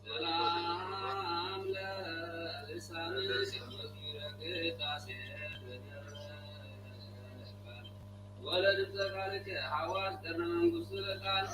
ሰላም ለልሳንኪ ወዝሚረ ቅዳሴ በደል ወለድተ ቃልከ ሐዋዝ ቀርነ መንግስቱ ለቃል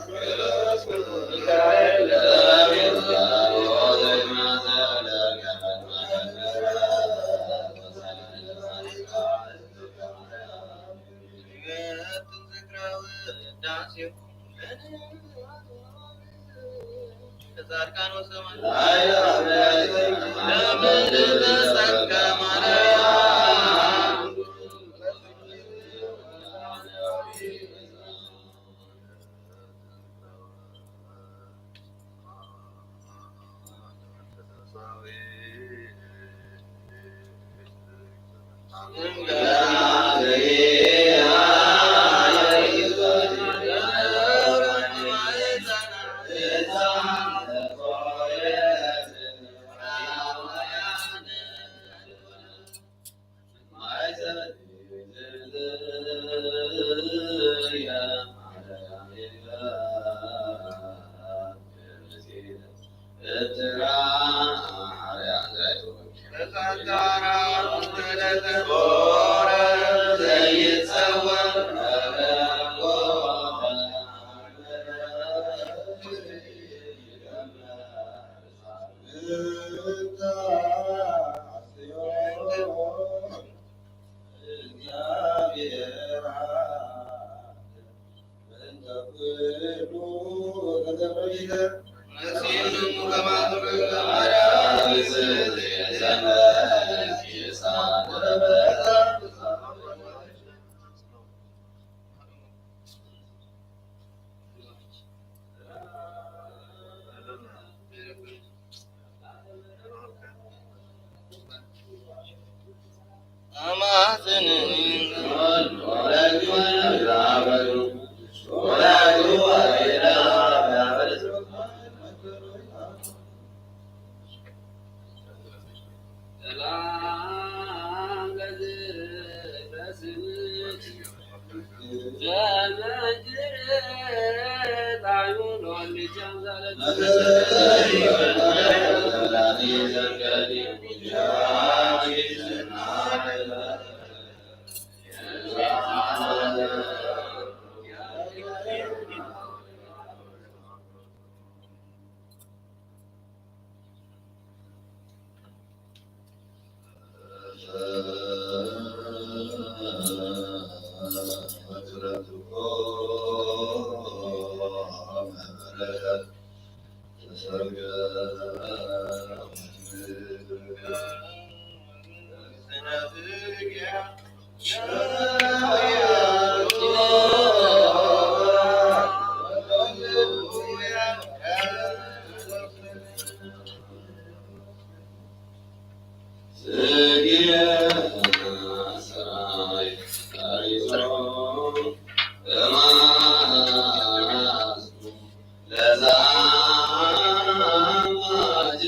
ለዛ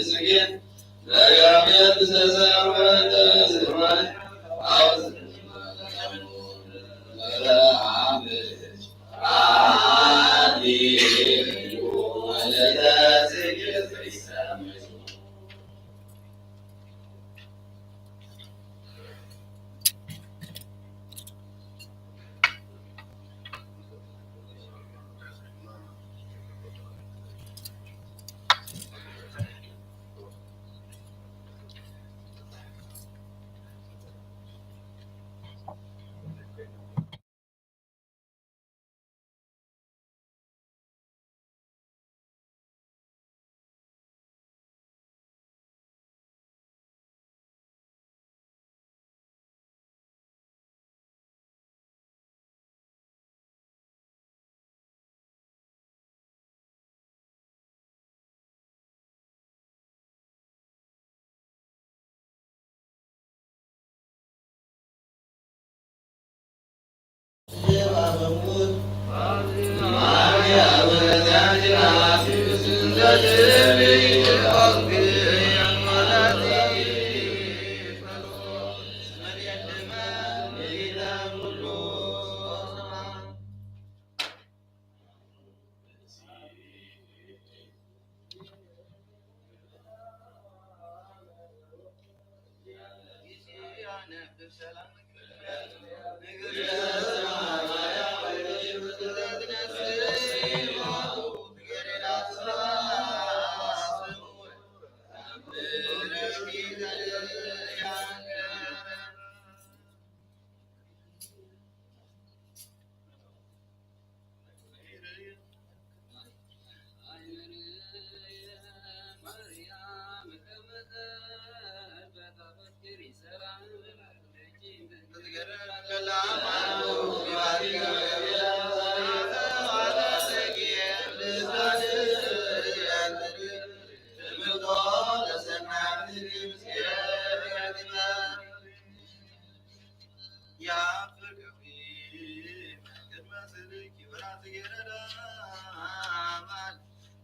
ጽጌ መጋቤት ዘዘወደ ዝማሬ አውዝ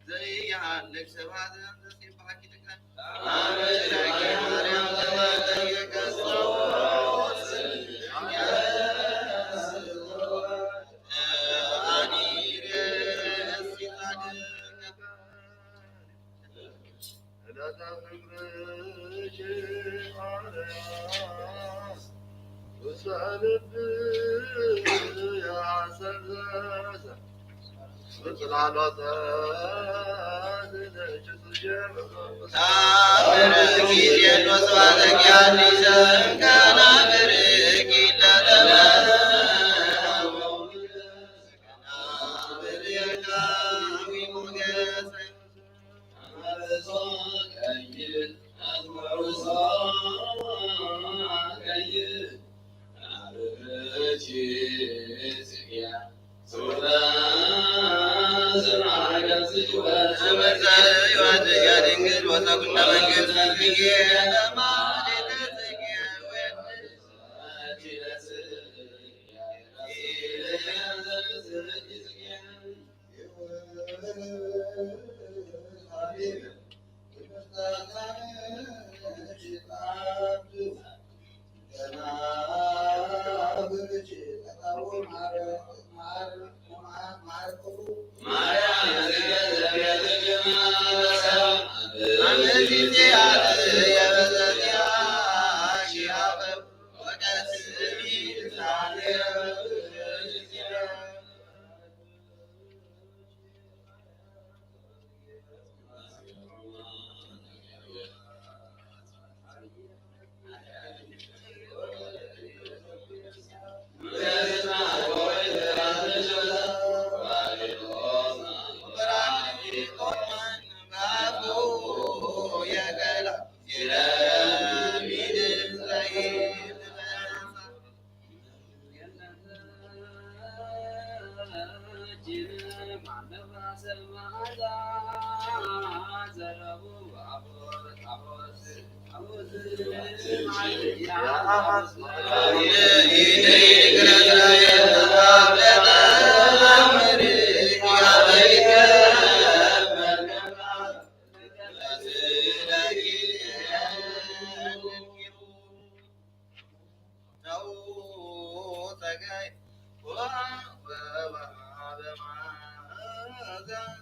ዘይሃልክ ሰባት እንተጽባሕ ኪትከን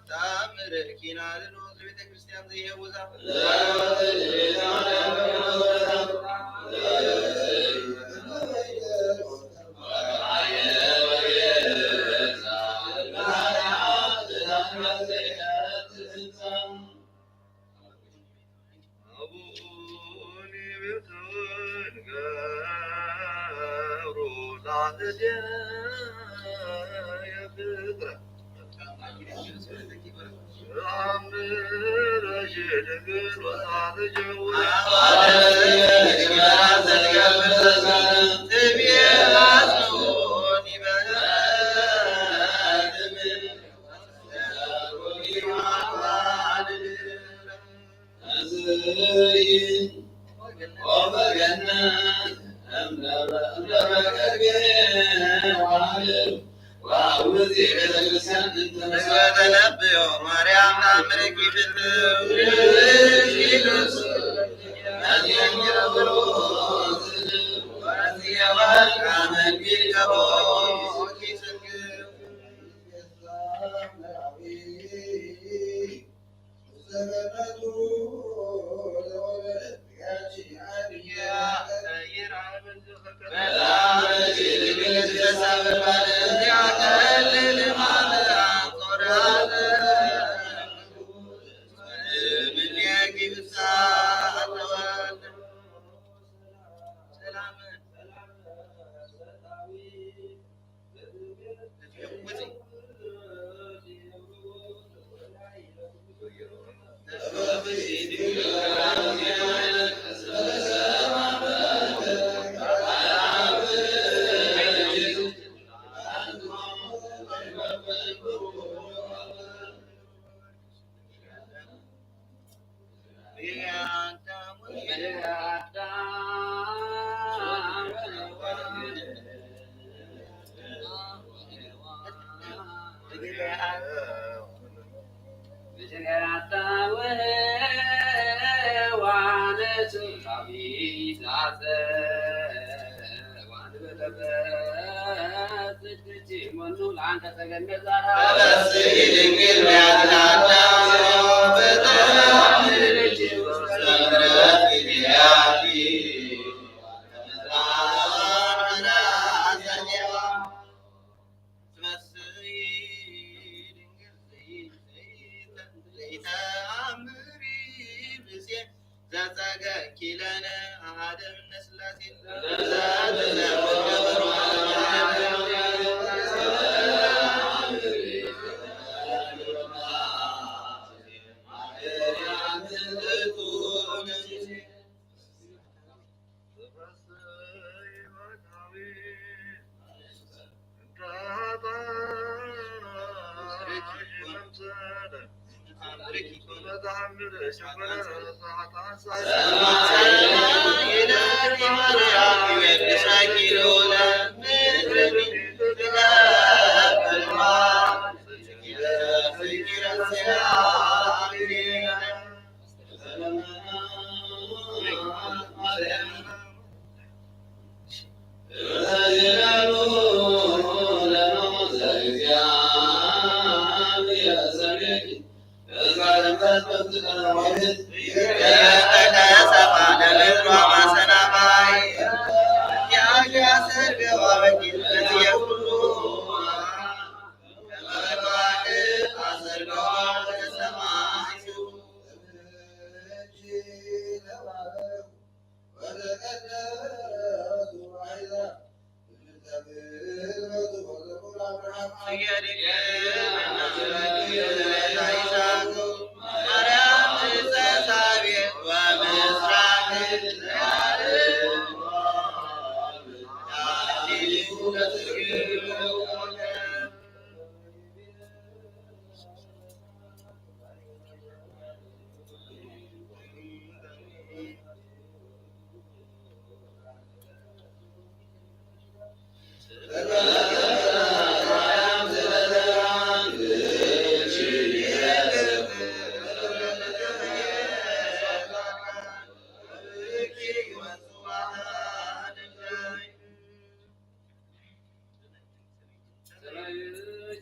ተአምር ኪዳነ ኖህ ቤተ ክርስቲያን ዘይሄውዛ ተነብዮ ማርያም ተአምርኪ ፍትው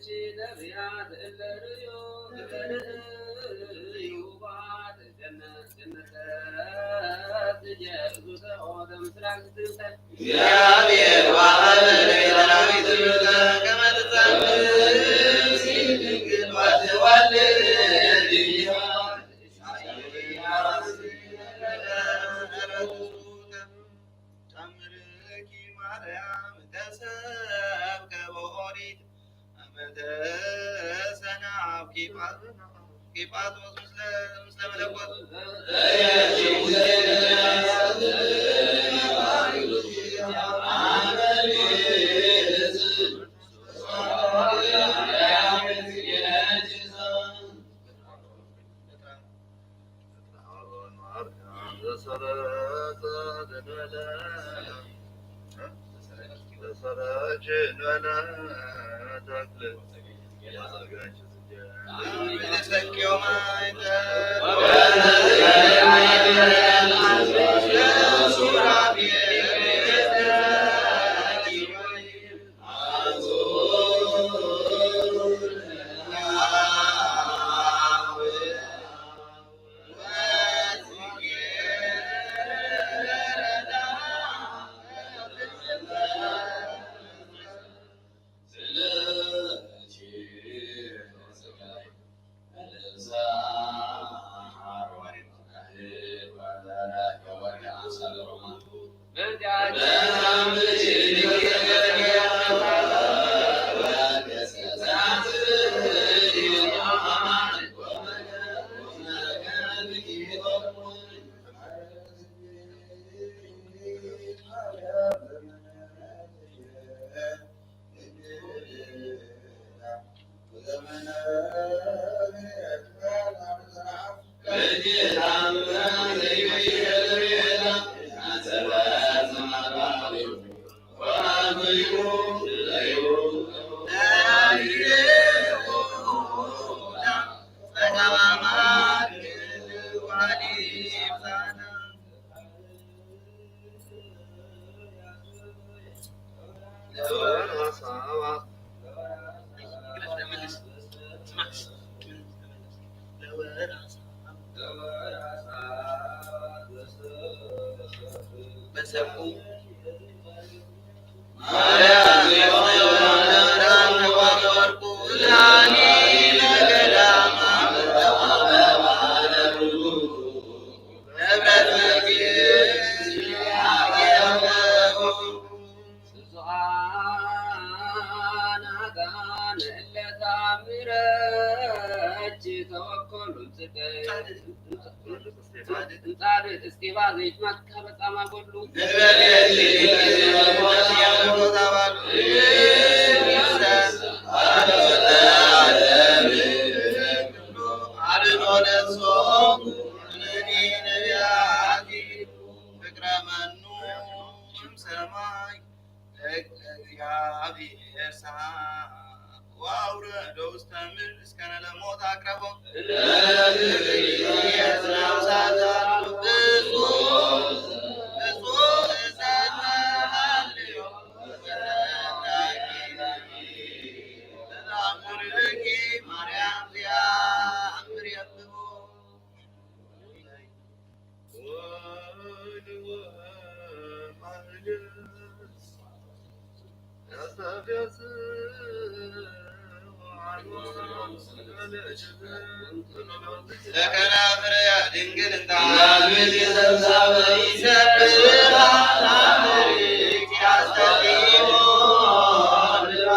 ነቢያት እለ ርእዩ እለ ርእዩ ባት ገነት ገነት እየ እዙ ተቆደ ምስራቅ ዝትንተ እግዚአብሔር ወሀበ ለዳዊት ትምህርተ ከመ ትጸንዕ ድንግል ወትወልድ ኢሳይያስ። ተአምርኪ ማርያም ተሰብከ በኦሪት አመ ተሰናብኪ ጳ-፣ ቂጳጦስ ምስለ፣ ምስለ መለኮት። ብዙኃን አጋንንት እለ ተአምረኪ ተወከሉ እምጻድቅ እስጢፋ ዘይትመካ በጻማ ጐድሉ። ፍቅረ መኑ እምሰማይ ለእግዚአብሔር ሰሐ ወአውረዶ ውስተ ምድር እስከ ለሞት አቅረቦ። ለከናፍርያ ድንግል እንተ አልብኪ ሰብሳበ ይሰብሐ ለአምርኪ አስተቂሞ ድራ።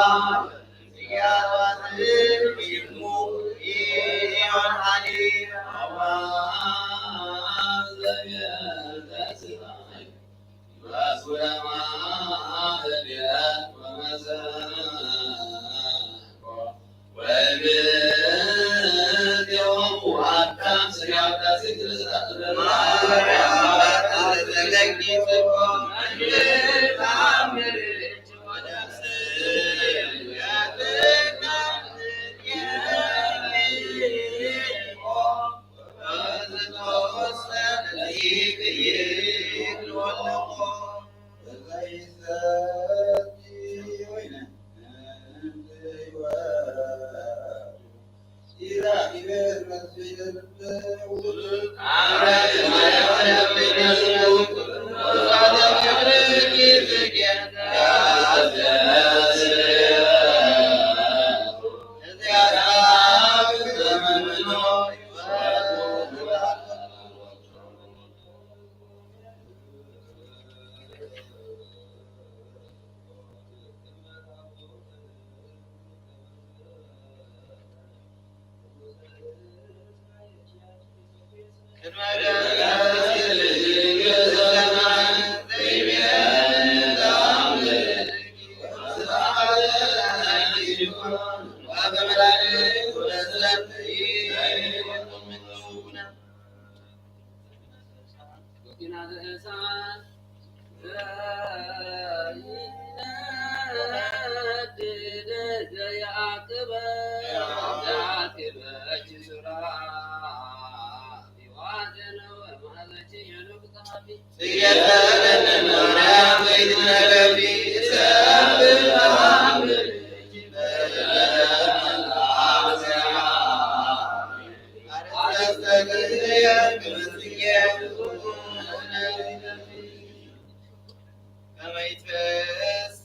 ከመ ይትፌሳህ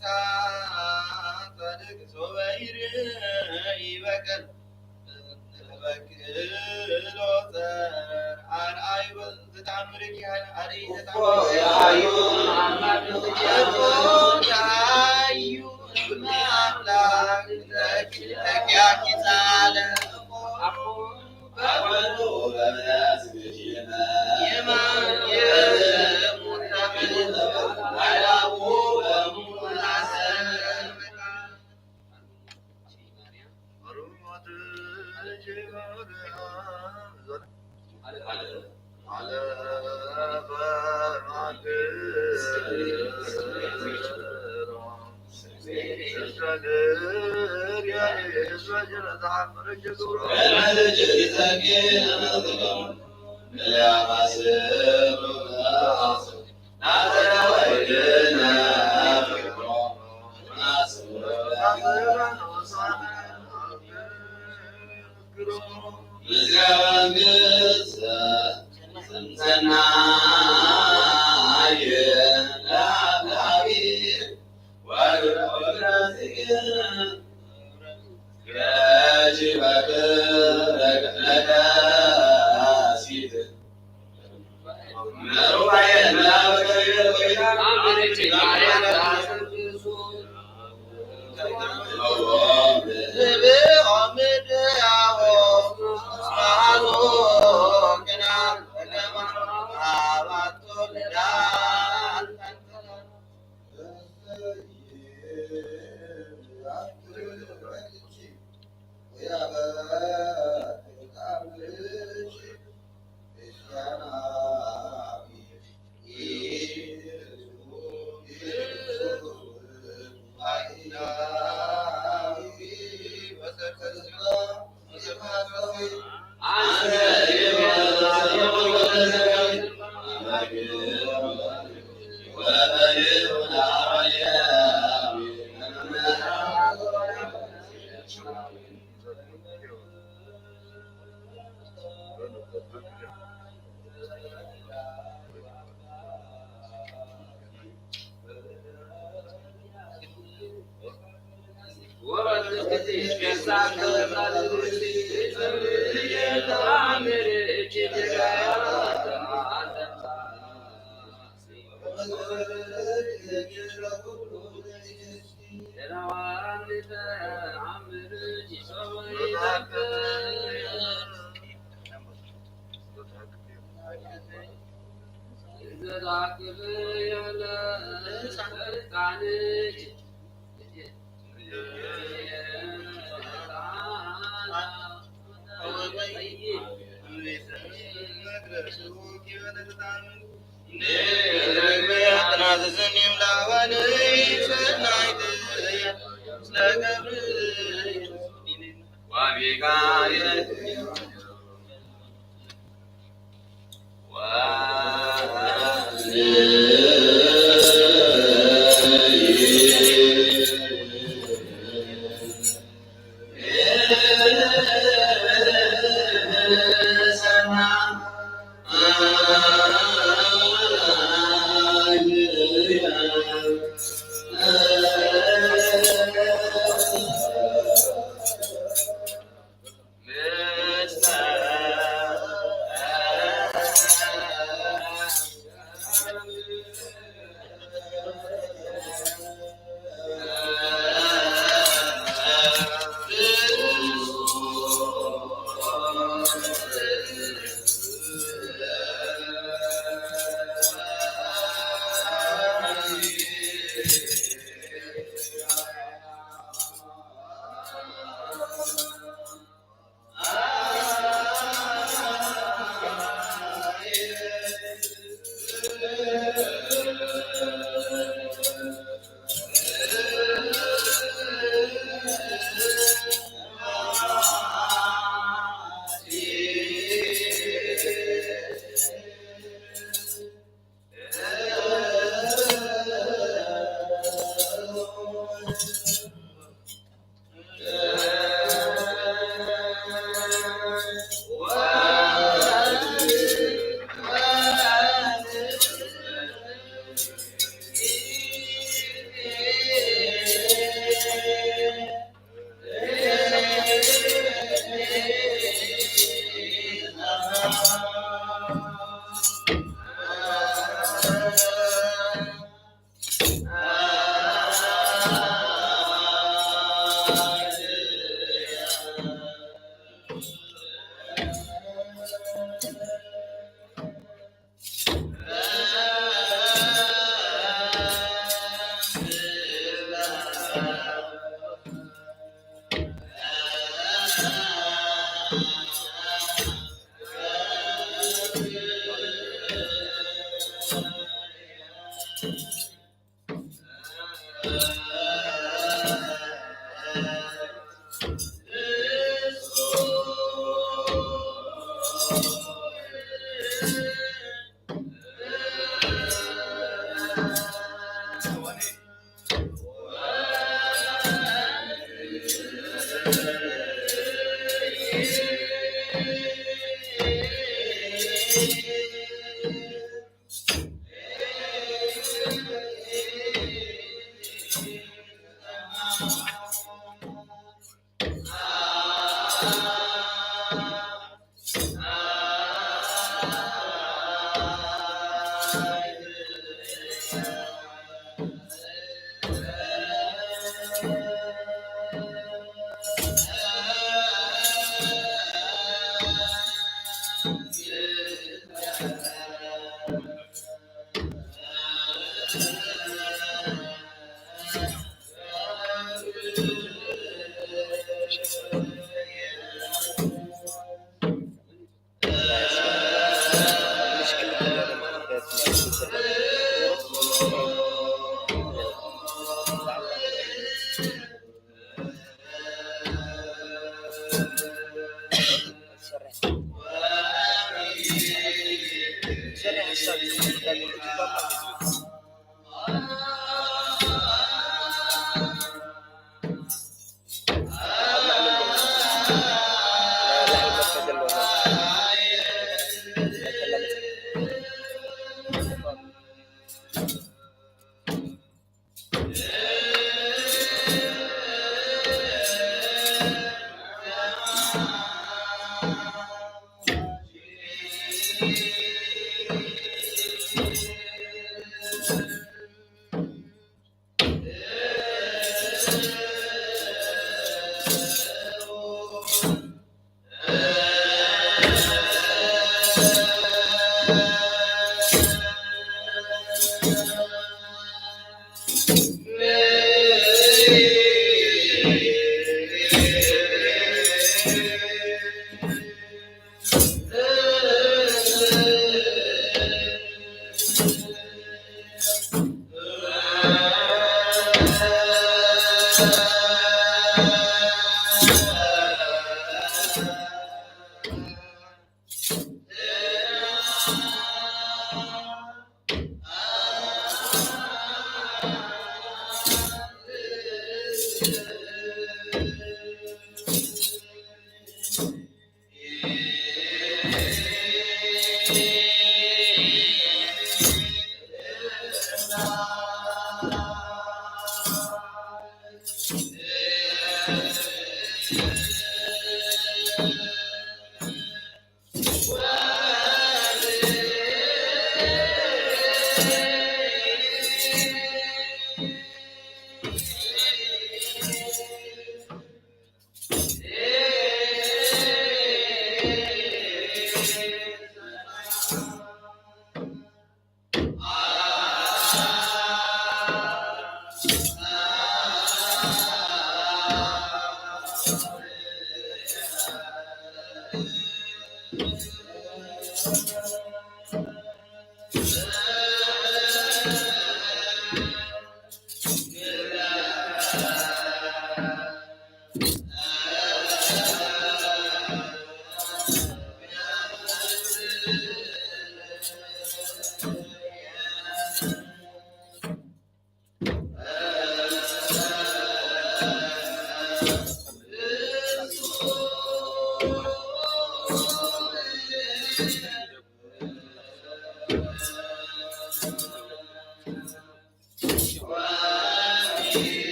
ጻድቅ ሶበ ይርኢ በቀል ተበክሎ ጸር ኣርኣዩ ተኣምርኪ ኣርኢተ ተኣምርኪ ኣርኣዩ ኣምላክ ተኪያኪ ጻለ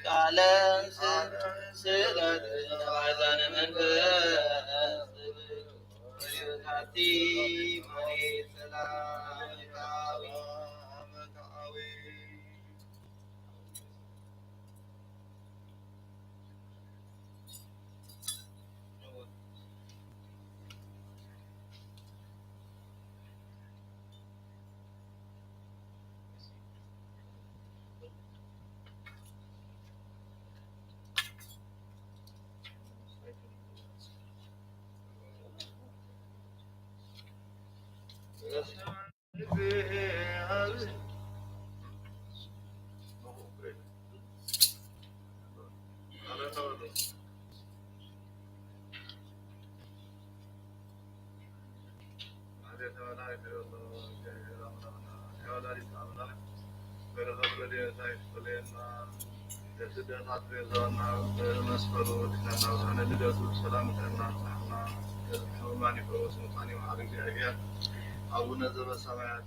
ቃለ ስለት ማዛነ መንፈስ በረከት ረድኤታ ይክፈለና። በስደት ኣትቤዛና በመስቀሉ ድሕነና ብርሃነ ልደቱ ብሰላም ይጥዕና። ሕሙማን ይፈወስ፣ ሙታን ይምሓር እግዚኣብሔር። ኣቡነ ዘበሰማያት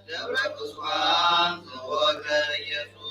ደብረ ቁስቋም ዘወርደ ኢየሱስ።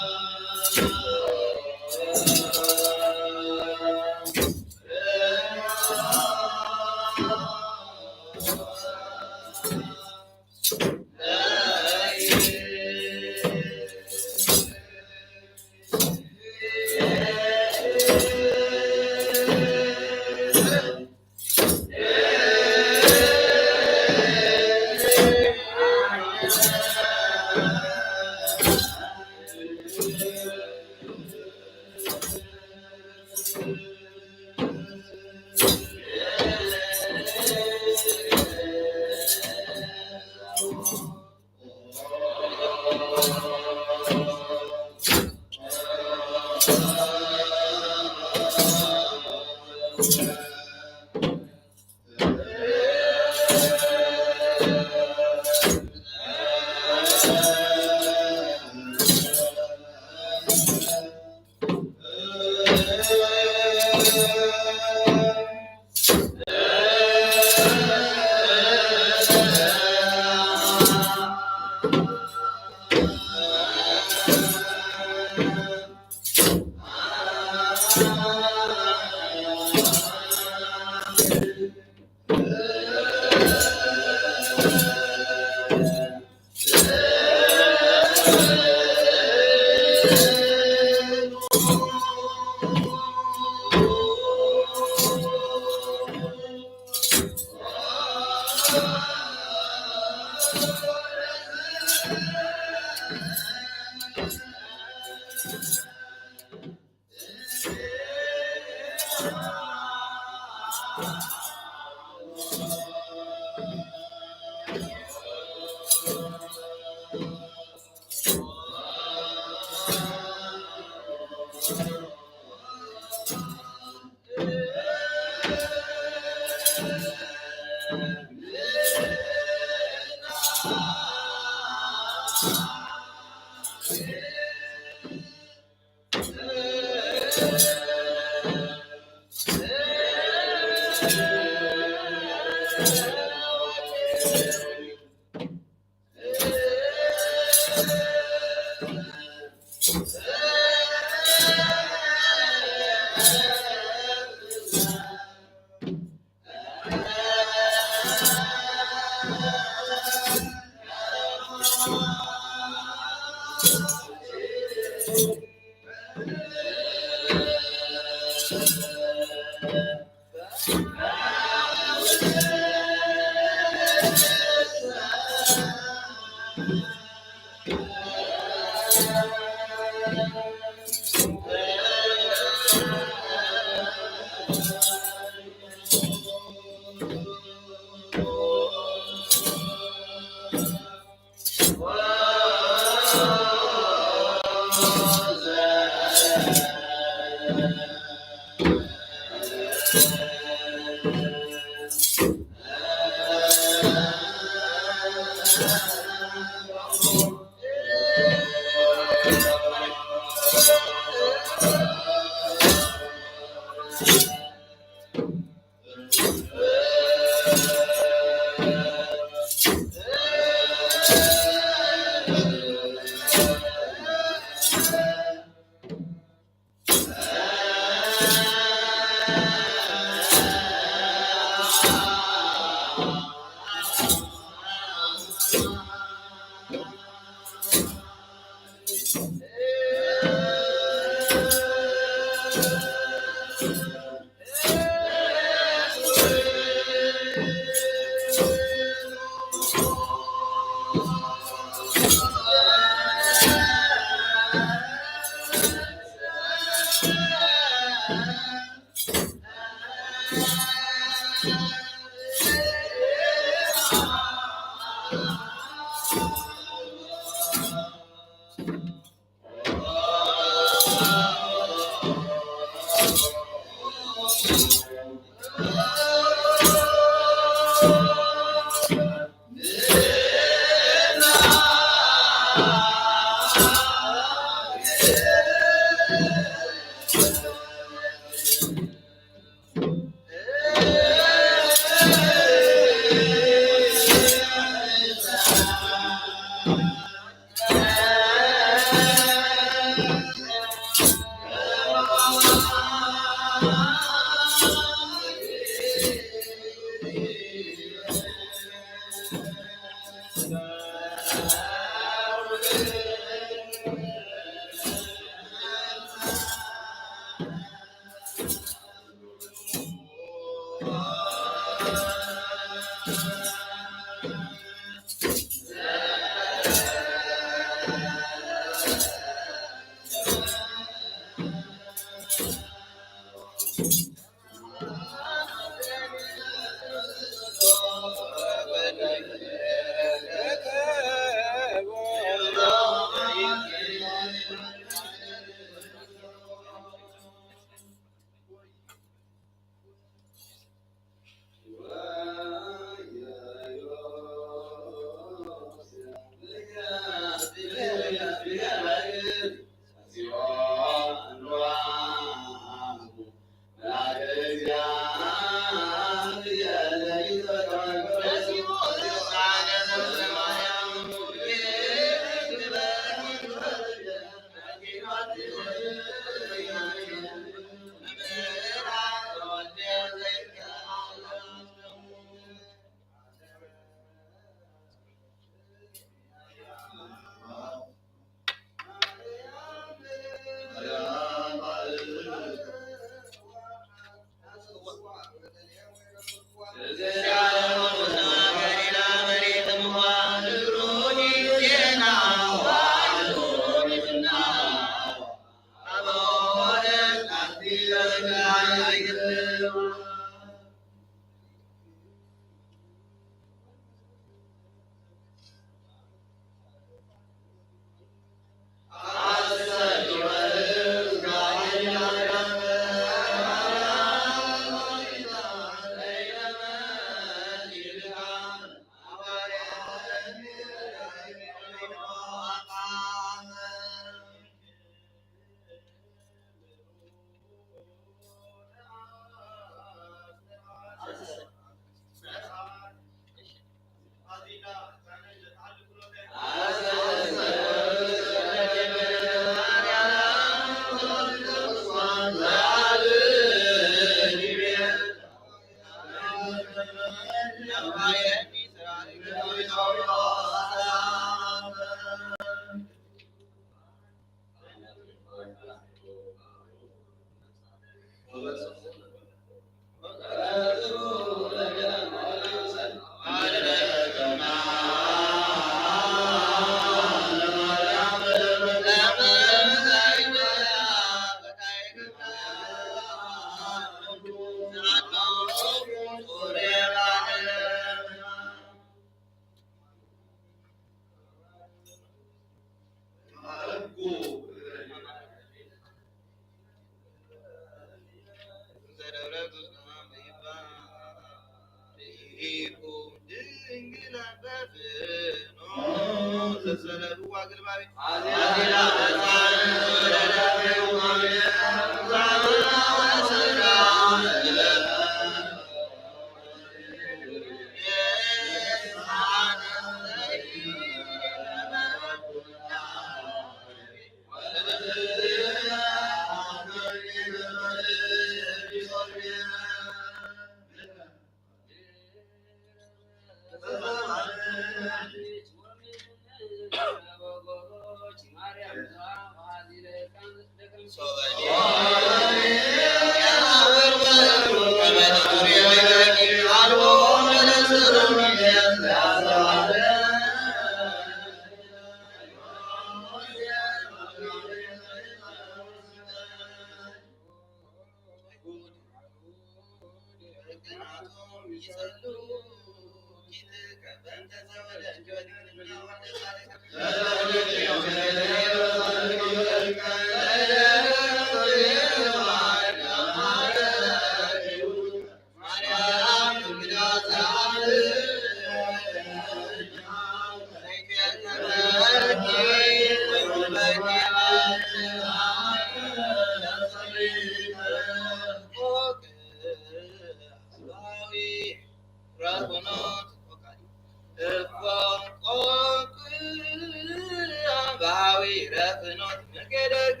ባዊ ረፍኖት መገደግ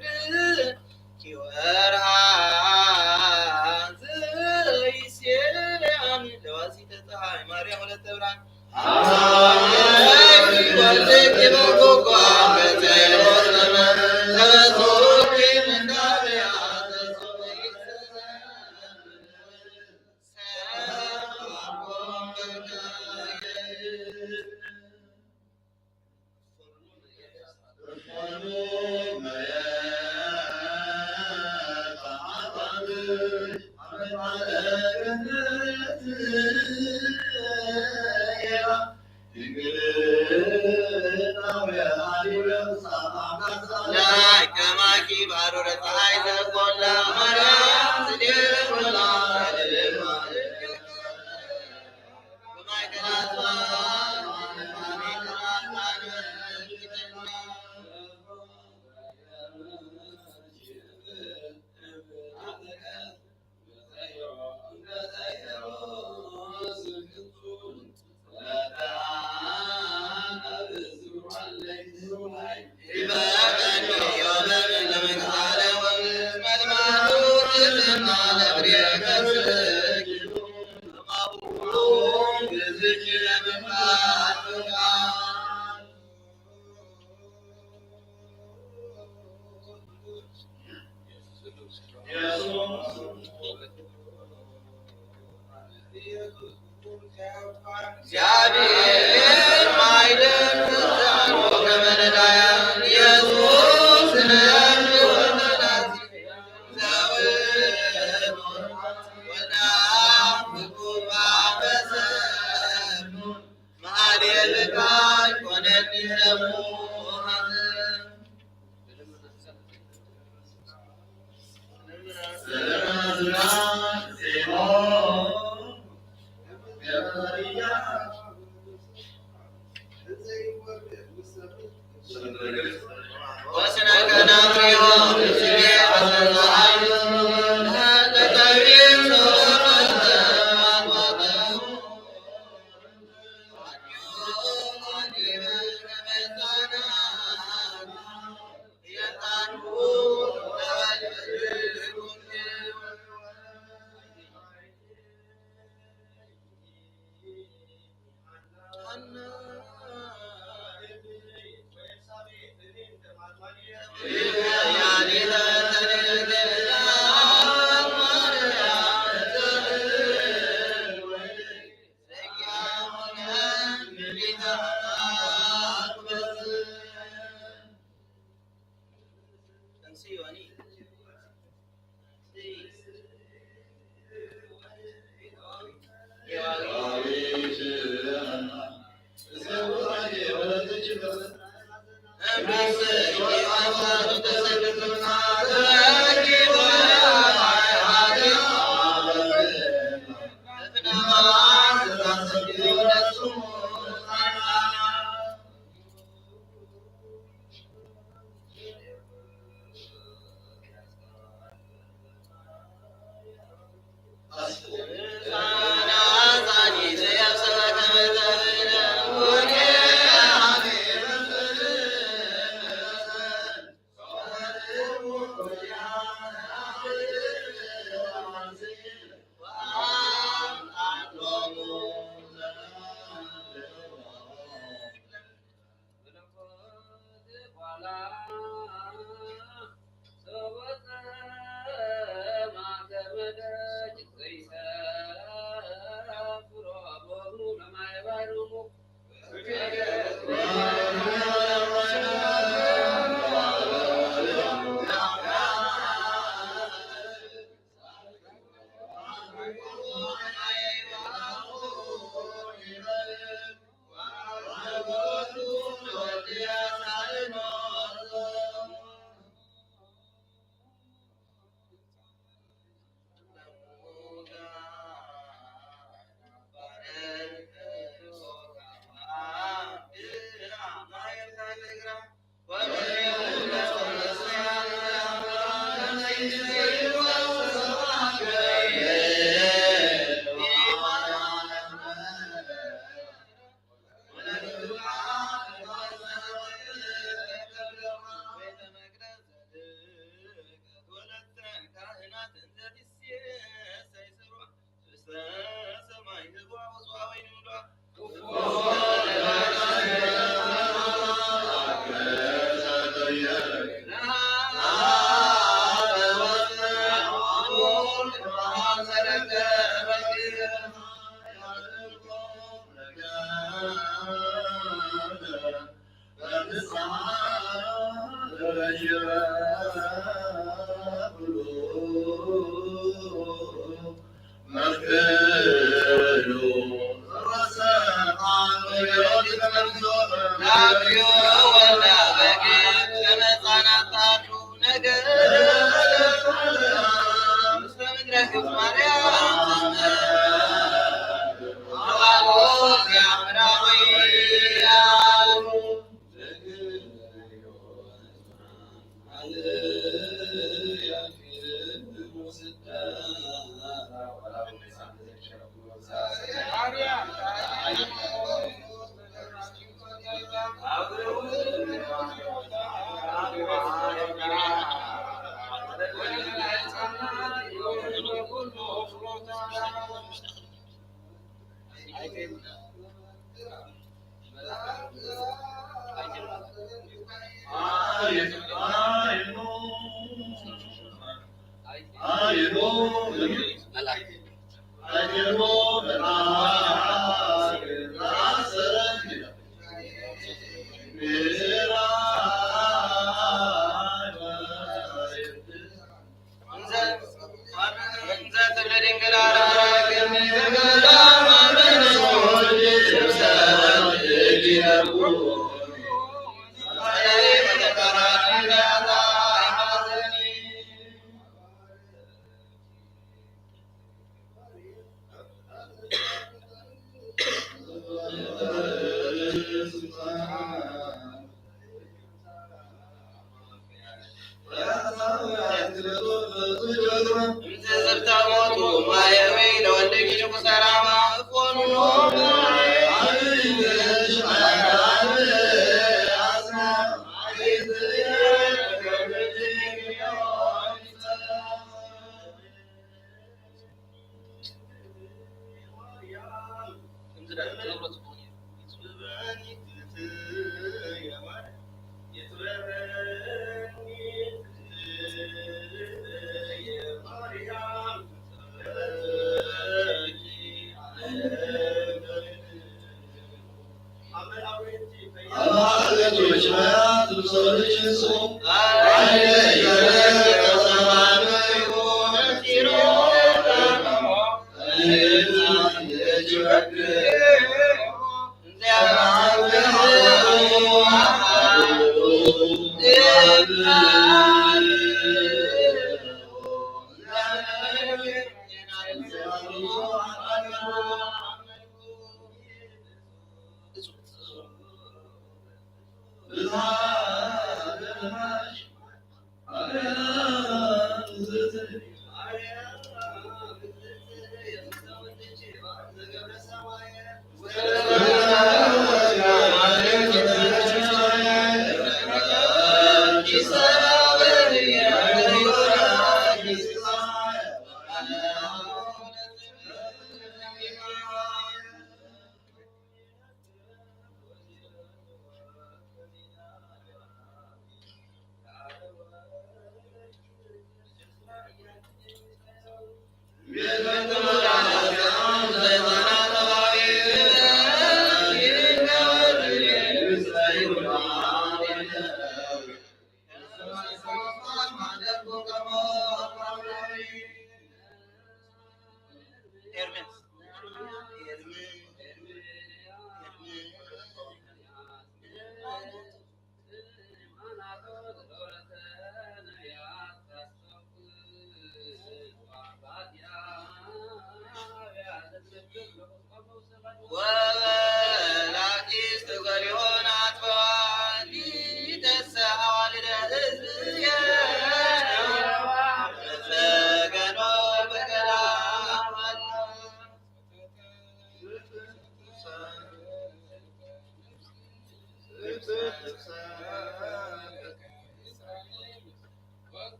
ኪወርሃ ዘይሴያን ለዋሲተ ፀሃይ ማርያም ወለተ ብርሃን ናይ ከማኪ ባሩረ ፀሓይ ዘቆላ ማርያም ስሌ ወላ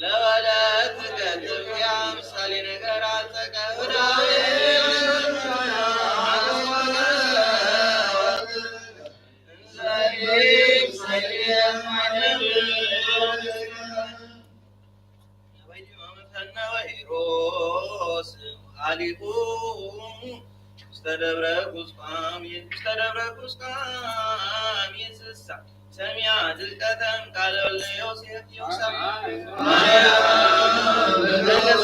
ለወለት ትገጥም እያ ምሳሌ ነገር ኣልጸቀ ወዳዊ ናባይ ዲማ መፈነወ ሄሮስ ኣሊኡ ውስተ ደብረ ቁስቋም፣ ውስተ ደብረ ቁስቋም ይስሳ ሰሚያ ድቀተም ቃለ ወልደ ዮሴፍ ዮሳ ማርያም በገነት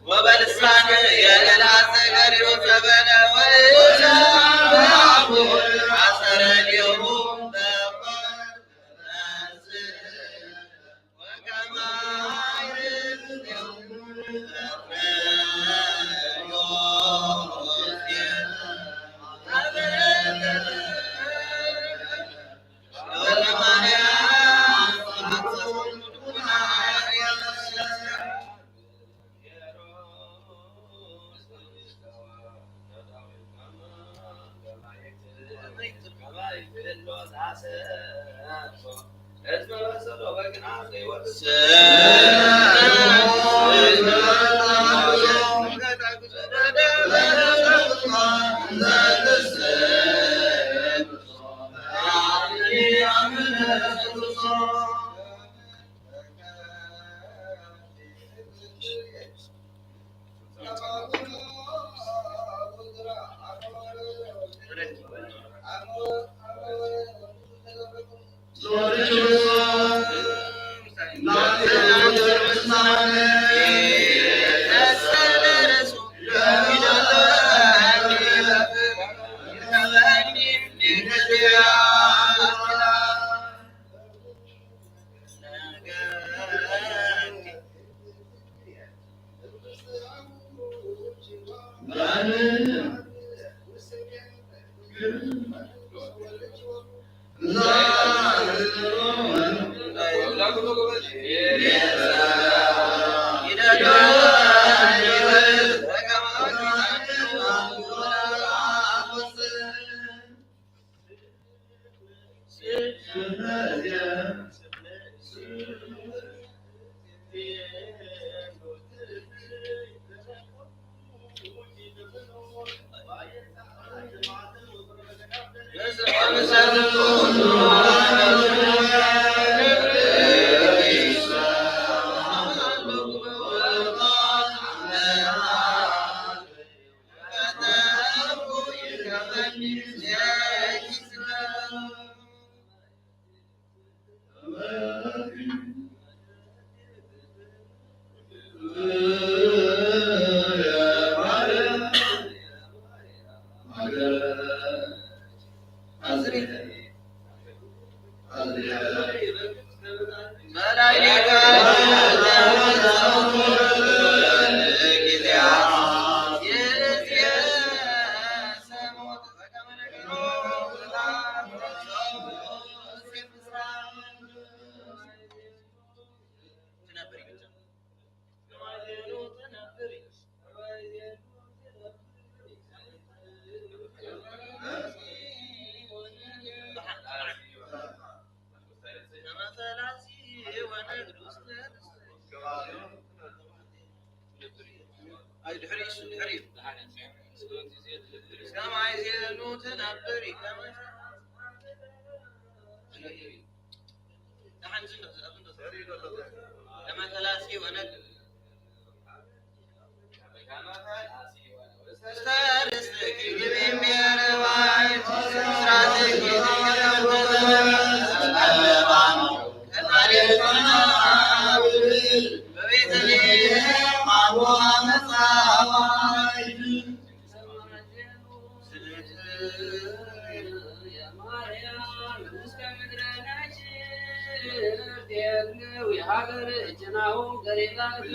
وبلسان يلل عسكر وسبل ولسان عسر اليوم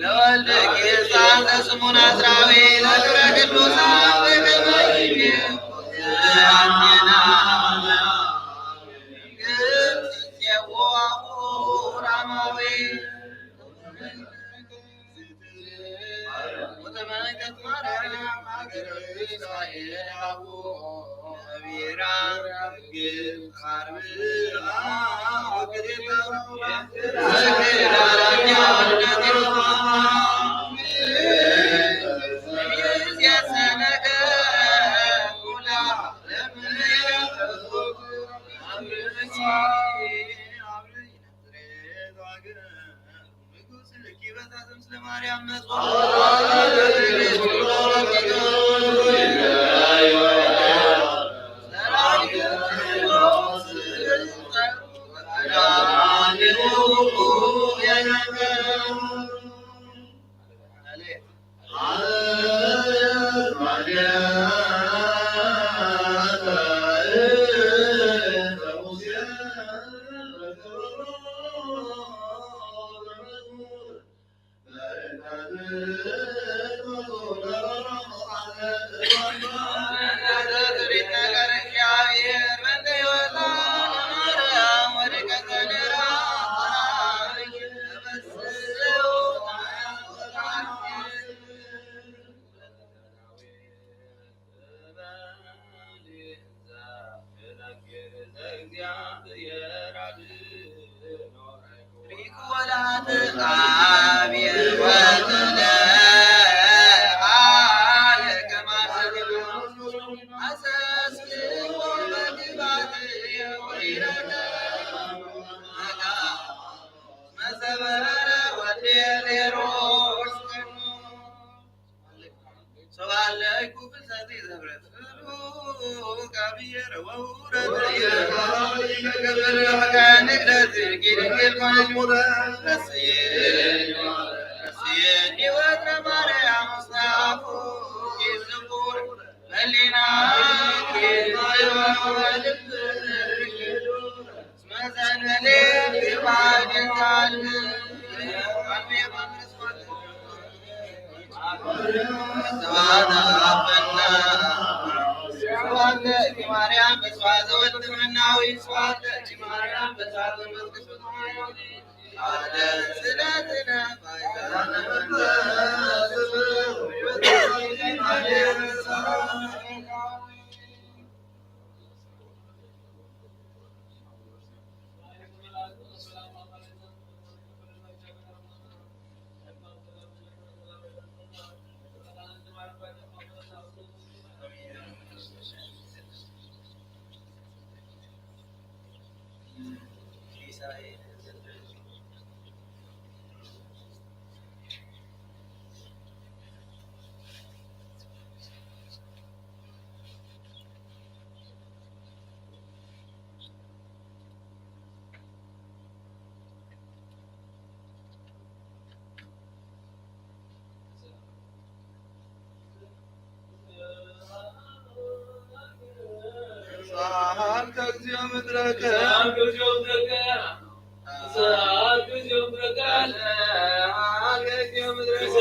ለወልድ ጌሳ ዘስሙ ናዝራዊ ለግብረ ቅዱሳን ሰብኣለይኩ ፍልሰቲ ዘብረት ፍሉ ጋብየረ ወውረደ ይረዳ ይገብር መካን ንግደት ጊድንግል ኮነች ሙረ ረስየ ረስየ ወትረ ማርያም ውስተ ኣፉ ይዝኩር መሊና ኪድ ወልብ ሰአልከ እግዚኦ ምድረከ። ሰአልከ እግዚኦ ምድረከ። ሰአልከ እግዚኦ ምድረከ። ሰአልከ እግዚኦ ምድረከ።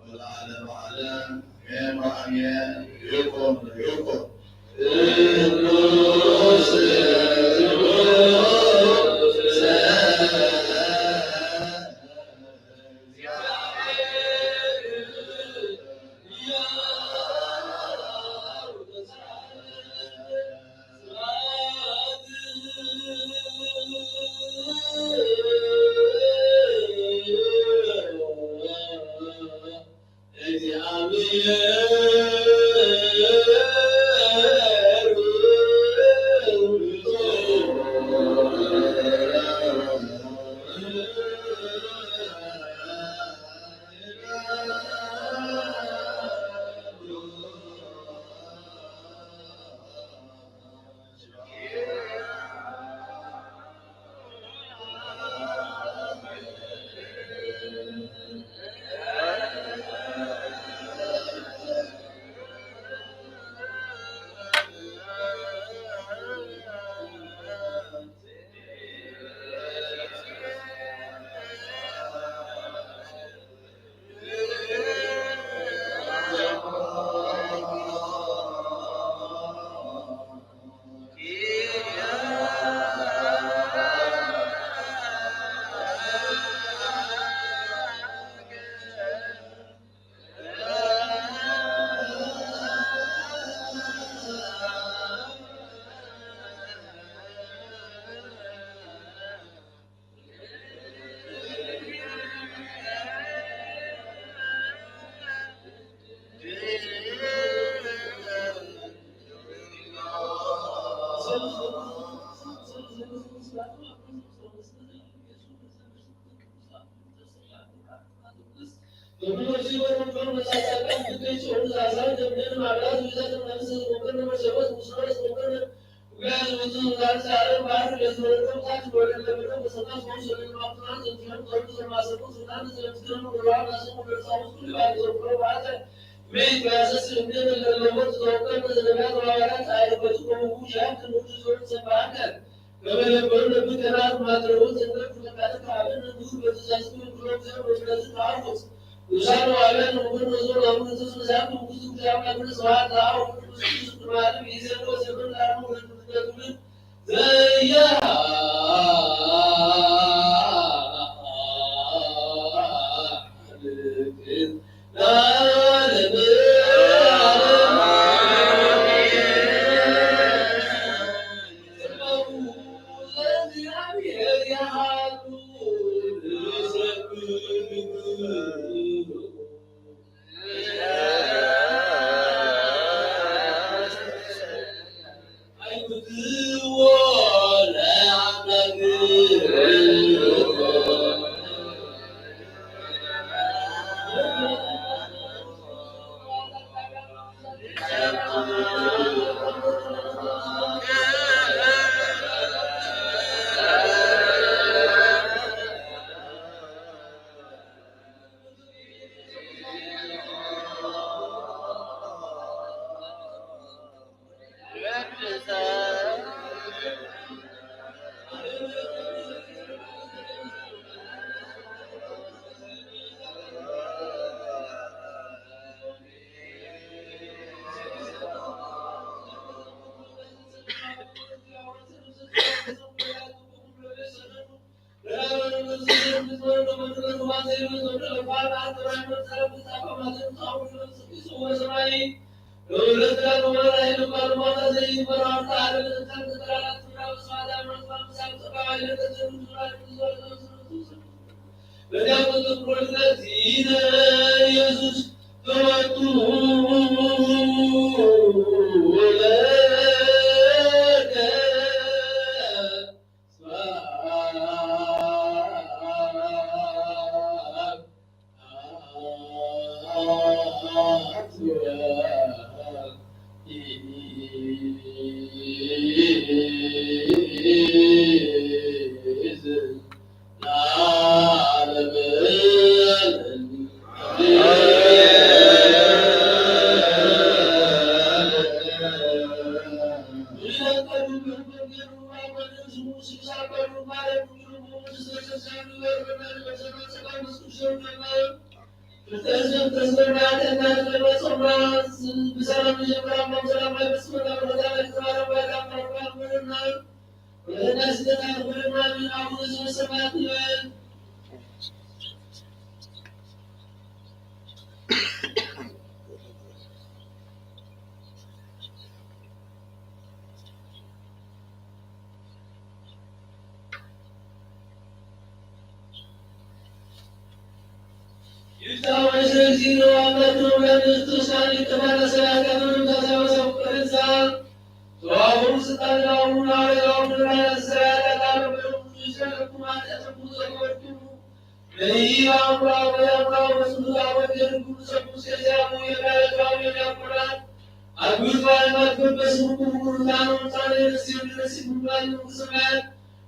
ወለዓለመ ዓለም። ኣሜን ወኣሜን። ይኹን ይኹን። ቅዱስ ቅዱስ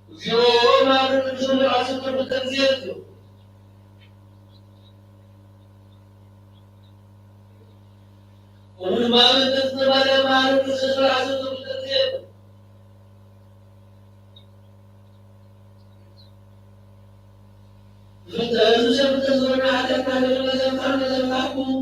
እግዚኦ ማረነ፣ ንስሙ ዓሰርተ ክልተ ግዜ ይእትዮ። እሙን ማመን ተስፋ ማርያም ማረነ፣ ንስሙ ዓሰርተ ክልተ ግዜ ይእትዮ። ፍልጠቱ ሰብ ተዝኮነ ሓጢኣትና ንመዘምታን ነዘምታኩም።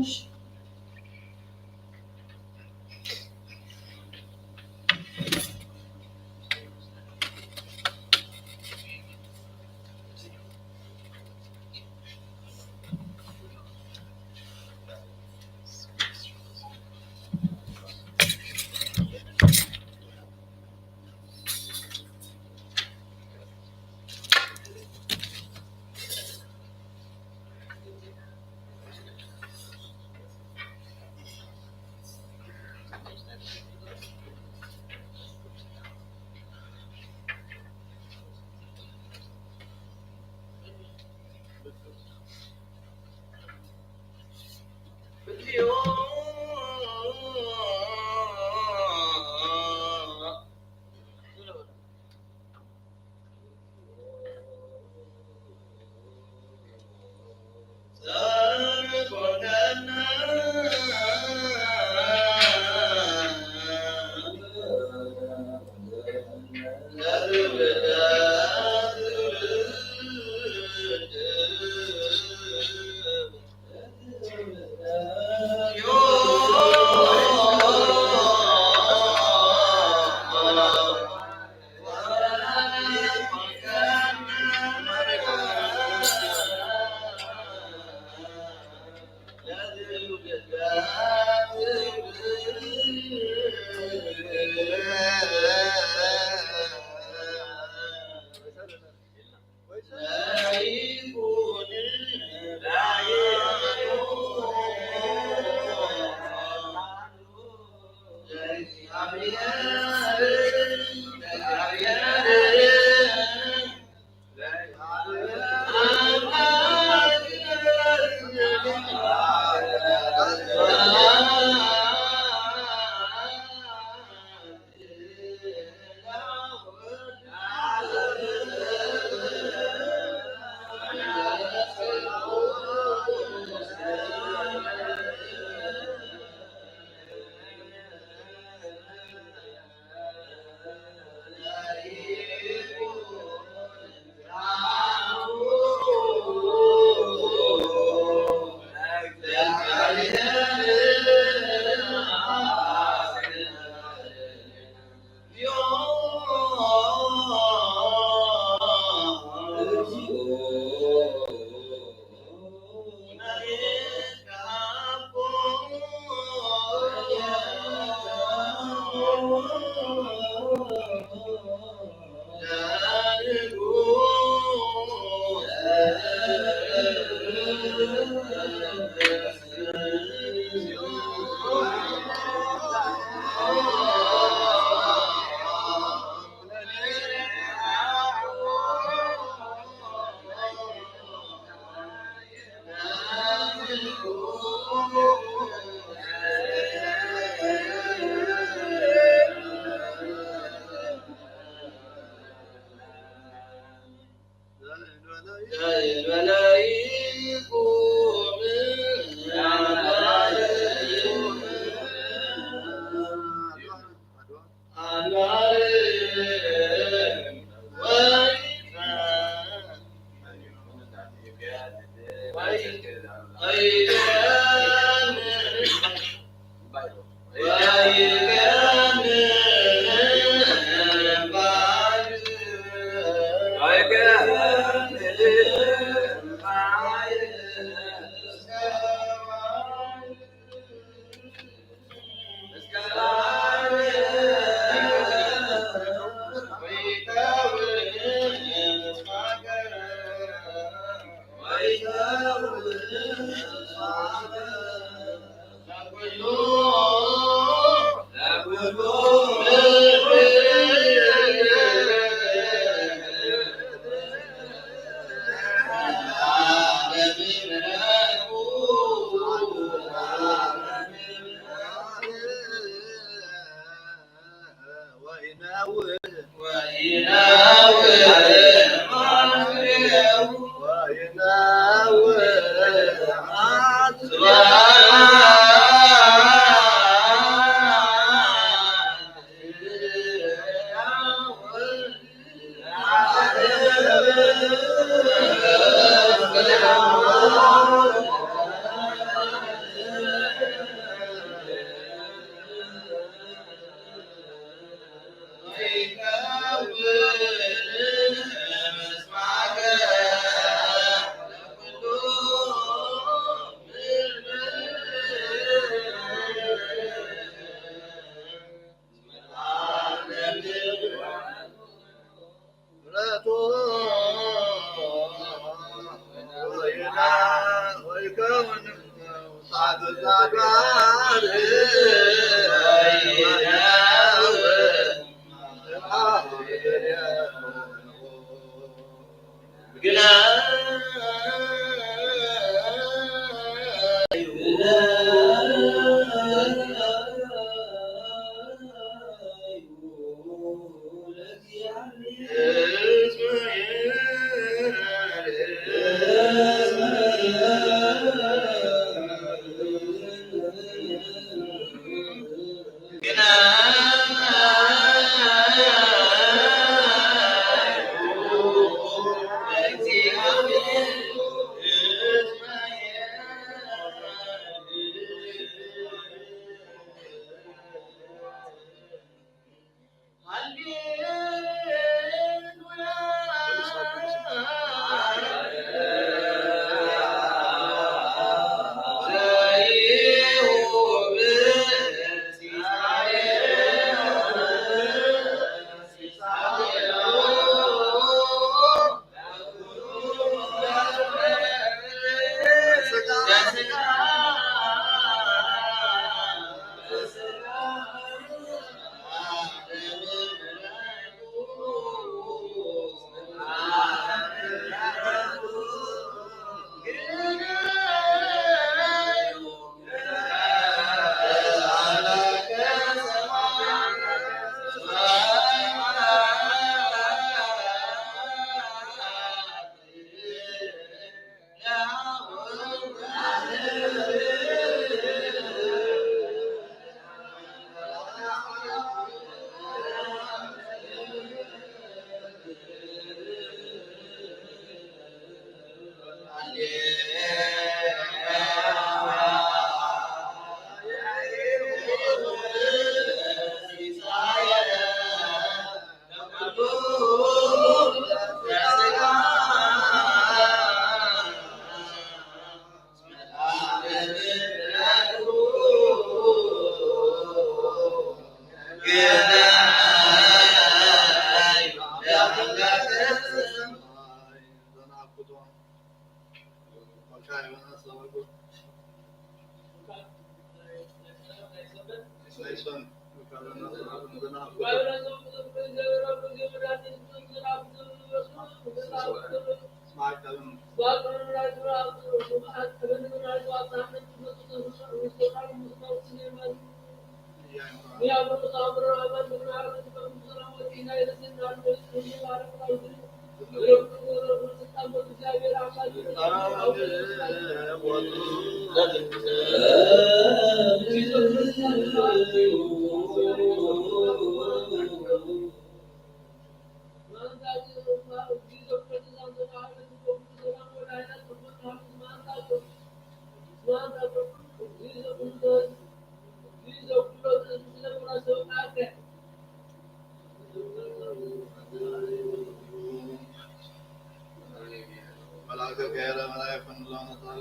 መልኣከ ገይረ መላእክትን ሎመታዊ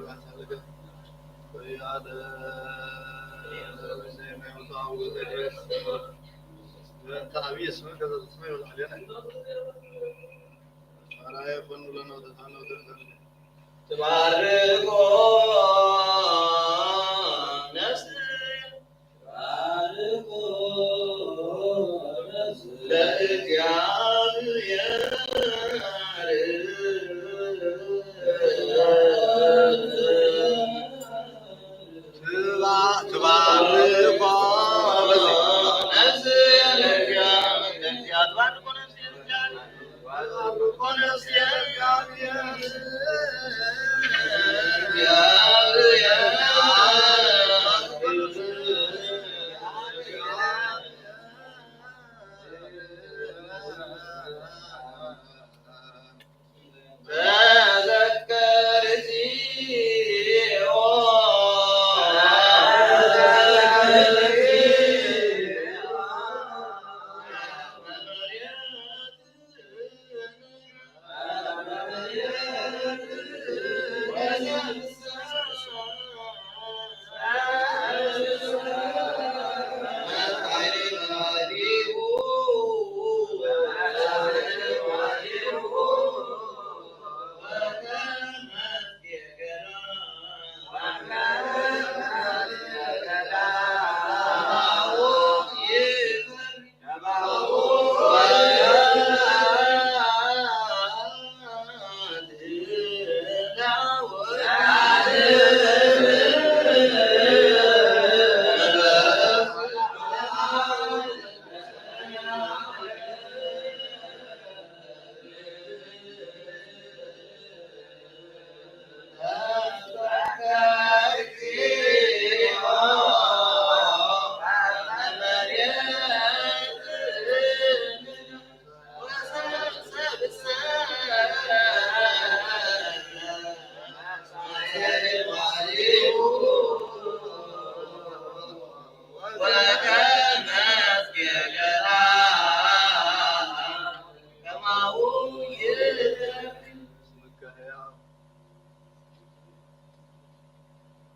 ያሳልገ ወያደ በእንተ ዓብይ ስምከ ዘተስመ ይወልዓልየነ። መላእክትን ሎመታዊ ትባርኮ ነፍስ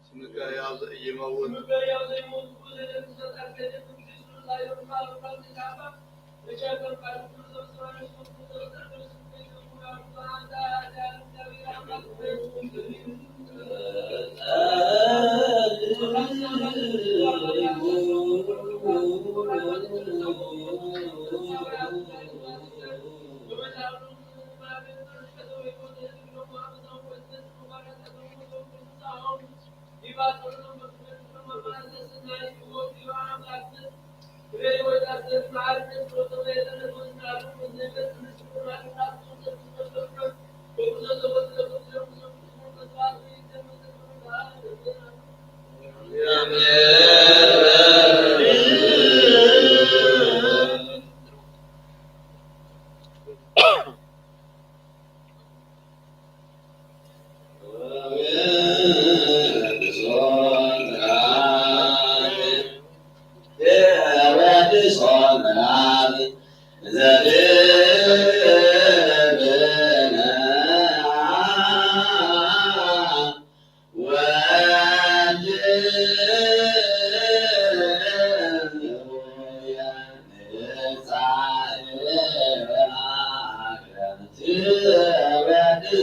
ስምከ ሕያው ዘይመውት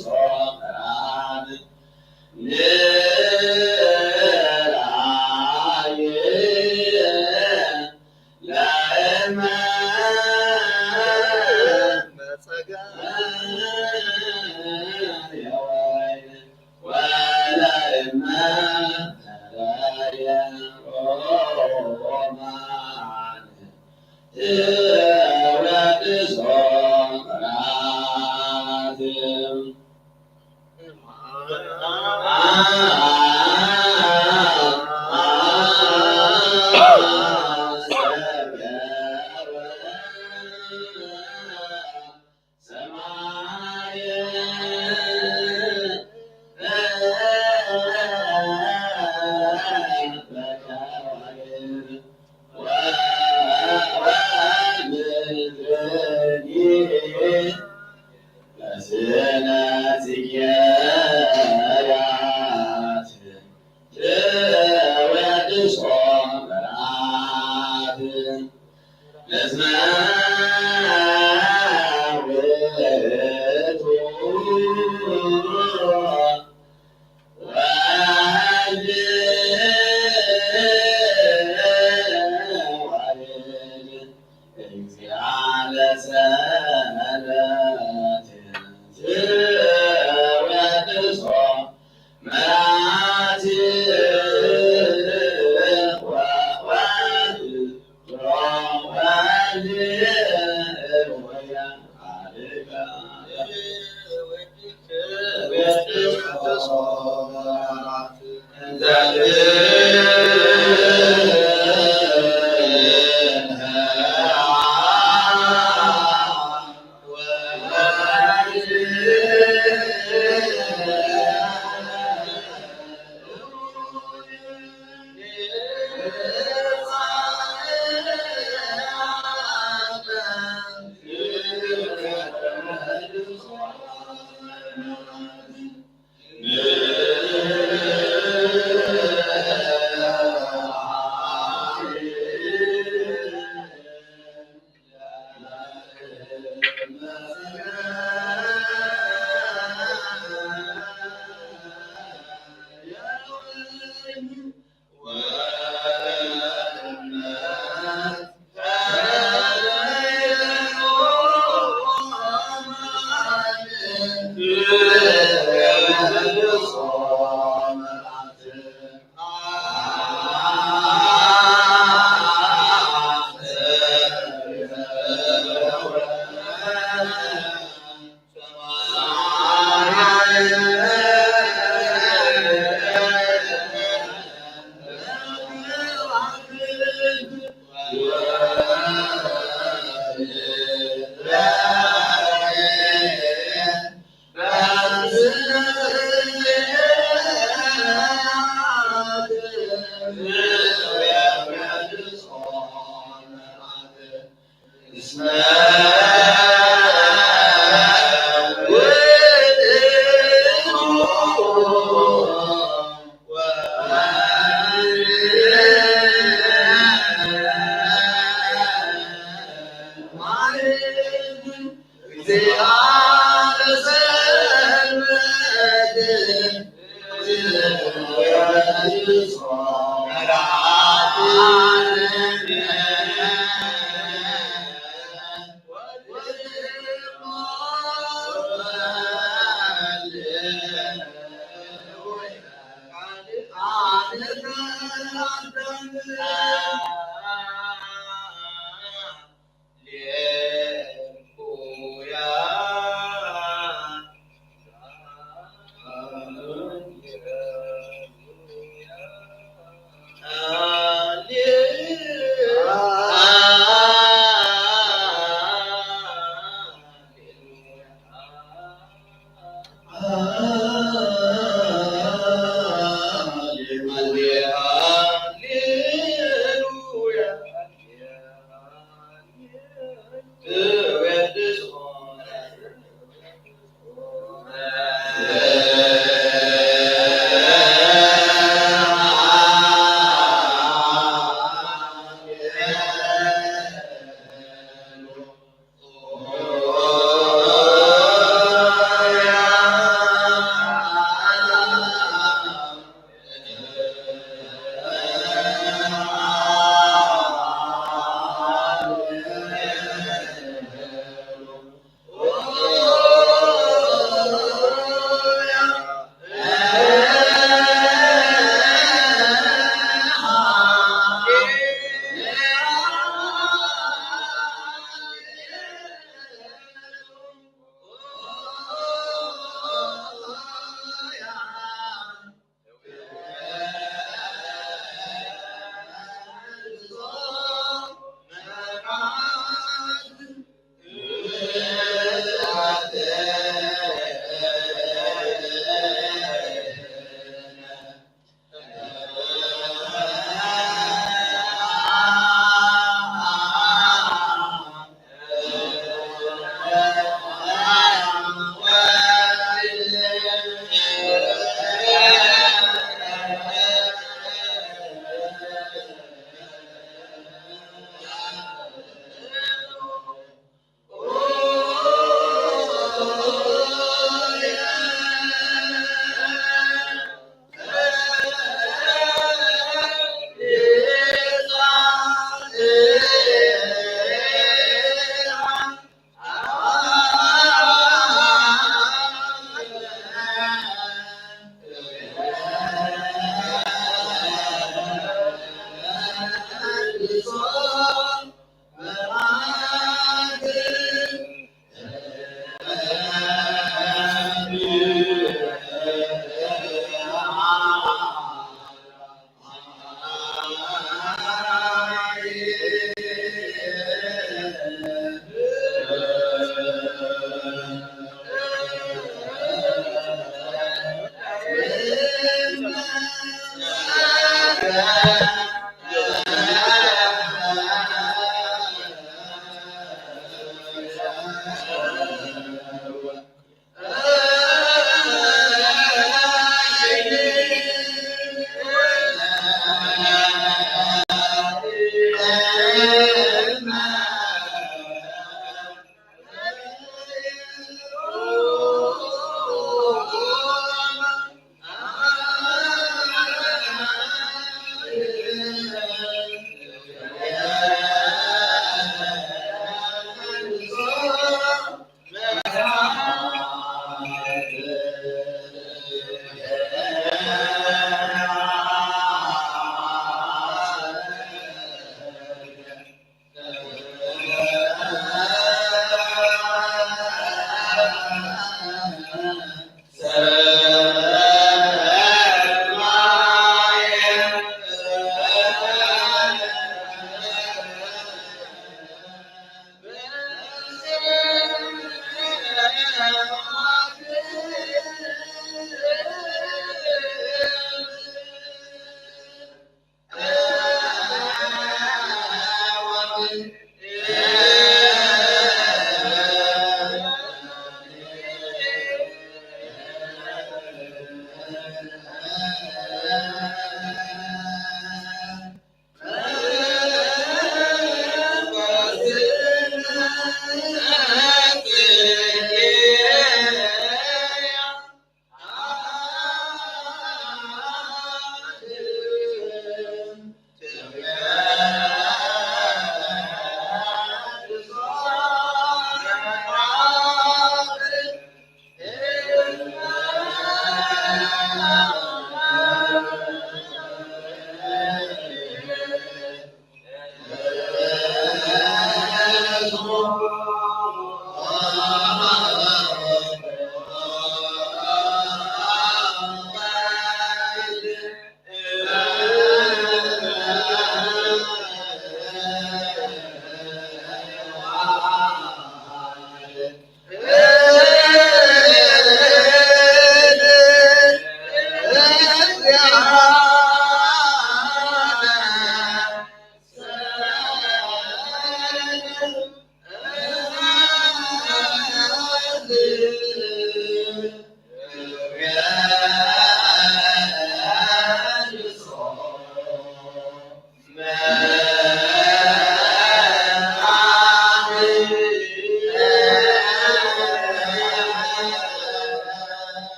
ሶበራን ንራእየ ላእመ መጸጋ የወይን ወላእመ ተራየ ሮማን ተወድሶ ራት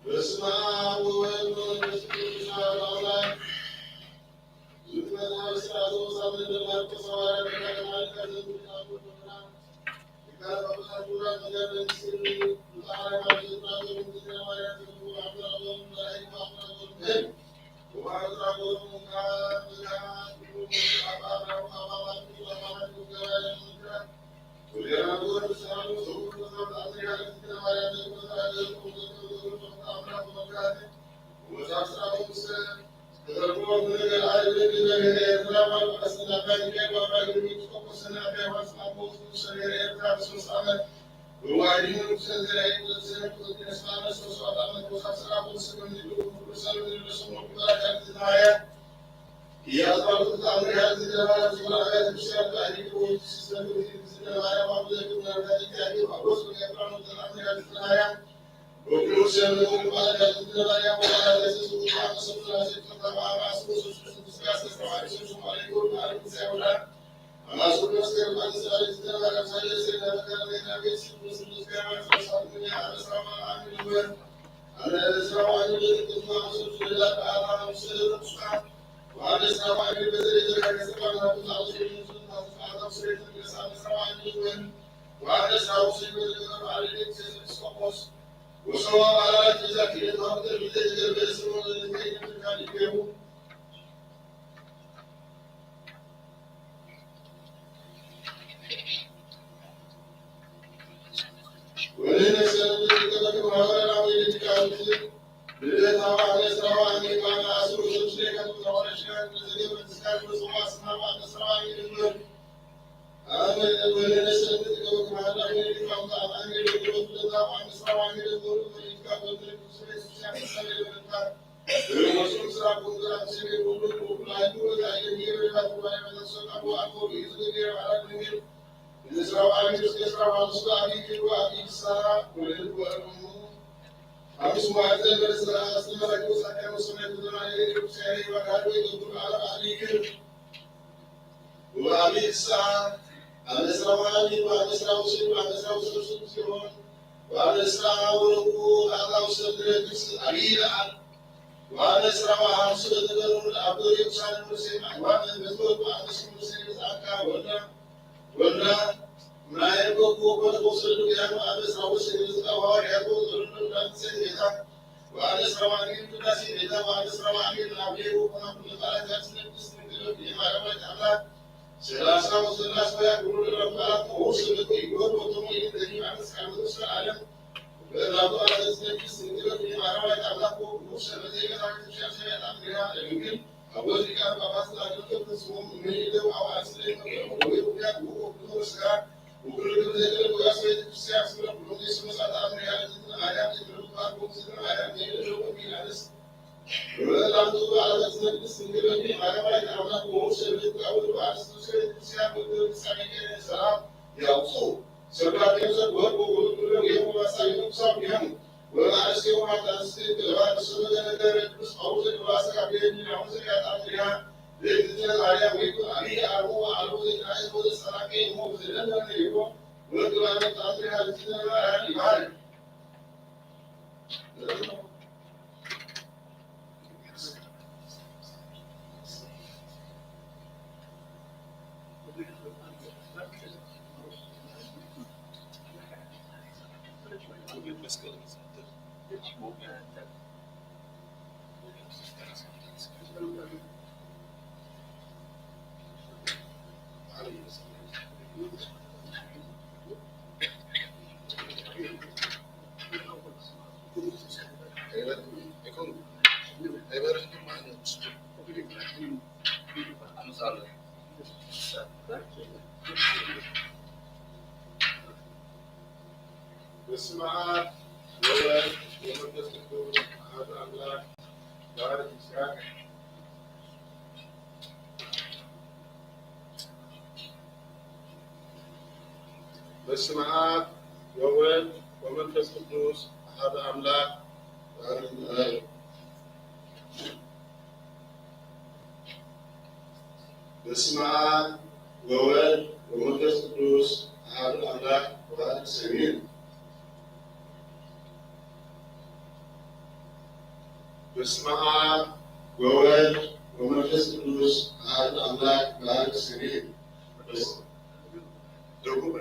በስመ አብ ወወልድ ወመንፈስ ቅዱስ አሐዱ አምላክ። ዝመጽእ ስርዓት ወሳብ ነበር ማርቆስ ሐዋርያ ተጋዳላይ ከዘንቱ ዳንጉ ዶክራ ሊቃነ ጳጳሳት ክቡራት መጋቤ ምስጢር ሊቀ ሐዋርያት አባ ጊዮርጊስ ዘእንግሊዝኛ ማርያም ዘንቱ አቡነ አቡነ መላእክት አቡነ ገብርኤል ወማርያም ዘአቡነ ሙካ መድኃኒት አባ አብርሃም አባ ማርቆስ አባ ማርቆስ ገባኤ ለመንክራት ወአብ ይስሐቅ፣ አብ እስራ ወአሚን፣ ወአብ እስራ ወስን፣ ወአብ እስራ ወሰለስቱ ሲሆን፣ ወአብ እስራ ወረብኡ አጣው ሰድረ ግብፅ አብይ ለአል፣ ወአብ እስራ ወሐምሱ ለተገሩ አብ ኢየሩሳሌም ወሴም አሕዋም መዝወር ወአብ እስራ ወሰለስቱ ዘአካ ወልዳ፣ ወልዳ፣ ምናየን ኮኩ ወኮነ ወሰዱ ያኑ አብ እስራ ወሰለስቱ ዘአካ ወሐዋርያት ወዘሩ እንዳትሰን ጌታ፣ ወአብ እስራ ወአሚን ቅዳሴ ጌታ፣ ወአብ እስራ ወአሚን አብሌ ወኮና ኩለ በዓላት ያስነቅስ ንግደት የማረማት አምላክ፣ ሰላሳ ወሰላሳ ያክብሩ ለረብዓት ወሰለቱ ይወር ወቶሞ ይንተኒ አብ እስራ ወሰለስቱ ዓለም፣ በእናቱ አብ እስራ ወሰለስቱ ንግደት የማረማት አምላክ ወኩሉ ሰበተ የገታ ክርስቲያን ሰሪያት አምሪሃ ለድንግል፣ አወልድ ሊቃነ ጳጳሳት አግኝቶ ተስቦም እምይእዜው አዋዕል ስለ ይመክሮም ወይ ምክንያት ውእቱ ወክብሮ ስጋ ወክብሮ ክብር ዘይገለጡ ያስ ቤተ ክርስቲያን ስለ ኩሎም ዘይስመሳት አምር ያለ ዝትን አርያም ዘይትረዱ ባርኮም ዝትን አርያም ዘይገለጡ ወኪል አነስ ወላምቱ በዓላት ዝነግስ እንግዲህ ማረማይ አምላክ ወሙስ ቤት አውድ በዓል ስለ ቤተ ክርስቲያን ወክብር ሳሚቀ ሰላም ያውጹ ሰብራቴ ዘግበር ወጉሩ ክብር የሆ ማሳይ ነው ሳም ያሙ ወለአርሴማ ዳንስቴ ለባል ስለ ነገር ቅዱስ ጳውሎስ ለባሰ አብየኒ አሁን ዘጋጣም ያ ለእግዚአብሔር አርያም ወይ አብይ አርሞ አልቦ ዘናይ ወደ ሰራቀ ሞ ዘደነ ይሆ ወግባነ ታትሪ ሀልትነ ማርያም ይባል። በስመ አብ ወወልድ ወመንፈስ ቅዱስ አሐዱ አምላክ። ባርክ ይስሐቅ። በስመ አብ ወወልድ ወመንፈስ ቅዱስ አሐዱ አምላክ። በስመ አብ ወወልድ ወመንፈስ ቅዱስ አሐዱ አምላክ። ባርክ ሰሜን። በስመ አብ ወወልድ ወመንፈስ ቅዱስ አሐዱ አምላክ። ባርክ ሰሜን። በስ-፣ ደጉመ።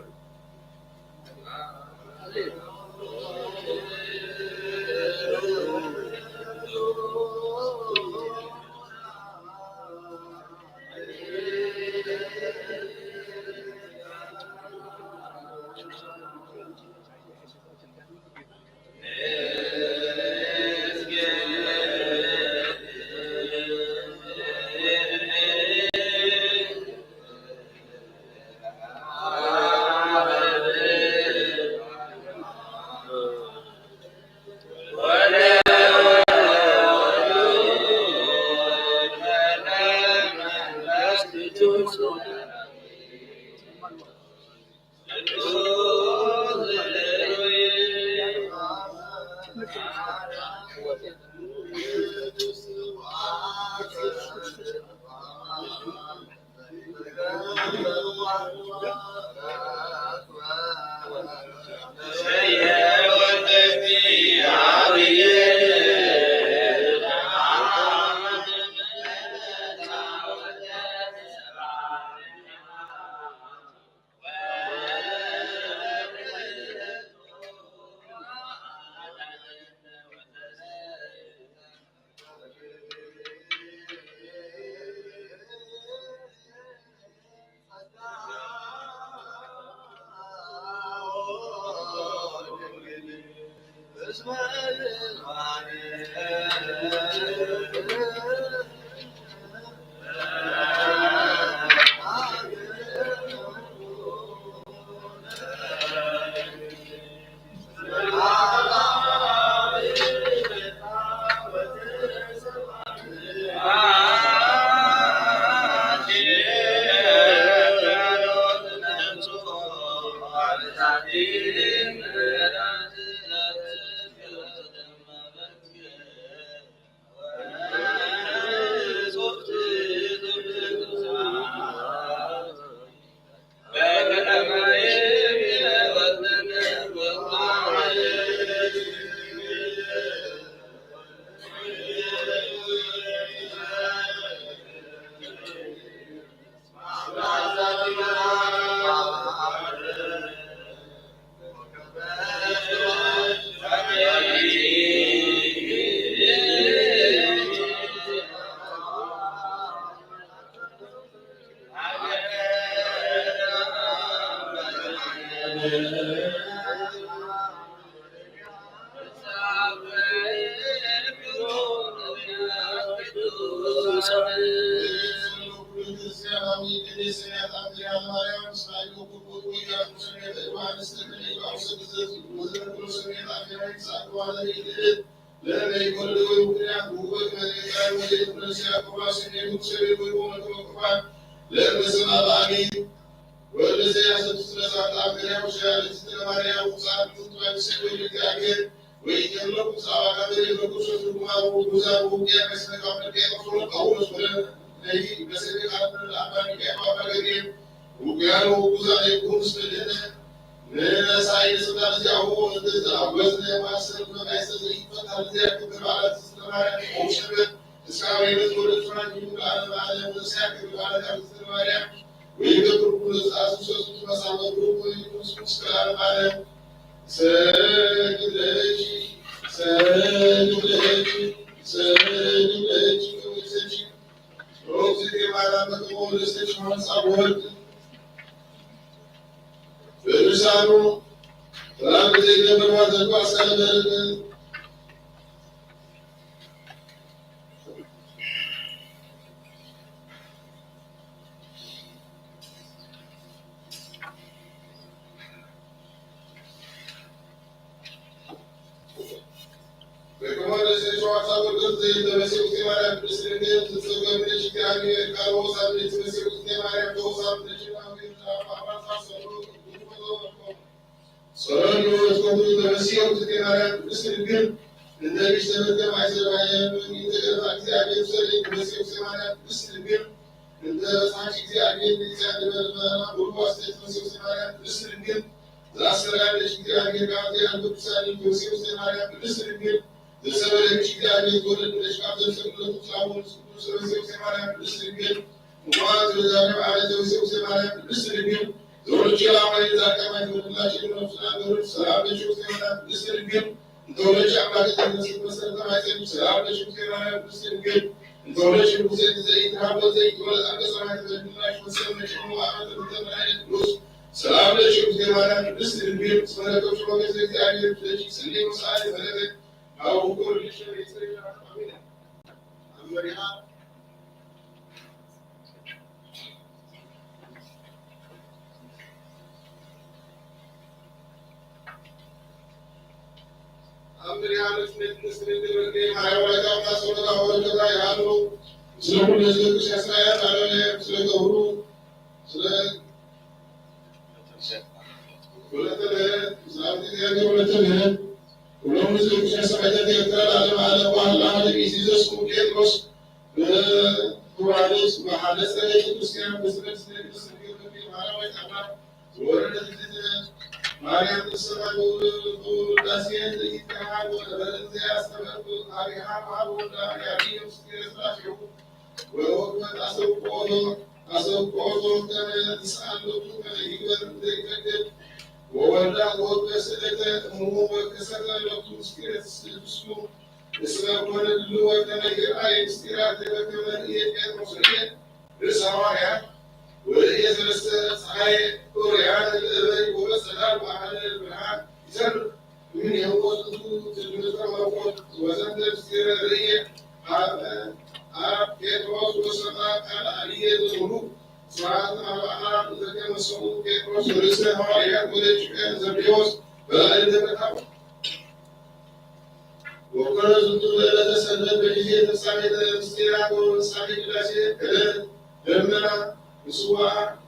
ሰግድ ለኪ፣ ሰግድ ለኪ፣ ሰግድ ለኪ፣ ሰግድ ለኪ። ሮክዚ ጌማና መጥቆ ለሰች ሐንሳ ወርድ በልሳኑ ራብ ዘይገበር ዋዘንኳ ሰለበልን ጸሎት ንእስኮቱ ተመሲኦም ዝገባርያ ቅድስት ድንግል እንተ ቢሽ ተመዝገብ ኣይዘርባየም። እንተ ገፋ እግዚኣብሔር ውሰደኝ ተመሲኦም ሰማርያ ቅድስት ድንግል እንተ በጽሓች እግዚኣብሔር ንእግዚኣብሔር በለመና ሁሉ አስተት ተመሲኦም ሰማርያ ቅድስት ድንግል ዘአስተዳደረች እግዚአብሔር ከአንተ ያሉ ቅዱሳን ተወሲኡ ማርያም ቅድስት ድንግል ዘሰበለች እግዚአብሔር ተወለደች። ከአንተ ተሰቅሎ ተጻወ ቅዱስ ተወሲኡ ማርያም ቅድስት ድንግል እማት ለዛሬው ዓለም ተወሲኡ ማርያም ቅድስት ድንግል ዘወለች የላማዊ ዛቀማይ ተወለደላች። የምረፍና ገሮች ሰላም ለች ውስጥ ማርያም ቅድስት ድንግል እንተወለች አምላክ ተነስት መሰረተ ማይጸን ሰላም ለች ውስጥ ማርያም ቅድስት ድንግል እንተወለች ንጉሴ ዘይትሃቦ ዘይትወለድ አብ ሰማይ ተወለድላች መሰል መጭሙ አመት ተመተመ ቅዱስ ሰላም ለኪ እግዝእተ ማርያም ቅድስት ድንግል እስመ ረከብኪ ሞገሰ እግዚአብሔር ብእዴኪ ጸልዪ ወሰአሊ በረከት አቡነ ቁርሽ ቤተሰብ አሜን። አመሪሃ አመሪሃ ለስሜት ቅድስት ድንግል ወልዴ ማርያም ወላዲተ አምላክ ጸሎታ ወበረከታ ይሃሉ። ስለ ሁሉ ህዝብ ቅዱስ ያስራያ ባለለ ስለ ገብሩ ስለ ወለተ ምህረት፣ ስለ አብነት ያገር ወለተ ምህረት፣ ሁሉም ህዝብ ቅዱሳን ሰማዕታት ኤርትራ ለዓለመ ዓለም። ዋህላ ዓለም ኢየሱስ ጴጥሮስ በዮሐንስ በሐለጸ ቤተ ክርስቲያን በስመ ቅድስት ድንግል ማርያም ወይታና ወረደት ማርያም ተሰማ በውዳሴ ዘይትከሃል ወነበረ ዘያስተበቁ አሪሃ ማር ወዳ ያሪዮ ስቲረስላሴው ወወግመት አሰብቆቶ አሰብቆቶ ከመ ይስአል ሎቱ ከመ ይግበር ዘይፈቅድ ወወልዳ ወወግመ ስእለተ እሙ ወከሰተ ሎቱ ምስጢረ ስድስቱ እስመ ኮነ ድልወ ከመ ይርአይ ምስጢራት ወከመ ርእየ ጴጥሮስ ርእየ ርእሰ ሐዋርያት ወርእየ ሰለስተ ፀሐይ ኦርያን ለእበይ ወበጸዳል ወአሐደ ብርሃን ይሰርቅ። ምን የውቆ ዝንቱ ትልምተ መርቆት ወዘንተ ምስጢረ ርእየ አብ ጴጥሮስ ወሰማ ቃል አብየ ዘሙሉ ስብሐት አብ አብ ዘከመ ሰሙ ጴጥሮስ ርእሰ ሐዋርያት ወደቂቀ ዘብዴዎስ በላዕለ ደብረ ታቦር። ወኮነ ዝንቱ ለዕለተ ሰንበት በጊዜ ተፍጻሜተ ምስጢራት ወፍጻሜ ቅዳሴ ከደን ደመና ንስዋ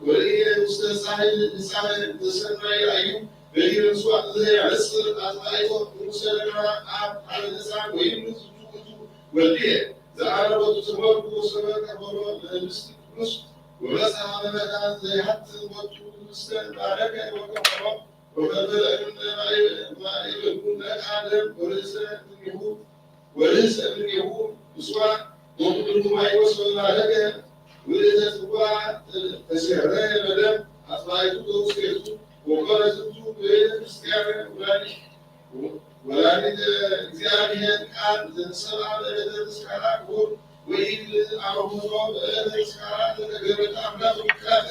ወርእየ ውስተ ሳህል ንሳህል ዘሰናይ ራእዩ በዲረ ንስዋ ዘይዕጽር ኣዝማሪቶ ንጉሰ ለማ ኣብ ሓደ ህፃን ወይም ዝትውቱ ወልድየ ዝኣረበቱ ተመርኩ ወሰበ ከበሮ ለምስቲ ቅዱስ ወበጽሐ መመታ ዘይሃትን ወቱ ውስተ ባረከ ወከበሮ ወከልበለ እምነ ማይበሉ ነቃደም ወርእሰ እምኔሁ ወርእሰ እምኔሁ ምስዋ ወኩሉ ማይ ወሰበ ባረከ ወርእሰ ጽዋ ተሰረ በደም አጽባይቱ ተውስቴቱ ወኮነ ዝንቱ ቤተ ክርስቲያን ወላዲት ወላዲተ እግዚአብሔር ቃል ዘተሰብአ በዕለተ ተስካራ ክቡር ወኢድ አበቦቶ በዕለተ ተስካራ ዘተገብረ ተአምራት ወምክራተ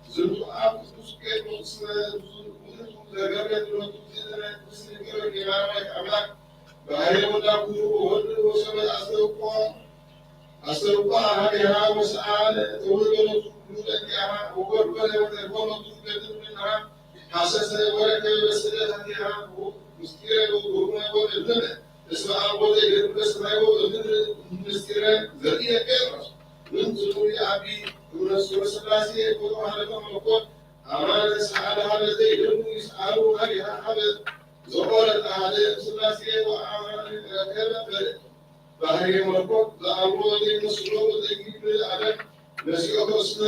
ዝንቱ አብ ቅዱስ ጴጥሮስ ውእቱ ዘገብረ ትምህርቱ ዝእተነ ቅድስት ድንግል ወጌማራዊት አምላክ ባህርየ ወልዳ ኩሉ ወወልድ ወሰበ አስተውቆ አስተውቋ ሀቤሃ ወሰአለ ተወልደ ለኩሉ ደቂሃ ወጎልጎለ ወተርጎመ ኩሉ ገድል ምንሃ ሐሰሰ ወረከበ በስደት ሀቤሃ ምስጢረ ወጉሩመ ወገድለ እስመ አብ ወዘይገድል በሰማይ ወበምድር ምስጢረ ዘርእየ ጴጥሮስ ምንትኑ የአቢ እምነሱ በስላሴ ወተዋህደ መለኮት አማነ ሰአለ ሀበ ዘይደሉ ይስአሉ ሀቤሃ ሀበ ዘቆረጠ ሀደ ስላሴ ወአማነ ረከበ በለ ባህርየ መለኮት ለአእምሮ ዘይመስሎ ወዘይብል አደብ ነሲኦ እስመ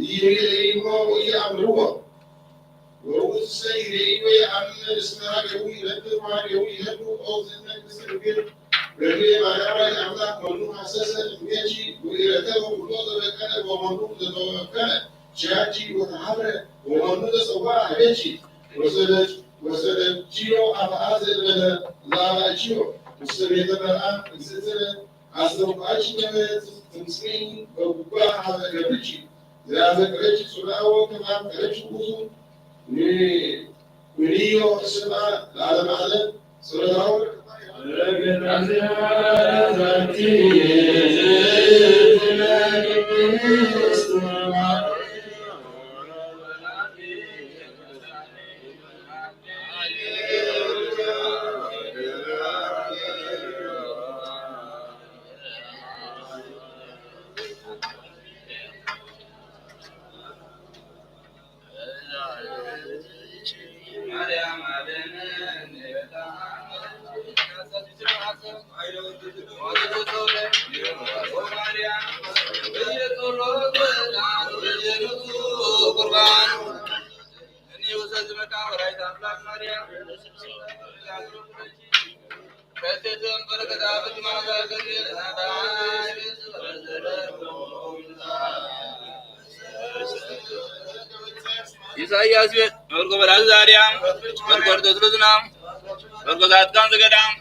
ኢይሬእይዎ ወኢየአምርዎ። ወውእቱሰ ይሬእዮ ወየአምር እስመ ሀቤሁ ይነብር ወሀቤሁ ይሀሉ። ኦ ዝነ ግስር ግን ረድኤ ማርያም አምላክ መኑ ሐሰሰ እምኔኪ ወኢረከበ ኩሎ ዘበቀለ ወመኑ ዘተወከለ ኪያኪ ወተሐፍረ ወመኑ ዘጸውዐ ሀቤኪ ወሰደኪዮ አፍአ ዘእበለ ዘአባእኪዮ ውስተ ቤተ መርአም እግዝእትነ አስተብቋኪ ከመ ትምጽኢ በጉባ ሀበ ገብርኪ ዘያፈቅረኪ ጽልአዎ ከመ አፍቀረኪ ውእቱ ኩንዮ እስማ ለዓለመ ዓለም ጸሎታሁ ኢሳይያስ ቤት መርጎ በራዚ ዛርያ መርጎ ርደትሎ ዝናም መርጎ ዛትካን ዘገዳም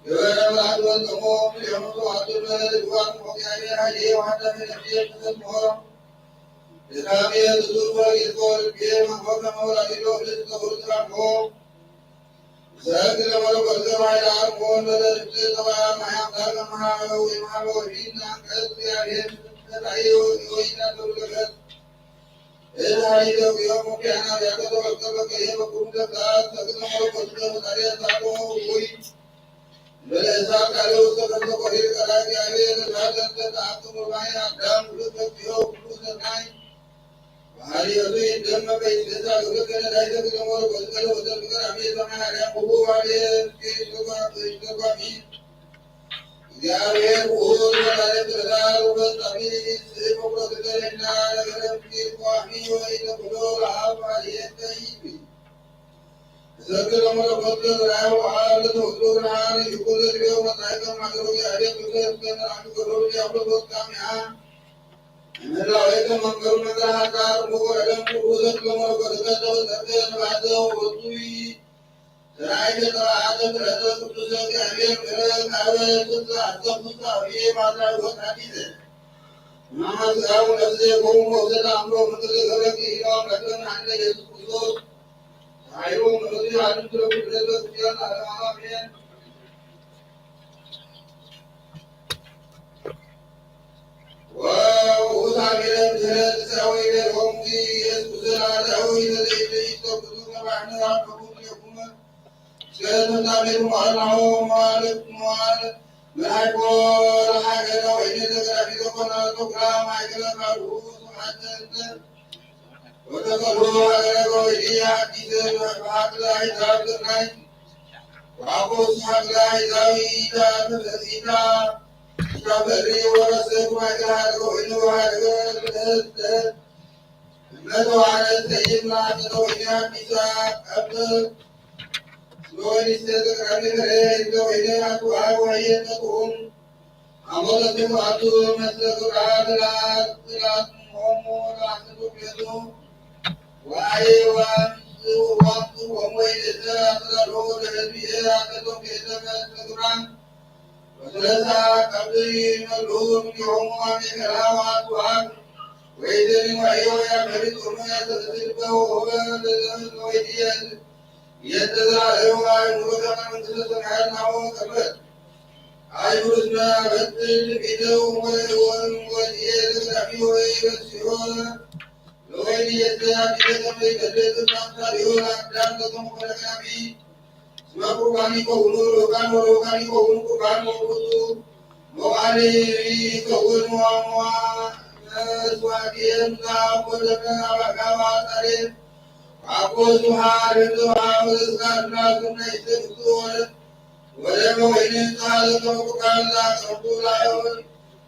ገበረ መልኣክ ወልደሞ፣ ክልኤሆም ተዋሕዶ መለኮት ወእግዚኣብሔር ኃይሌ ወኃዳሜ ነፍሴ ተሰምዖ። ድካሜ ብዙ ወርጌቶ ልቤ መንፈቀ መውላዲሎ ልትከብሩ ተባርኮ። ሰግድ ለመለኮት ገብረ ኃይለ አርሞ ለለልብስ ተባያ ማያም ዳግም ሀበው የማበው ፊት አንቀጽ እግዚአብሔር ተታየ ወይና ተብለበት። እዛ ሊደው የሙ ኪያና ያቀረበ ቀበቀ የመቁም ገብታ ሰግድ ለመለኮት ገብረ ኃይለ ዛቆ ውይ። በለሳ ቃሉ ተፈተቆ ሂር ቀዳቂ አቤ ለዛተን ተጣጥሙ ማይ አዳም ሁሉ ተጥዮ ሁሉ ሰናይ። ባህሪቱ ይደመ በይስታ ግብር ከነዳይ ተግዘሞ ለቆዝቀለ ወተግዘር አቤ ሰማይ አዳም ሁሉ አቤ ስኬ ተጓ-፣ ተጓሚ። እግዚአብሔር ውእቱ ወላዲተ ዳር ወበጻሚ ስእል ወቆዝቀለና ለገረም ኪር ቋሚ ወይ ተብሎ ለአብ አልየተ ይቢ። እሰግድ ለመለኮት ለዘርአው አብ ለተወልዶ ብርሃን ይኩን ለድቤው መጻእከ ማገሮ የአቤት ብሰት ከመልአክ ገሮ ዲያብሎስ ወጣሚያ። እምህላዌከ መንበሩ መጽሐፍ ቃል ሙቆ ዕለም ቅዱሰት ለመለኮት ከተወሰተ ነባተ ወጡይ። ራእይ ተባዓተ ምሕረተ ቅዱሰ እግዚአብሔር ምሕረት አበ ስልጣ አሰብ ስልጣ ብዬ ማድራዊ ወጣ ጊዜ ማማስጋው ነፍሴ ቆሙ ወሰላም ሎ ምክር ዘረግ ኢሎም ረክበን አንደ ኢየሱስ ክርስቶስ ኃይሉ ምሕረቱ ያድን ትረፉ ድረስ በክርስቲያን ለዓለማዊ አሜን። ወውእቱ አሚረ ምሕረት ሥራዊ ቤሎሙ ኢየሱስ ዘላለዊ ለዘይለይቶ ብዙ መባዕነ አልፈቡ ትለኩመ እስከ ተታቤሉ አላሆ መዋልድ መዋል መላይኮ ለሃገረ ወይኔ ተገራፊ ተኮና ተኩራ ማይከለ ካልሁ ስብሐተ እንተ ወተቀሎ ሀገረ ወይኔ አዲስ በሀቅ ላይ ዛብናይ ዋቆስ ሀቅ ላይ ዛዊ ኢታ ተፈሲታ ኢታ በሪ ወረሰብ ማይከለ ሀገረ ወይኔ ሀገረ ተህተ እመተዋነ ተይም ላተተው ኢታ አዲስ አበባ ሎሊስ ተዘክራኒ ከሬ ኢንተ ወይኔ አቱ አብ ወይኔ ተቁም አሞለትም አቱ መስለ ቁርአን ላት ላት ሆሞ ላስቱ ቤቱ ዋይ ዋምሱ ዋምሱ ሆሞ ይደሰ አስራሎ ለህዝብየ አተቶም ቤተ መስለ ቁርአን ወስለሳ ቀብሪ መልኡ እምኔሆሙ አሜከላ ወአቱ አብ ወይዘኒ ዋዮ ያመሪት ሆሞ ያሰለስል በሆበ ለዘመን ወይድየን የተዛረው አይምሮ ከመንግስተ ሰማያት ናሆ ቀበት አይሁድና በትል ቢደው ወይወን ወዲየ ለጋቢ ወይ በሲሆን ለወይን የሰያ ቢደተመ ይቀደስ ናምታ ሊሆን አዳም ለቶም ወለጋቢ ስመ ቁርባን ይከውኑ ለወጋን ወለወጋን ይከውኑ ቁርባን ወቁቱ መዋሊ ይከውን ዋዋ መስዋዕት የምታ ወደመ አባጋባ ጣሬ አቦ ሱሃ ለዘዋ ወዘስጋድና ሱና ይሰግዱ ወለ ወደመ ወይን ቃል ተመቁቃል ላቀርቡ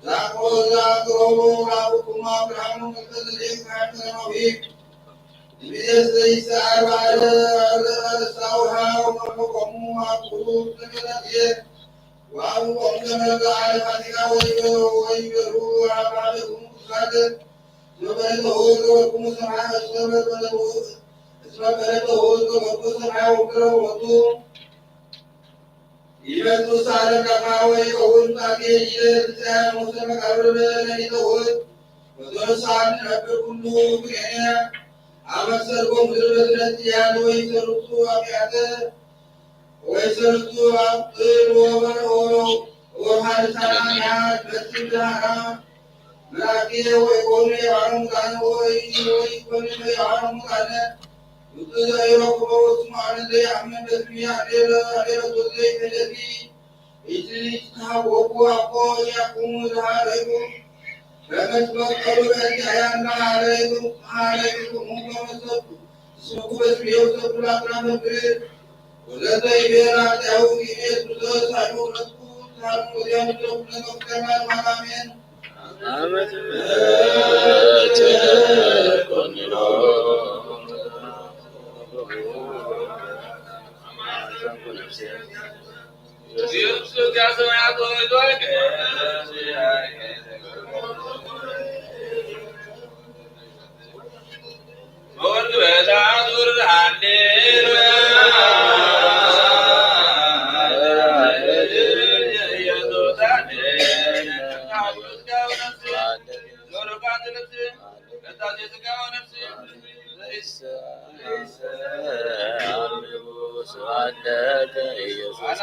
ላቀርቡ ላቀርቡ ላቁማ ብርሃኑ መከተል የስማዕተናዊ ኢቢኤስ ለይሰዓር ባለ አርሳውሃ ወመቆሙ አቁሩ ተገናየ ወአቡ ቆሙ ተመረጠ አለ ፋሲካ ወይበሩ ወይበሩ አባለሁ ሳደ ሶበ ተወልደ ወቁሙ ሰማዕት ሶበ በለቡ እስመ በለተ ወልደ ወቁ ሰማይ ወቅረ ወቱ ይመጽኡ ሳለ ቀዳማዊ ይኸውን ጣቴ ይለ ትንሣኤ ሙሴ መቃብር ለሊተ ውእቱ ወተንሥአ እምነብር ኩሉ ክእኔ አመሰልጎ ምድር በትነት ያለ ወይሰርቱ አብያተ ወይሰርቱ አብጥል ወበርኦ ወሃልሳና ያት በትል ዳራ ምራቂ ወይኮኑ የባሮም ቃነ ወይ ወይኮኑ የባሮም ቃነ ውጡ ዘይረክቦ ውስሙ አነ ዘይአምን በስሚ አዴረ አዴረ ቶዘይ ተደፊ ኢትሊ ተሃወቁ አቦ ያቁሙ ለሃረይኩም በመትበቀሉ በእንቲአያን ለሃረይኩም ሃረይኩም ከመሰጡ ስምኩ በስሚ የውሰዱ ላትና መግር ወለተ ይቤራ ያው ኢየሱስ ሳይሆን ረስኩ ሳይሆን ወዲያም ረስኩ ለመፍቀር አሜን። ስብሐት ለከ ኢየሱስ።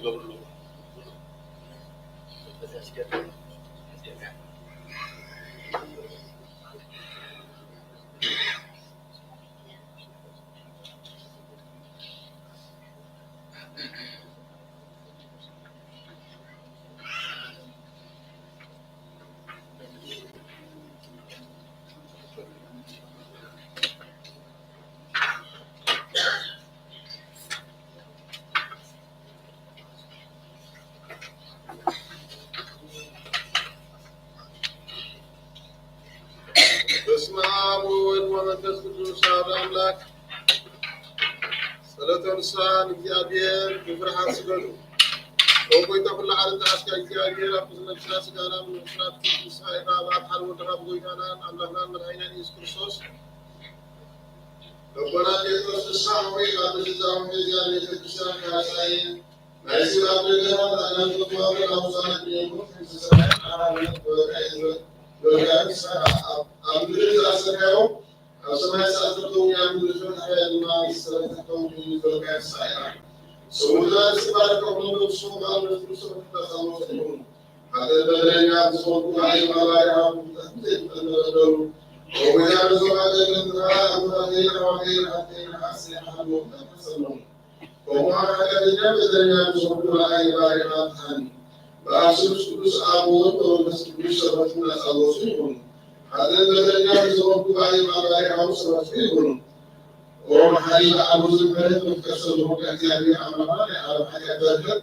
ይገብርሉ። በስመ አብ ወወልድ ወመንፈስ ቅዱስ አሐዱ አምላክ። ጸሎተ ንስሐ ንእግዚኣብሔር ብፍርሃት ስገዱ። ኦ ጐይታ ኩሉ ዓለም ተሓዝካ እግዚኣብሔር ኣብ ኩሉ ነብስና ስጋና ምንፍራት ንስኻ ኢኻ። ብኣብ ሓደ ወድኻ ብጐይታናን ኣምላኽናን መድሓኒናን ኢየሱስ ክርስቶስ። ኣቦና ጴጥሮስ ንስኻ ሆይ ኣብ ምድሪ ዛውን ቤዛ ቤተ ክርስቲያን ካህሳይን ናይ ስጋ ኣገልገላት ኣጋንንትን መዋቕር ኣውሳነት ንየምሩት ከምዝሰማይ ዓራብነት በበቃ ይዝረግ። በበቃ ንስኻ ኣብ ምድሪ ዝኣሰርካዮ ኣብ ሰማይ ዝኣሰርካዮ ኣብ ምድሪ ዝፈታሕካዮ ድማ ዝተፈታሕካዮ ኮይኑ ዝበልካዮ ንስኻ ኢኻ። ሰውና ንስኻ ባረከ ብሎ ንሱ በዓል መንፈስ ቅዱስ ተፈታሕካዮ ይኹኑ። ሓደ በደለኛ ዝኾንኩ ንዓይ ባሪያኻ ብብርታትን ዘይትጠልም በደሉ። ወጎይታ ነዞም ኣገልገልትኻ ኣቦታተይን ኣሕዋተይን ሓፍተይን ንዓስ ዘይሓልዎም ተመሰሎም። ከምኡ ሓጢኣተኛ በደለኛ ንዝኾንኩ ንዓይ ባሪያኻ ፍትሓኒ። ብኣብ ስሉስ ቅዱስ ኣብ ወወልድ ወመንፈስ ቅዱስ ሰበትኩም ናጻ ዝወጹ ይኹኑ። ሓጥእን በደለኛ ንዝኾንኩ ብኣይ ባሪያኻ እውን ሰበትኩ ይኹኑ። ኦ መሓሪ ብዓሉ ዝምሕረት መፍቀር ሰብ ዝኾንካ እግዚኣብሔር ኣምላኽና ናይ ዓለም ሓጢኣት በርህር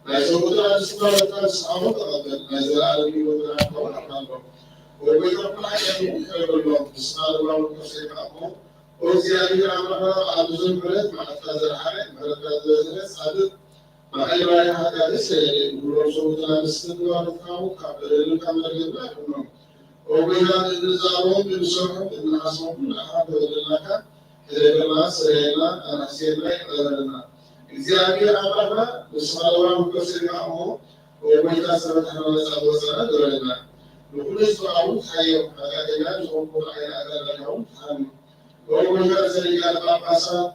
ናይ ሰብኡትን ኣንስትና መጥፋእን ንስኻ እውን ተቐበል፣ ናይ ዘለኣለም ህይወትና ክኸውን ኣማልዶ። ወጎይታ ኩሉ ሓጢኣት እውን ይሕረገሎም፣ ንስኻ ልባዊ ቅርሴካ እሞ፣ ኦ እግዚኣብሔር ኣምላኽና፣ ኣብ ብዙሕ ምሕረት መዓትካ ዝረሓቐ፣ ምሕረትካ ዝበዝሐ፣ ጻድቕ፣ መሓሪ ባርያ ሓጢኣት ሰየለ፣ ንኹሎም ሰብኡትን ኣንስትን ንባሮትካ እውን ካብ በደልን ካብ መርገምን ኣድሕኖም። ኦ ጎይታ፣ ንግንዛቦም፣ ንሰርሖም፣ ንሓስቦም፣ ንዓኻ ተበደልናካ፣ ሕደገልና፣ ስረየልና፣ ኣናሕስየልና፣ ይቕረ በለና። እግዚኣብሔር ኣምላኽና፣ ንስኻ ለባም መበሰልና እሞ፣ ኦ ጎይታ፣ ዝተፈታሕና ነጻ ዝወጸና ግበረልና። ንኹሉ ህዝብኻ እውን ተሓየው፣ ሓጢኣተኛ ዝኾንኩ ንዓይን ኣጋዳልካ እውን ተሓኑ። ኦ ጎይታ፣ ርእሰ ሊቃነ ጳጳሳት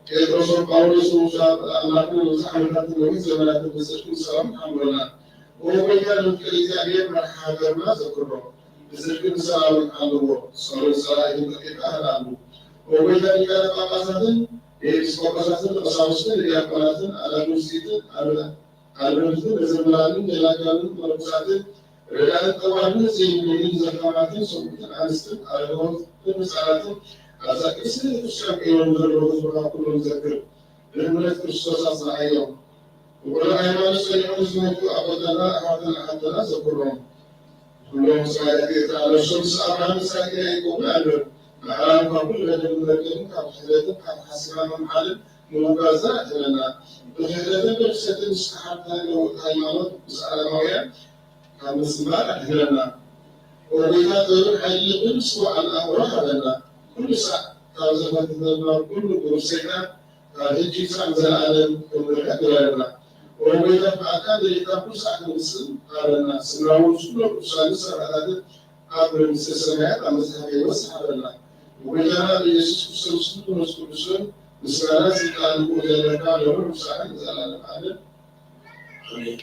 ጴጥሮስን ጳውሎስን፣ ንሱ ኣብ ኣምላኽን ንብዙሕ ዓመታትን ነዊሕ ዘመናትን ብጽድቅን ብሰላምን ሓልወና። ኦ ጎይታ፣ ንፍቅር እግዚኣብሔር መርሓ ሃገርና ዘክሮ። ብጽድቅን ብሰላምን ሓልዎ። ጸሎት ጸላኢ ተጠቂዕካ ኣህላሉ። ኦ ጎይታ፣ ሊቃነ ጳጳሳትን ንኤጲስቆጶሳትን ንቀሳውስትን ንዲያቆናትን ኣናጉንስቲትን ኣበ-፣ ኣበምትን መዘምራንን ደናግላንን መነኮሳትን ረዳእን ጠዋርን ዘይምንን ዘካማትን ሰብኡትን ኣንስትን ኣረጋውትን ህጻናትን ኣብዛ ቅድስቲ ቤተክርስትያን ኮይኖም ዘለዉ ህዝብኻ ኩሎም ዘክር። ብምህረት ክርስቶስ ኣጽንዓዮም። ብቑሩብ ሃይማኖት ጸኒዖም ዝሞቱ ኣቦታትና ኣሕዋትን ኣሓትና ዘክሮም። ኩሎም ሰማዕታት ኤርትራ ነፍሶም ምስ ኣብርሃም ይስሐቅ ኢላ ይቆሙ ኣለዉ። ንዓና እኳ ኩሉ በደልን መርገምን ካብ ክሕደትን ካብ ሓሲማ ምምሓልን ምውጋዝን ኣድሕነና። ብክሕደትን ብርክሰትን ዝተሓርተ ለውጢ ሃይማኖት ምስ ኣረማውያን ካብ ምጽንባር ኣድሕነና። ኦ ጎይታ፣ ጥበብን ሓይልን ልብን ምስትውዓልን ኣእምሮ ሃበና። ኩሉ ሳዕ ካብ ዘፈተተና ኩሉ ግሩም ሰይጣን ካብ ሕጂ ክሳዕ ንዘለኣለም ክንምርሐ ግበረና። ኦ ጎይታ፣ ፍቓድካ ደሊና ኩሉ ሳዕ ክንፍጽም ሃበና። ስምና እውን ንኹሎም ቅዱሳንን ሰማዕታትን ኣብ መንግስተ ሰማያት ኣብ መጽሓፈ ህይወት ሰዓረና። ብጎይታና ብኢየሱስ ክርስቶስን መንፈስ ቅዱስን ምስጋናን ስልጣንን ክብርን ዘለካ፣ ሎምን ክሳዕን ንዘለኣለም ዓለም። ኣሜን።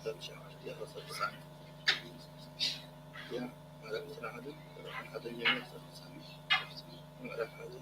ምዕራፍ ሓደ፣ ምዕራፍ ሓደ፣ ምዕራፍ ሓደ፣ ምዕራፍ ሓደ፣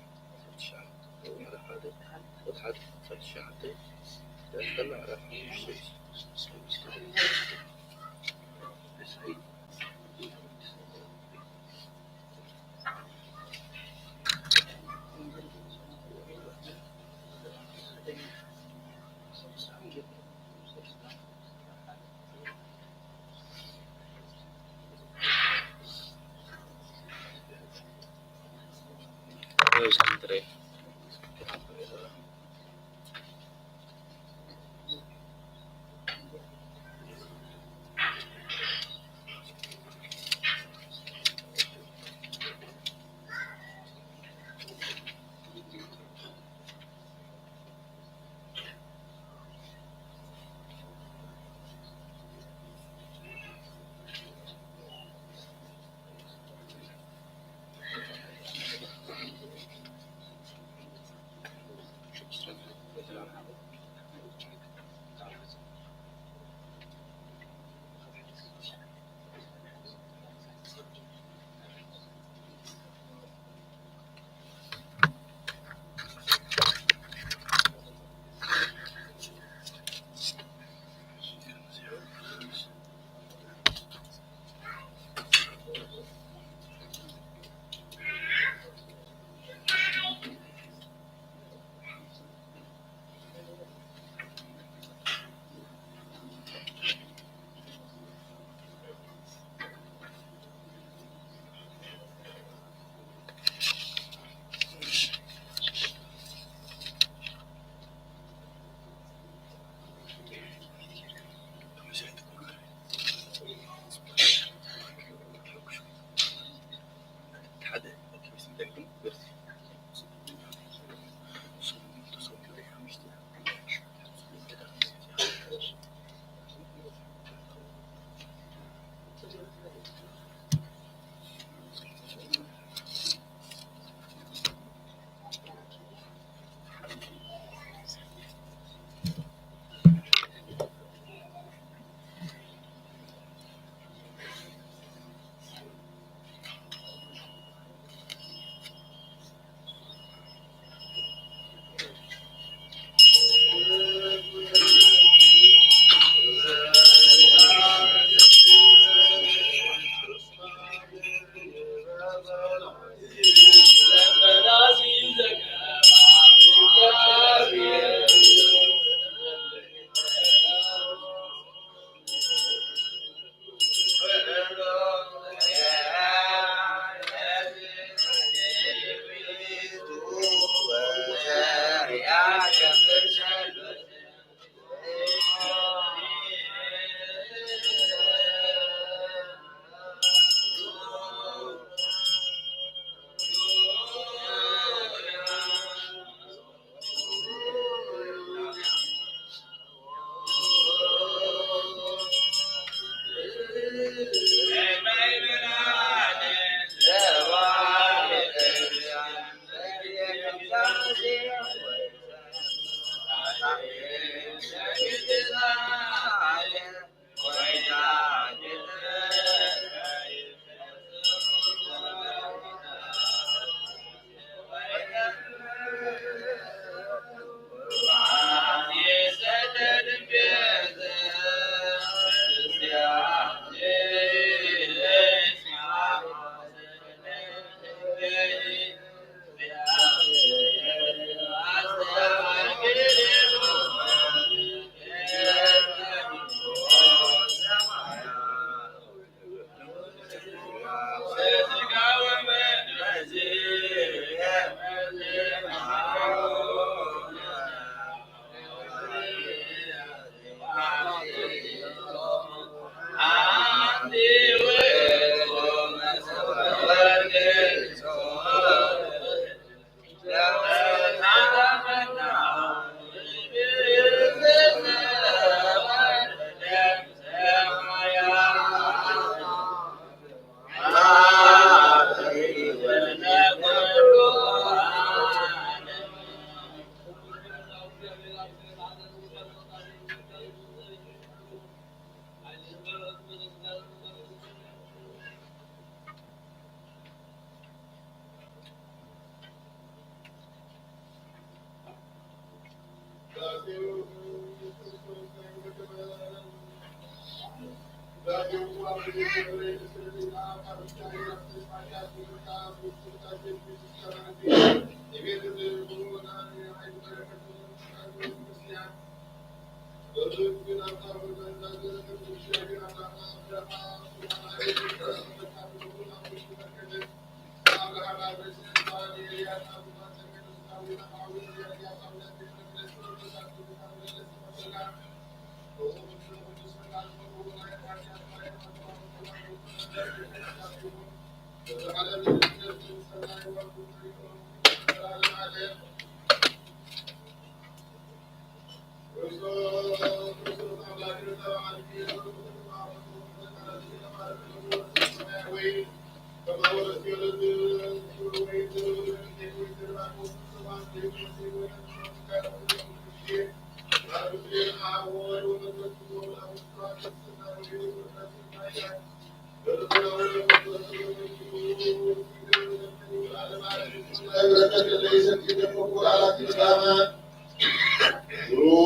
ብሩክ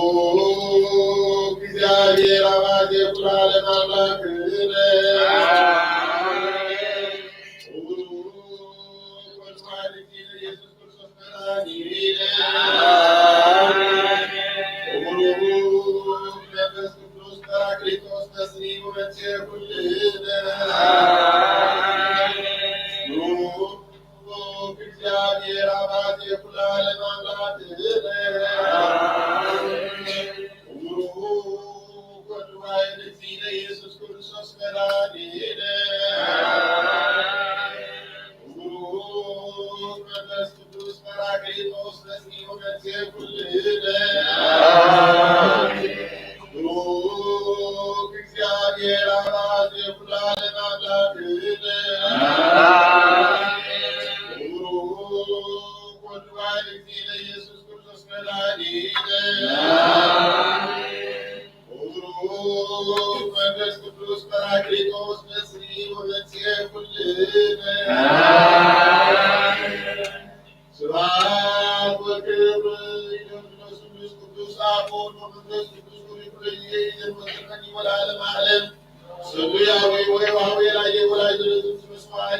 እግዚኣብሔር አባዜ ኩሉ ዓለም አምላክነ። ብሩክ ወልድ ዋሕድ ኢየሱስ ክርስቶስ መድኃኒነ። ብሩክ መንፈስ ቅዱስ ጳራቅሊጦስ ተስሊ ወመንጽሔ ኩልነ። ብሩክ እግዚአብሔር አባዜ ኩሉ ዓለም አምላክነ። ብሩክ ወልድ ዋሕድ እግዚእነ ኢየሱስ ክርስቶስ መድኃኒነ። ብሩክ መንፈስ ቅዱስ ጳራቅሊጦስ ተስሊ ወመንጽሔ ኩልነ። ብሩክ እግዚአብሔር አባዜ ኩሉ ዓለም አምላክነ። ብሩክ ወልድ ዋሕድ እግዚእነ ኢየሱስ ክርስቶስ መድኃኒነ። ወብሩክ መንፈስ ቅዱስ ጳራቅሊጦስ ተስሊ ወመንጽሔ ኩልነ። ስብሐት ወክብር ይደሉ ለስሉስ ቅዱስ አብ ወወልድ ወመንፈስ ቅዱስ ክብር ይኩን ለጊዜ ይዘን ወዘልፈኒ ወለዓለመ ዓለም። ሰሉ ያዊ ወይ ዋዊ ላየ ወላይ ዘለዝም ስመስዋይ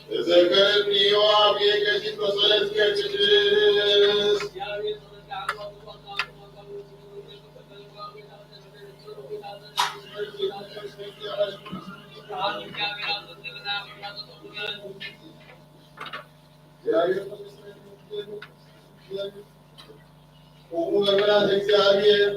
ተዘከረኒ ኦ አቡየ ቀሲስ በጸሎትከ ቅድስት። ቁሙ መምህራን እግዚአብሔር።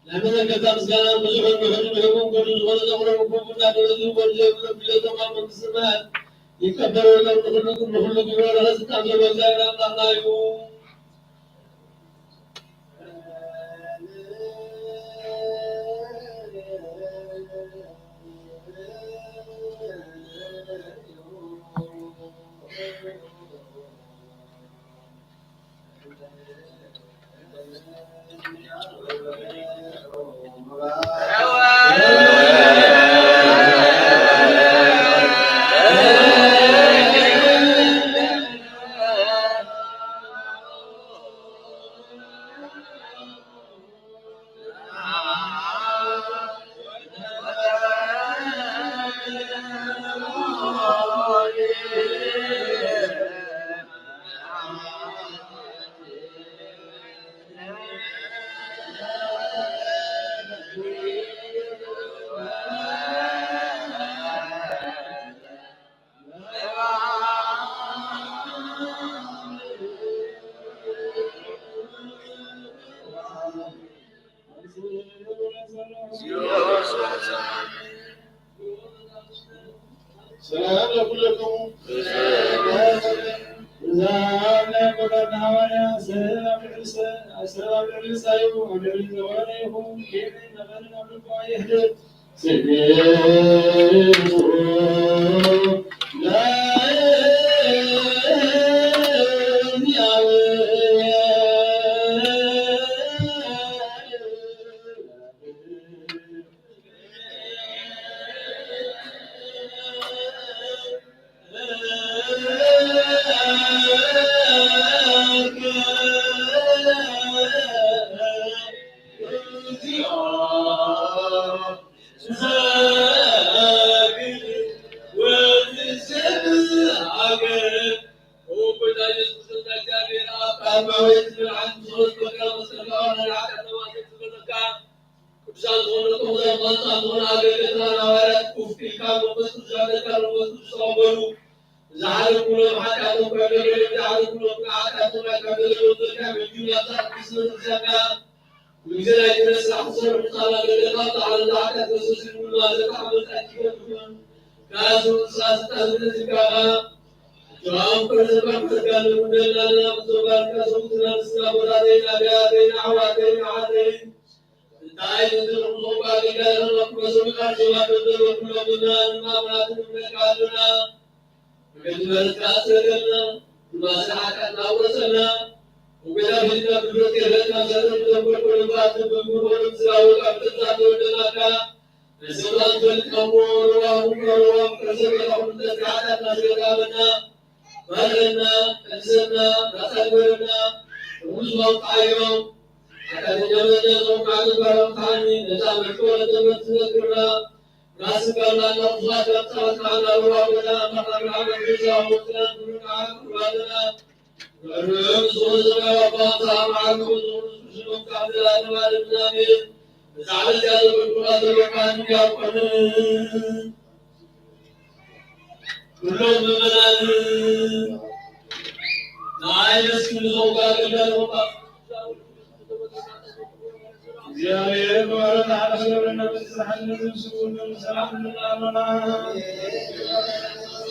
ናይ መዘከርታ ምስጋና ብዙሕን ውሑድን ይኹን፣ ጎድኒ ዝኾነ ዘቕረብኩም እናደረሱ፣ ጎድኒ ዘይብሎም ድሌቶም ኣብ መንግስቲ ሰማያት ይቀበለሎም። ንኹሉ፣ ንኹሉ ግብረ ረኸ ስልጣን ዘለዎ እግዚኣብሔር ኣምላኽና እዩ። ሰላም ለኩለኩም። እዛ ናይ ኣቦታትና ሃዋርያ ሰብ ኣብ ልዕሊ ሰ-፣ ሰብ ኣብ ልዕሊ ንሳ እዩ፣ ኣብ ልዕሊ ዝነበረ ይኹን፣ ከመይ ነበረ ናብ ልቦና የሕድር። ስግዱ ለእግዚኣብሔር። ቅዱሳን ዝኾኑ ደቀ መዛሙርትካ፣ ቅዱሳን ዝኾኑ ኣገልገልትና ሃዋርያት ኮፍ ኢልካ መንፈስ ቅዱስ ያደርጋል፣ መንፈስ ቅዱስ ተቐበሉ። ዝሓለፍኩሎም ሓጢኣቶም ከይበደሎም፣ ዝሓለፍኩሎም ከዓ ሓጢኣቶም ኣይከይበደሎም ዘልካ መዲብና ኣብዛ ቅድስቲ ቤተክርስትያንካ ኩሉ ግዜ ናይ ትረስራሕ ትሰርሕ ምሳና ዘለካ፣ ኣብዛ ዓለም ሓጢኣት መሰስን ሙሉ ማዘካ ሓመፃ ይትገድፉን። ካሱ እንስሳ ስልጣን ዝገዝእካ፣ ጆሃም ከረዘባን ከጋለሙ ደላና፣ ብዞባን ከሰሙትና ንስና ቦታተይን፣ ኣገያተይን፣ ኣሕዋተይን፣ ኣሓተይን፣ እንታይ ንዝርም ዞባ ገጋዘን ወክመሰሉ ቃል ሸዋደን ዘለኩሎም ምናን ማምናትን እምነትካ ኣለና። ብገድመረትካ ኣሰገልና፣ ብማሰ ሓጢኣትና ኣውረሰና። ወገዳ ፊትና ብድረት ከለትና ሰረት ተንኮል ኮለባት ብንጉር ወለም ስራዊ ካብ ተዛት ወደናካ። ንሰብኣን ፈልቀሞ ረዋሙ ከረዋም ከሰገዳ ሁሉ ተዝሓጣትና ዘጋበና። ባርኸና፣ ቀድሰና፣ ናጻ ግበረና፣ ርጉዝ ማውጽዓዮ። ሓጢኣተኛ መዘኛዞም ከዓዘባሮም ተዓኒ፣ ነዛ መጥቆረ ተመት ትዘክርና። ራስን ጋብላና ብዙሓት ካብ ጸሎት ከዓና ሩባ ጎዳ ኣምላኽ ኣምላኽ መንፈሳዊ ሞትና ንብርካዓ ክባልና። ንዕብርብር ዝኾነ ሰማያዊ ኣባ ኣምላኽ መዓልቲ ዝኾነ ስሉስ ካብ ዘላለም ዓለም ኣሜን። እዛ ዓመት እዚኣ ዘገልግሉና ዘለዉ ካህንን ዲያቆንን ኩሎም ምእመናን ንዓይ መስኪን ንዘውጋ ኣገልጋሊ ወንበር እግዚኣብሔር ምሕረት ሓድሽ ገብረና በዚ ዝሓልን ዝምስል ኩሉ ንሰላም ንላሎና።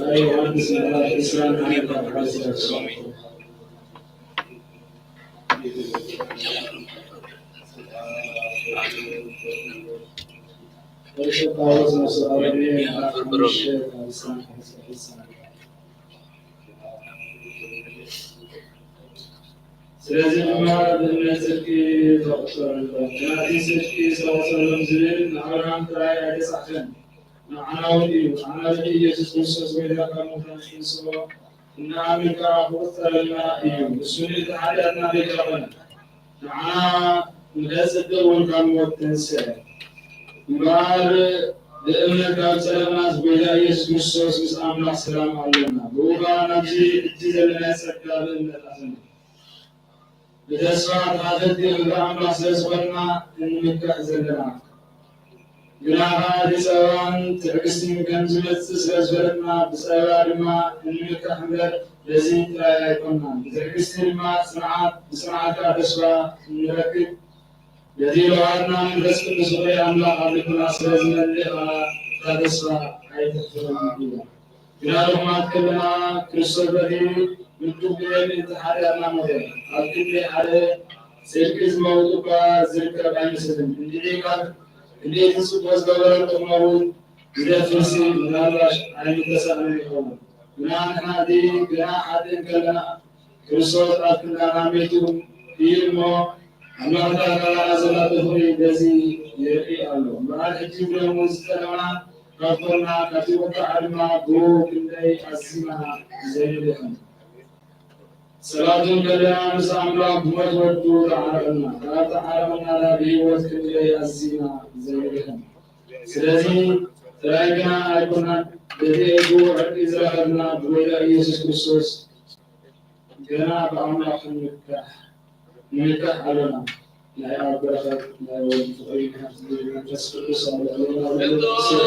ራእይ ዮሃንስ ምዕራፍ ዕስራን ሓደን ካብ ሓደ እስካብ ዕስራን። ርክብ ጳውሎስ ናብ ሰብኣውያን ምዕራፍ ሓሙሽተ ካብ ዕስራን ሓደ እስካብ ዕስራን። ስለዚ ድማ ብእምነት ጽድቂ ተቑጸረሎም። ናቲ ጽድቂ ዝተቑጸረሎም ዝብል ንኣብርሃም ጥራይ ኣይተጻሕፈን። ንዓና እውን እዩ። ንዓና ብኢየሱስ ክርስቶስ ጎይታ ካብ ሙታን ዝተንስኦ እናኣምን ከኣ ክቑጸረልና እዩ። ንሱ ንእቲ ሓጢኣትና በጃ ኾነ። ንዓና ንኸጽድቕ እውን ካብ ሞት ተንስአ። እምበኣር ብእምነት ካብ ዝጸደቕናስ ብጎይታ ኢየሱስ ክርስቶስ ምስ ኣምላኽ ሰላም ኣሎና። ብኡ ከኣ ናብዚ ሕጂ ዘለናዮ ጸጋ ብእምነት ኣተና። ብተስፋ ተኻፈልቲ ክብሪ ኣምላኽ ስለ ዝኾንና እንምክሕ ዘለና። ግና ከኣ እቲ ጸበባን ትዕግስትን ከም ዝመጽእ ስለ ዝፈለጥና፣ ብጸበባ ድማ እንምክሕ እምበር፣ በዚ ጥራይ ኣይኮንናን። ብትዕግስቲ ድማ ጽንዓት፣ ብጽንዓት ከኣ ተስፋ እንረክብ። ነቲ ለዋህና መንፈስ ቅዱስ ፍቕሪ ኣምላኽ ኣብ ልብና ስለ ዝመልእ ከኣ፣ እታ ተስፋ ኣይትሕፍረና እያ። ግና ድኹማት ከለና፣ ክርስቶስ በቲ ምልኩ ግዜ ምእንቲ ሓጢኣትና ሞተ። ኣብ ክንዲ ሓደ ጽድቂ ዝመውት እኳ ዝርከብ ኣይመስልን። እንድዒ ካብ ክንደይቲ ጽቡቕ ዝገበረ ክኸውን ዝደፍርሲ ምናልባሽ ኣይምተሳእነን ይኸውን። ግና ንሕና እቲ ገና ሓጥእ እንከለና፣ ክርስቶስ ኣብ ክንዳና ሞይቱ እዩ እሞ፣ ኣምላኽ ዳርዳር ዘላ ፍቕሪ በዚ የርኢ ኣሎ። እምበኣር ሕጂ ብደሙ ዝጸደቕና ካብ ኮንና፣ ካብቲ ቁጥዓ ድማ ብኡ ክንደይ ኣዚና ዘይንድሕን። ጸላእቱ እንከለና ምስ ኣምላኽ ብሞት ወዱ ተዓረቐና። ካብ ተዓረቐና ብህይወት ክንደይ ኣዚና ዘይንድሕን። ስለዚ ጥራይ ግና ኣይኮናን፣ በቲ ዕርቂ ዝረኸብና ብጎይታ ኢየሱስ ክርስቶስ ገና ብኣምላኽ ንምካሕ፣ ንምካሕ ኣሎና። ናይ ኣብ በረኸት ናይ ወልድ ፍቕሪ፣ ናይ መንፈስ ቅዱስ ኣብ ልዕሌና ዘሎ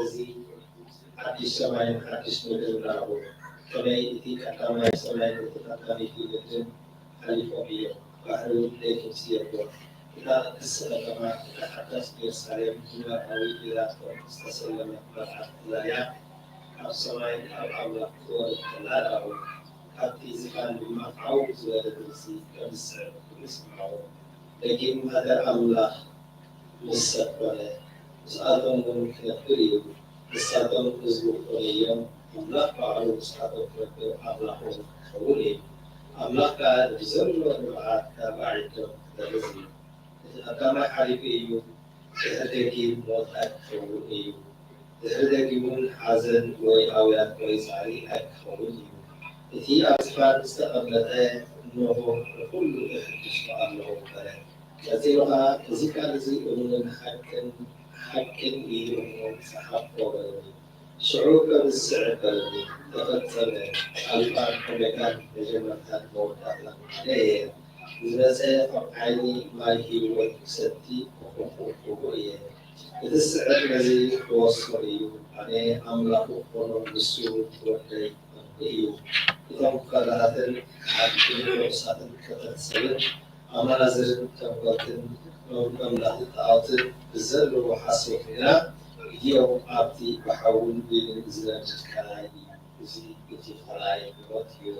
እዚ ሓዲሽ ሰማይን ሓዲሽ ምድርን ረኣኹ። ከመይ እቲ ቀዳማይ ሰማይን እቲ ቀዳመይቲ ምድርን ሓሊፎም እዮም። ባሕሪ እውን ለይቲ የብሉን። እታ ቅድስቲ ከተማ፣ እታ ሓዳስ ኢየሩሳሌም፣ ንመርዓዊ ኢላቶም ዝተሰለመት መርዓት ተላልያ ካብ ሰማይ ካብ ኣምላኽ ክትወርድ ከላ ረኣኹ። ካብቲ ዝፋን ድማ ዓው ዝበለ ድምጺ ከም ዝስዕብ ክብል ሰማዕኩ። ደጊም ማሕደር ኣምላኽ ምስ ሰብ ኮነ፣ ምስኣቶም እውን ክነብር እዩ። ንሳቶም ህዝቡ ክኾኑ እዮም። ኣምላኽ ባዕሉ ምስኣቶም ክነብር ኣምላኾም ክኸውን እዩ። ኣምላኽ ከኣ ንብዘሎ ንብዓት ካብ ኣዒንቶም ክበርዝ እዩ። እቲ ቀዳማይ ሓሊፉ እዩ፣ ድሕሪ ደጊም ሞት ኣይክኸውን እዩ። ድሕሪ ደጊም እውን ሓዘን ወይ ኣውያት ወይ ጻዕሪ ኣይክኸውን እዩ። እቲ ኣብ ዝፋን ዝተቐመጠ እንሆ ንኹሉ እሕድሶ ኣለኹ በለ። ቀጺሉ ኸኣ እዚ ቃል እዚ እሙንን ሓቅን ሓቅን እዩ እሞ ጸሓፎ በለኒ። ሽዑ ከም ዝስዕብ በለኒ፣ ተፈጸመ። ኣልፋን ኦሜጋን መጀመርታን መወዳእታን ኣነ እየ። ዝመጸ ካብ ዓይኒ ማይ ህይወት ክሰቲ ክኹኹኹ እየ። እቲ ዝስዕብ ነዚ ክወርሶ እዩ። ኣነ ኣምላኹ ክኾኖ፣ ንሱ ወደይ እዩ። እቶም ከዳዓትን ከሓድትን ርኹሳትን ከተሕት ሰብን ኣመናዝርን ተንኮልትን ኣምላኺ ጣኦትን ብዘለዎ ሓሶት ግና፣ እቲኦም ኣብቲ ብሓውን ዲንን ዝነድድ ቀላይ እዩ። እዚ እቲ ቀላይ ህይወት እዩ።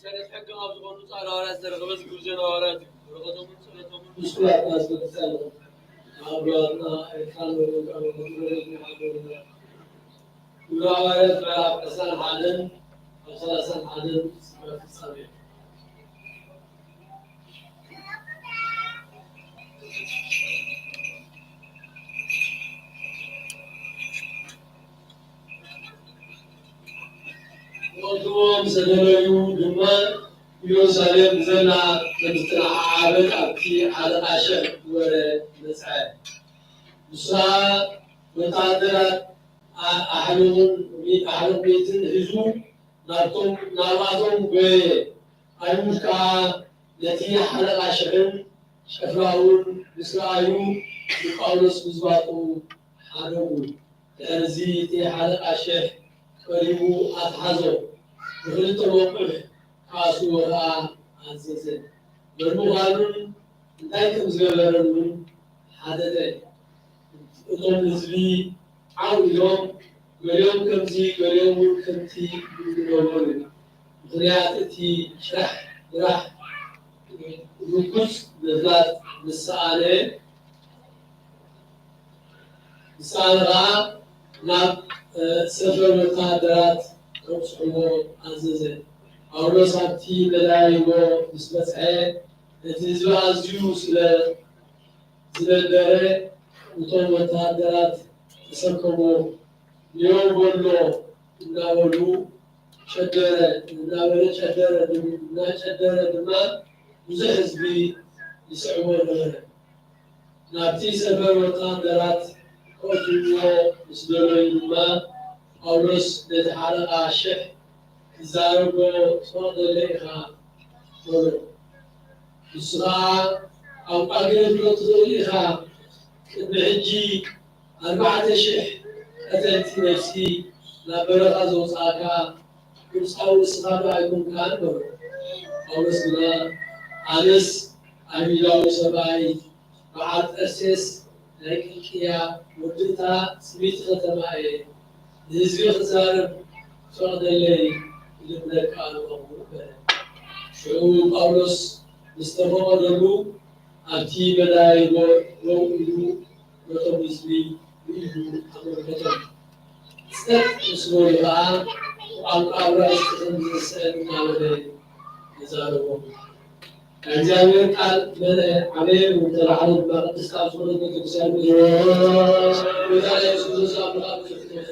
ሰነድ ሕጊ ካብ ዝኾኑ ጻዕዳ ሃዋርያት ዝተረኸበ ዝግብዘ ሃዋርያት እዩ። በረኸቶምን ጸሎቶምን ምስ ኩላትና ዝገድስ ኣለኹ። ኣብ ርዋትና ኤርትራን ወገን ቃል ወገን ወገን ወገን ወገን ግብረ ሃዋርያት ምዕራፍ ዕስራን ሓደን ኣብ ሰላሳን ሓደን ስፍራ ፍጻሜ። ክቐትልዎ ምስ ደለዩ ድማ፣ ኢየሩሳሌም ብዘላ ከም ዝተለዓዓለት ኣብቲ ሓለቓ ሽሕ ወረ በጽሐ። ንሳ ወተሃደራት ኣ-፣ ኣሕሉቕን ሚ-፣ ኣሕሉቕ ሚእትን ሒዙ ናብቶም፣ ናብኣቶም ጐየ። ኣይሁድ ከኣ ነቲ ሓለቓ ሽሕን ጭፍራኡን ምስ ረኣዩ፣ ንጳውሎስ ምዝባጡ ሓደጉ። ድሕርዚ እቲ ሓለቓ ሽሕ ቀሪቡ ኣትሓዞ፣ ብኽልተ ወቑሕ ክኣስርዎ ኸኣ ኣዘዘ። መን ምዃኑን እንታይ ከም ዝገበረን እውን ሓተተ። እቶም ህዝቢ ዓው ኢሎም፣ ገሊኦም ከምዚ፣ ገሊኦም እውን ከምቲ ይብሉ ነበሩ። ምኽንያት እቲ ሽራሕ ምራሕ ርጉጽ ምፍላጥ ምስ ሰኣነ፣ ምስ ሰኣነ ኸኣ ናብ፣ እ፣ ሰፈር ወተሃደራት ከብጽሕዎ ኣዘዘ። ጳውሎስ ኣብቲ ደላይዎ ምስ በጽሐ፣ እቲ ህዝቢ ኣዝዩ ስለ ዝደንደረ፣ እቶም ወተሃደራት ተሰከምዎ። ንዮ በሎ እናበሉ ጨደረ፣ እናበለ ጨደረ፣ ድም-፣ እናጨደረ ድማ ብዙሕ ህዝቢ ይስዕቦ ነበረ። ናብቲ ሰፈር ወተሃደራት ክፈትዎ ምስ ደለዩ ድማ፣ ጳውሎስ ነቲ ሓለቓ ሽሕ ክዛረቦ ትፈቕደለይ ኢኻ በሎ። ንሱ ኸዓ፣ ቋንቋ ግደፍሎ ትኽእል ኢኻ፣ ቅድሚ ሕጂ ኣርባዕተ ሽሕ ቀተልቲ ነፍሲ ናብ በረኻ ዘውፅኣካ ግብፃዊ ንስኻ ዶ ኣይኮንካን? በሎ። ጳውሎስ ግና፣ ኣነስ ኣይሁዳዊ ሰብኣይ፣ በዓል ጠርሴስ ናይ ቂልቅያ ወዲ እታ ጽምይቲ ከተማ እየ። ንህዝቢ ክዛረብ ክፈቕደለይ ክልምነካ ኣለኹ በለ። ሽዑ ጳውሎስ ምስ ተፈቐደሉ ኣብቲ መዳይ ደው ኢሉ ነቶም ህዝቢ ብኢዱ ኣመልከቶም። ጸጥ ምስ በሉ ከኣ ብቋንቋ እብራይስጢ ከምዚ ዝስዕብ እናበለ ይዛረቦም። ናይ እግዚኣብሔር ቃል መነ ዓበየ፣ ዝተላዕለ ድማ ቅድስቲ ኣብ ዝኾነት ቤተክርስትያን ጎይታ ኢየሱስ ክርስቶስ ኣምላኽ ብፅሑፍ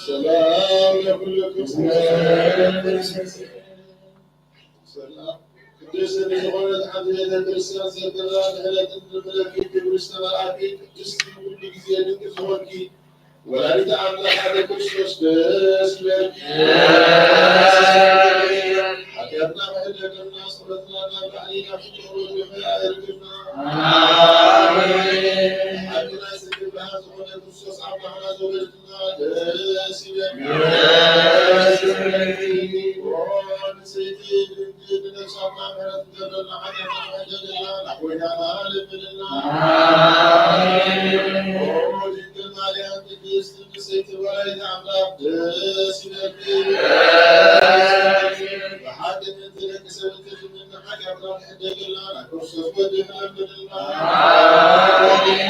ሰላም ለኩልኩም። ሰላም። ቅድስት ዝኾነት ሓንቲ ቤተ ክርስቲያን ዘክራ ድሕነትን ንብለኪ ክብሪ ዝተመልኣኪ ቅድስቲ ኩሉ ግዜ ድንግል ዝኾንኪ ወላዲተ ኣምላኽ ኣደ ክርስቶስ ደስ ይበልኪ። ሓጢኣትና ክሕደገልና ጸሎትና ናብ ላዕሊ ናብ ፍቅሩ ወድኻ ኣእርግና። ኣሜን። ሓቂ ናይ ጽድቂ ብርሃን ዝኾነ ክርስቶስ ኣምላኽና ዘወለድክና ደስ ይበልኪ። ደስ ይበልኪ። ኦ ንጽሕቲ ድንግል ንነፍሳትና ምሕረት ትገብረልና ሓጢኣትና ክሕደገልና ናብ ጎይታና ለምንልና። ኣሜን። ኦ ድንግል ማርያም ቅድስት ንጽሕቲ ወላዲተ ኣምላኽ ደስ ይበልኪ። ብሓቂ ምእንቲ ደቂ ሰብ እትልምኒ ሓጢኣትና ትሕደገልና ናይ ክርስቶስ ወድኻ ለምንልና። ኣሜን።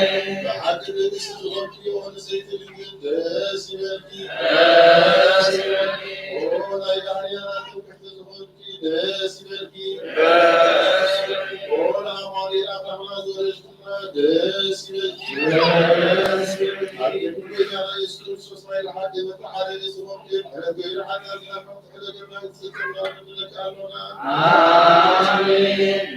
ብሓቂ ንግስቲ ዝኾንኪ ኦ ንጽሕቲ ድንግል ደስ ይበልኪ። ደስ ይበልኪ። ኦ ናይ ባህርያና ትምክሕቲ ዝኾንኪ ደስ ይበልኪ። ደስ ይበልኪ። ኦ ንኣማኑኤል ኣምላኽና ዝወለድክና ደስ ይበልኪ። ደስ ይበልኪ። ኣብ ቅድሚ ጎይታና ኢየሱስ ክርስቶስ ናይ ብሓቂ መተሓደሪ ዝኾንኪ ምሕረት ገይሩ ሓጢኣትና ከም ትሕደገልና ንጽግና ንብለካ ኣሎና። ኣሜን።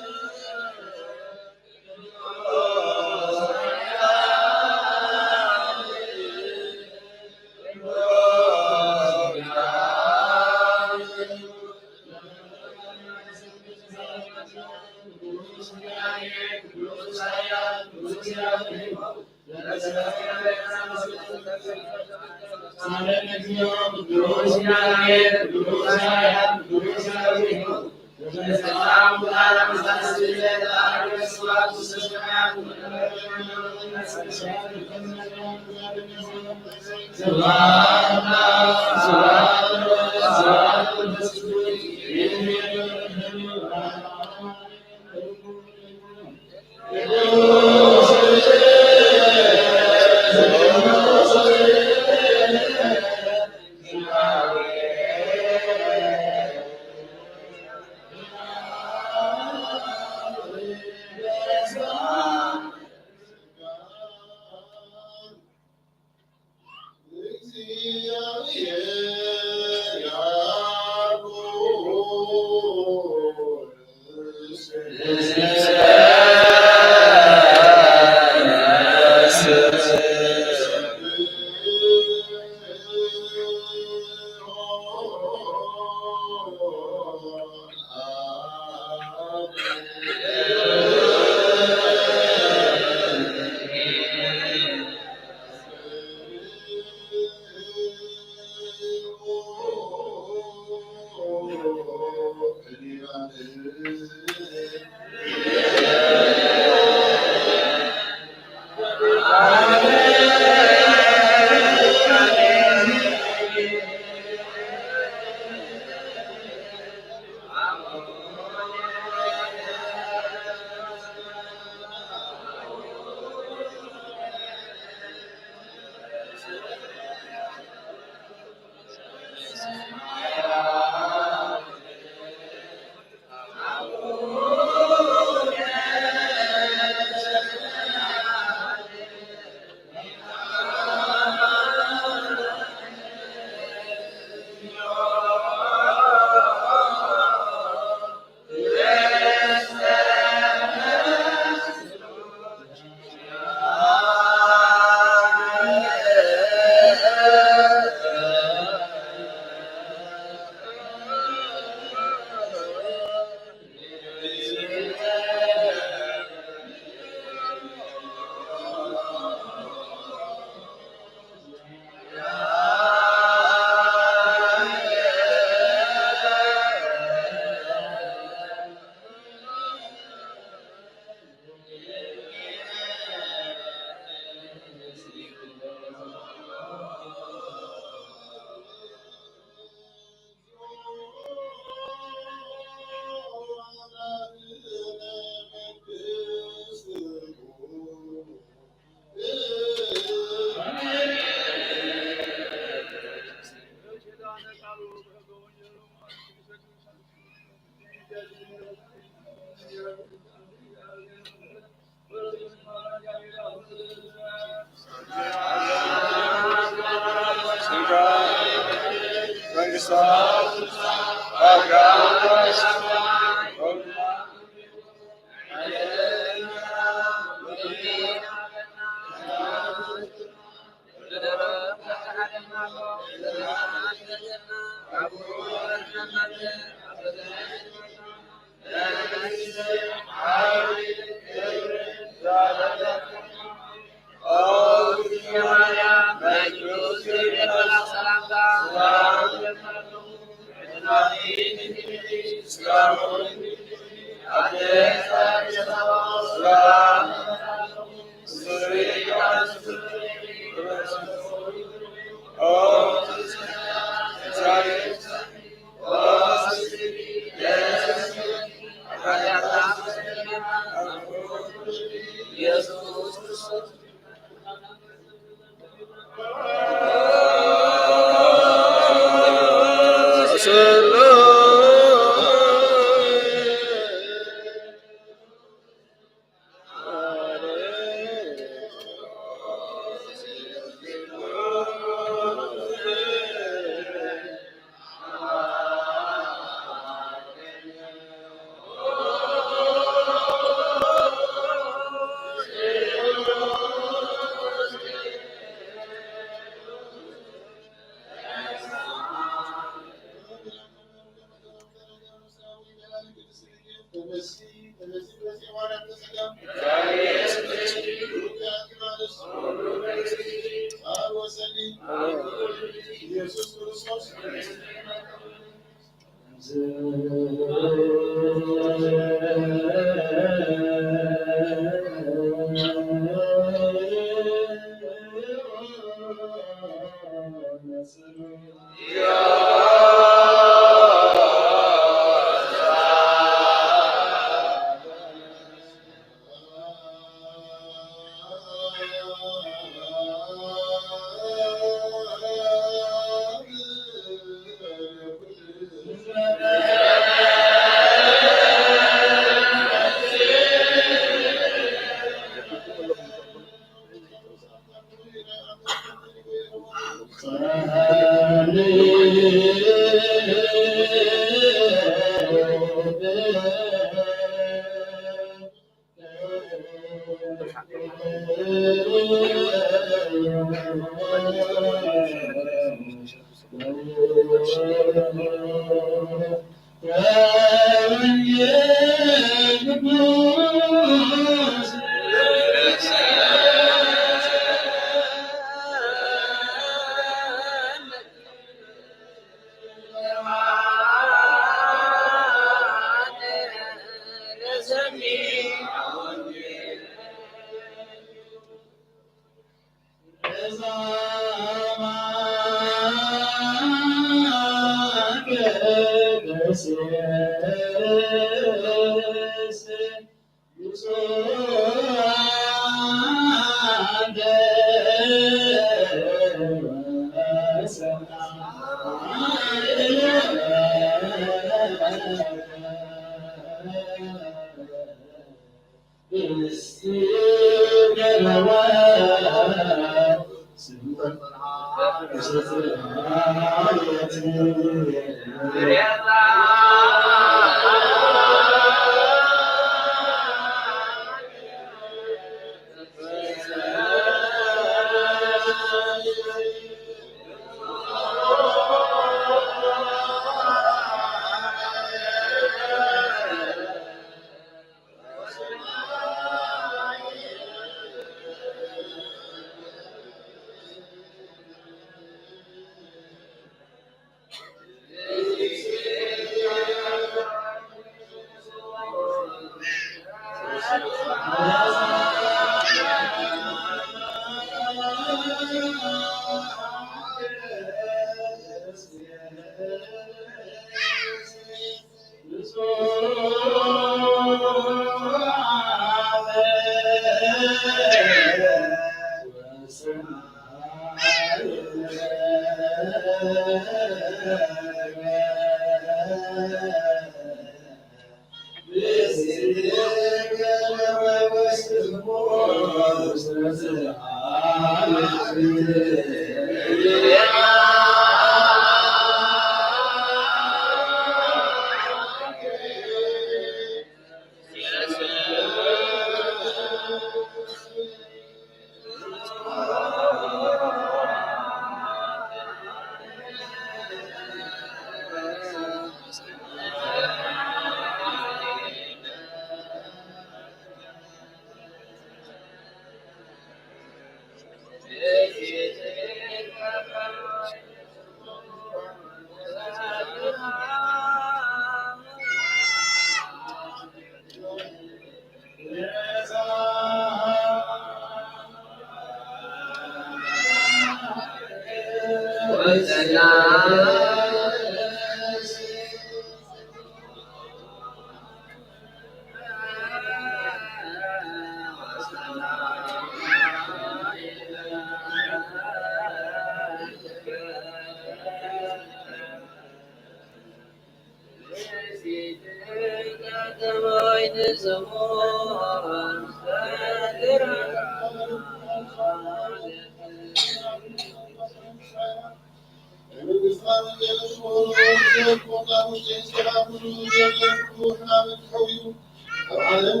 ኣብ ዓለም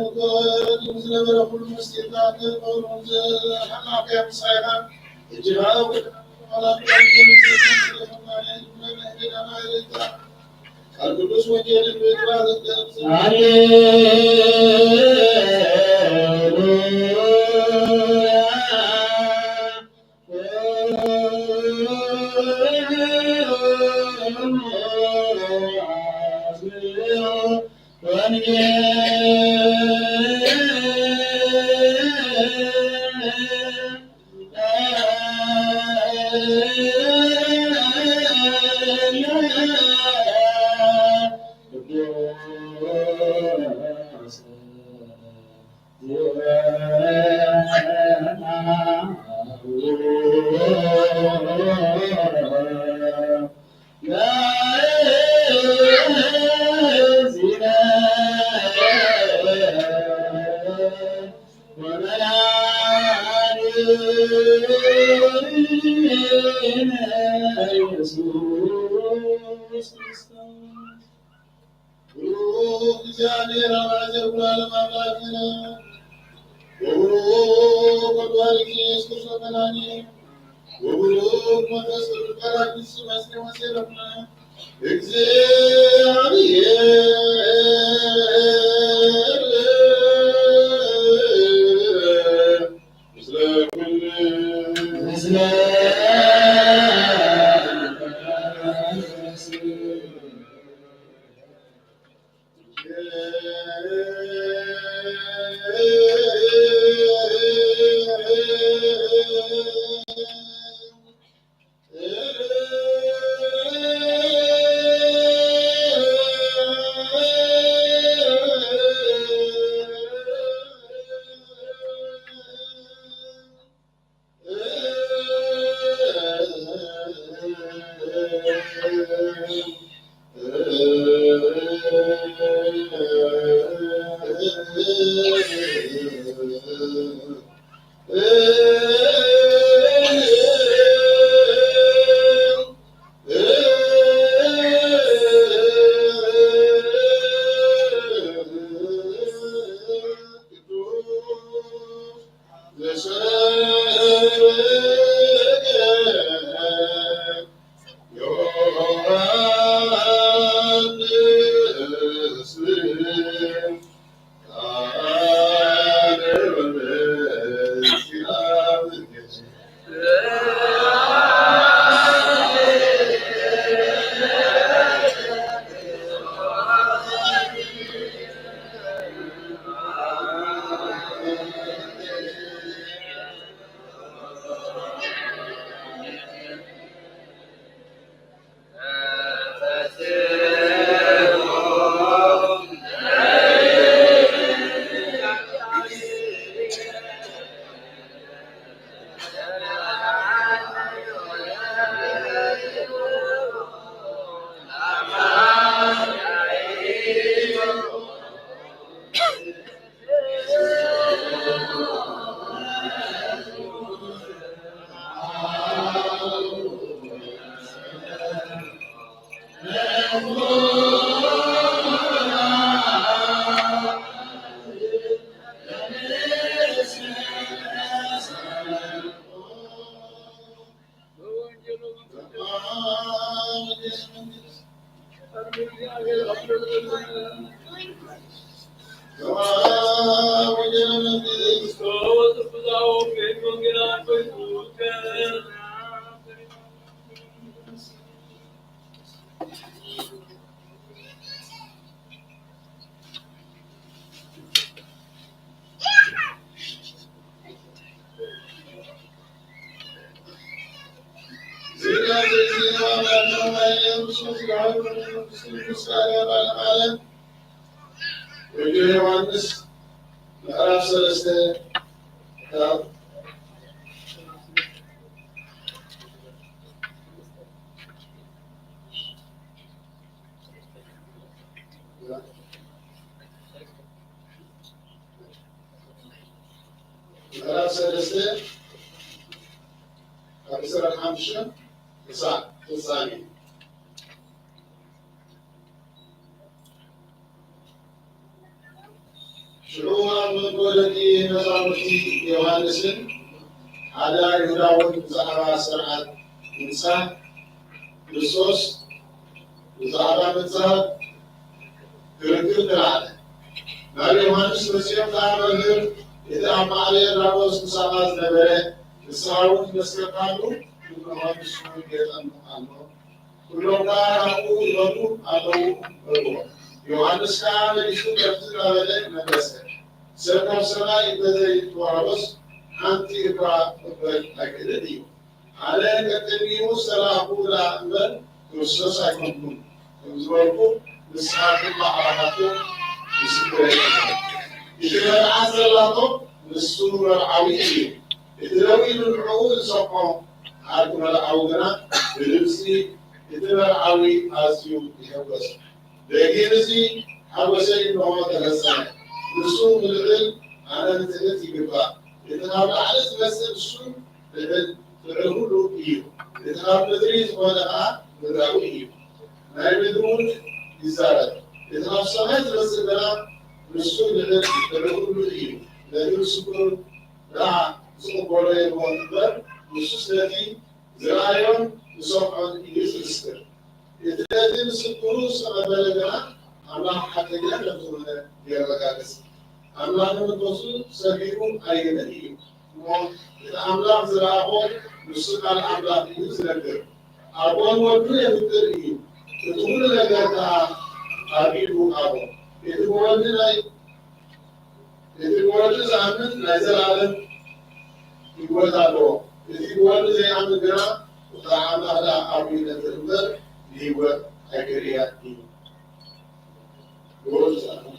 ዝነበረ ኩሉ ምስጢርና ተፈጥሮን ዝሓላፍያ ምሳይና እጅኻ ኣብ ቅዱስ ወንጌልን ጴጥሮስ ሃሌሉያ። ብሩክ እግዚኣብሔር አብ ዘእኩለ ዓለም አምላክነ ወብሩክ ወልድ ኢየሱስ ክርስቶስ መድኃኒነ ወብሩክ መንፈስ ቅዱስ ጳራቅሊጦስ መጽንዕ ወሴረኩነ። እግዚአብሔር ምስለ ኩልነ። ወልደ ዮሃንስ ምዕራፍ ሰለስተ ካብ ምዕራፍ ሰለስተ ካብ ዕስራን ሓሙሽተን ክሳዕ ፍጻሜ። ሽዑ ኣብ መንጎ ደቂ መዛሙርቲ ዮሃንስን ሓደ ኣይሁዳውን ብዛዕባ ስርዓት ምንጻህ ክርስቶስ፣ ብዛዕባ ምንጻህ ክርክር ተላዕለ። ናብ ዮሃንስ መጺኦም ከኣ፣ "መምህር፣ እቲ ኣብ ማዕበል ዳሞስ ምሳኻ ዝነበረ፣ ንስኻ እውን ትመስከርካሉ፣ እንሆ ንሱ እውን የጠምቕ ኣሎ።" ኩሎም ከኣ ናብኡ ይኸዱ ኣለዉ በልዎ። ዮሃንስ ከኣ መሊሱ ከምዚ እናበለ መለሰ፣ "ሰብ ካብ ሰማይ እንተ ዘይተዋህቦስ ሓንቲ እኳ ክቕበል ኣይክእልን እዩ። ኣነ ቀደሚኡ ዝተላእኩ ደኣ እምበር ክርስቶስ ኣይኮንኩን ከም ዝበልኩ ንስኻትኩም ባዕላኻትኩም ምስክረይ ኢኹም። እቲ መልዓል ዘላቶ ንሱ መርዓዊ እዩ። እቲ ደው ኢሉ ንዕኡ ዝሰምዖ ዓርኪ መልዓዊ ግና ብድምጺ እቲ መርዓዊ ኣዝዩ ይሕጎስ። ደጊም እዚ ሓጎሰይ እንሆ ተፈጸመ። ንሱ ንልዕል ኣነ ንትሕት ይግባእ። እቲ ካብ ላዕሊ ዝመጽእ ንሱ ልዕል ልዕሊ ኩሉ እዩ። እቲ ካብ ምድሪ ዝኾነ ኸኣ ምድራዊ እዩ። ናይ ምድሪ እውን ይዛረብ። እቲ ካብ ሰማይ ዝመጽእ ግና ንሱ ልዕል ልዕሊ ኩሉ እዩ። ነቲ ምስክሩ ደኣ ዝቕበሎ የልቦን እምበር፣ ንሱስ ነቲ ዝረኣዮን ዝሰምዖን እዩ ዝምስክር። እቲ ነቲ ምስክሩ ዝተቐበለ ግና ኣምላኽ ሓቀኛ ከም ዝኾነ የረጋግጽ። ኣምላኽ ንመንፈሱ ሰጊሩ ኣይግንን እዩ። እሞ እቲ ኣምላኽ ዝረኣኾ ንሱ ቃል ኣምላኽ እዩ ዝነግር። ኣቦን ወዱ የፍቅር እዩ። እቲ ኩሉ ነገር ከኣ ኣብ ኢዱ ኣሎ። እቲ ብወዱ ናይ እቲ ብወዱ ዝኣምን ናይ ዘላለም ህይወት ኣለዎ። እቲ ብወዱ ዘይኣምን ግና ብዛዕባ ኣምላኽ ደኣ ኣብኡ ይነብር እምበር ንህይወት ኣይክርእያን እዩ። ብወዱ ዝኣምን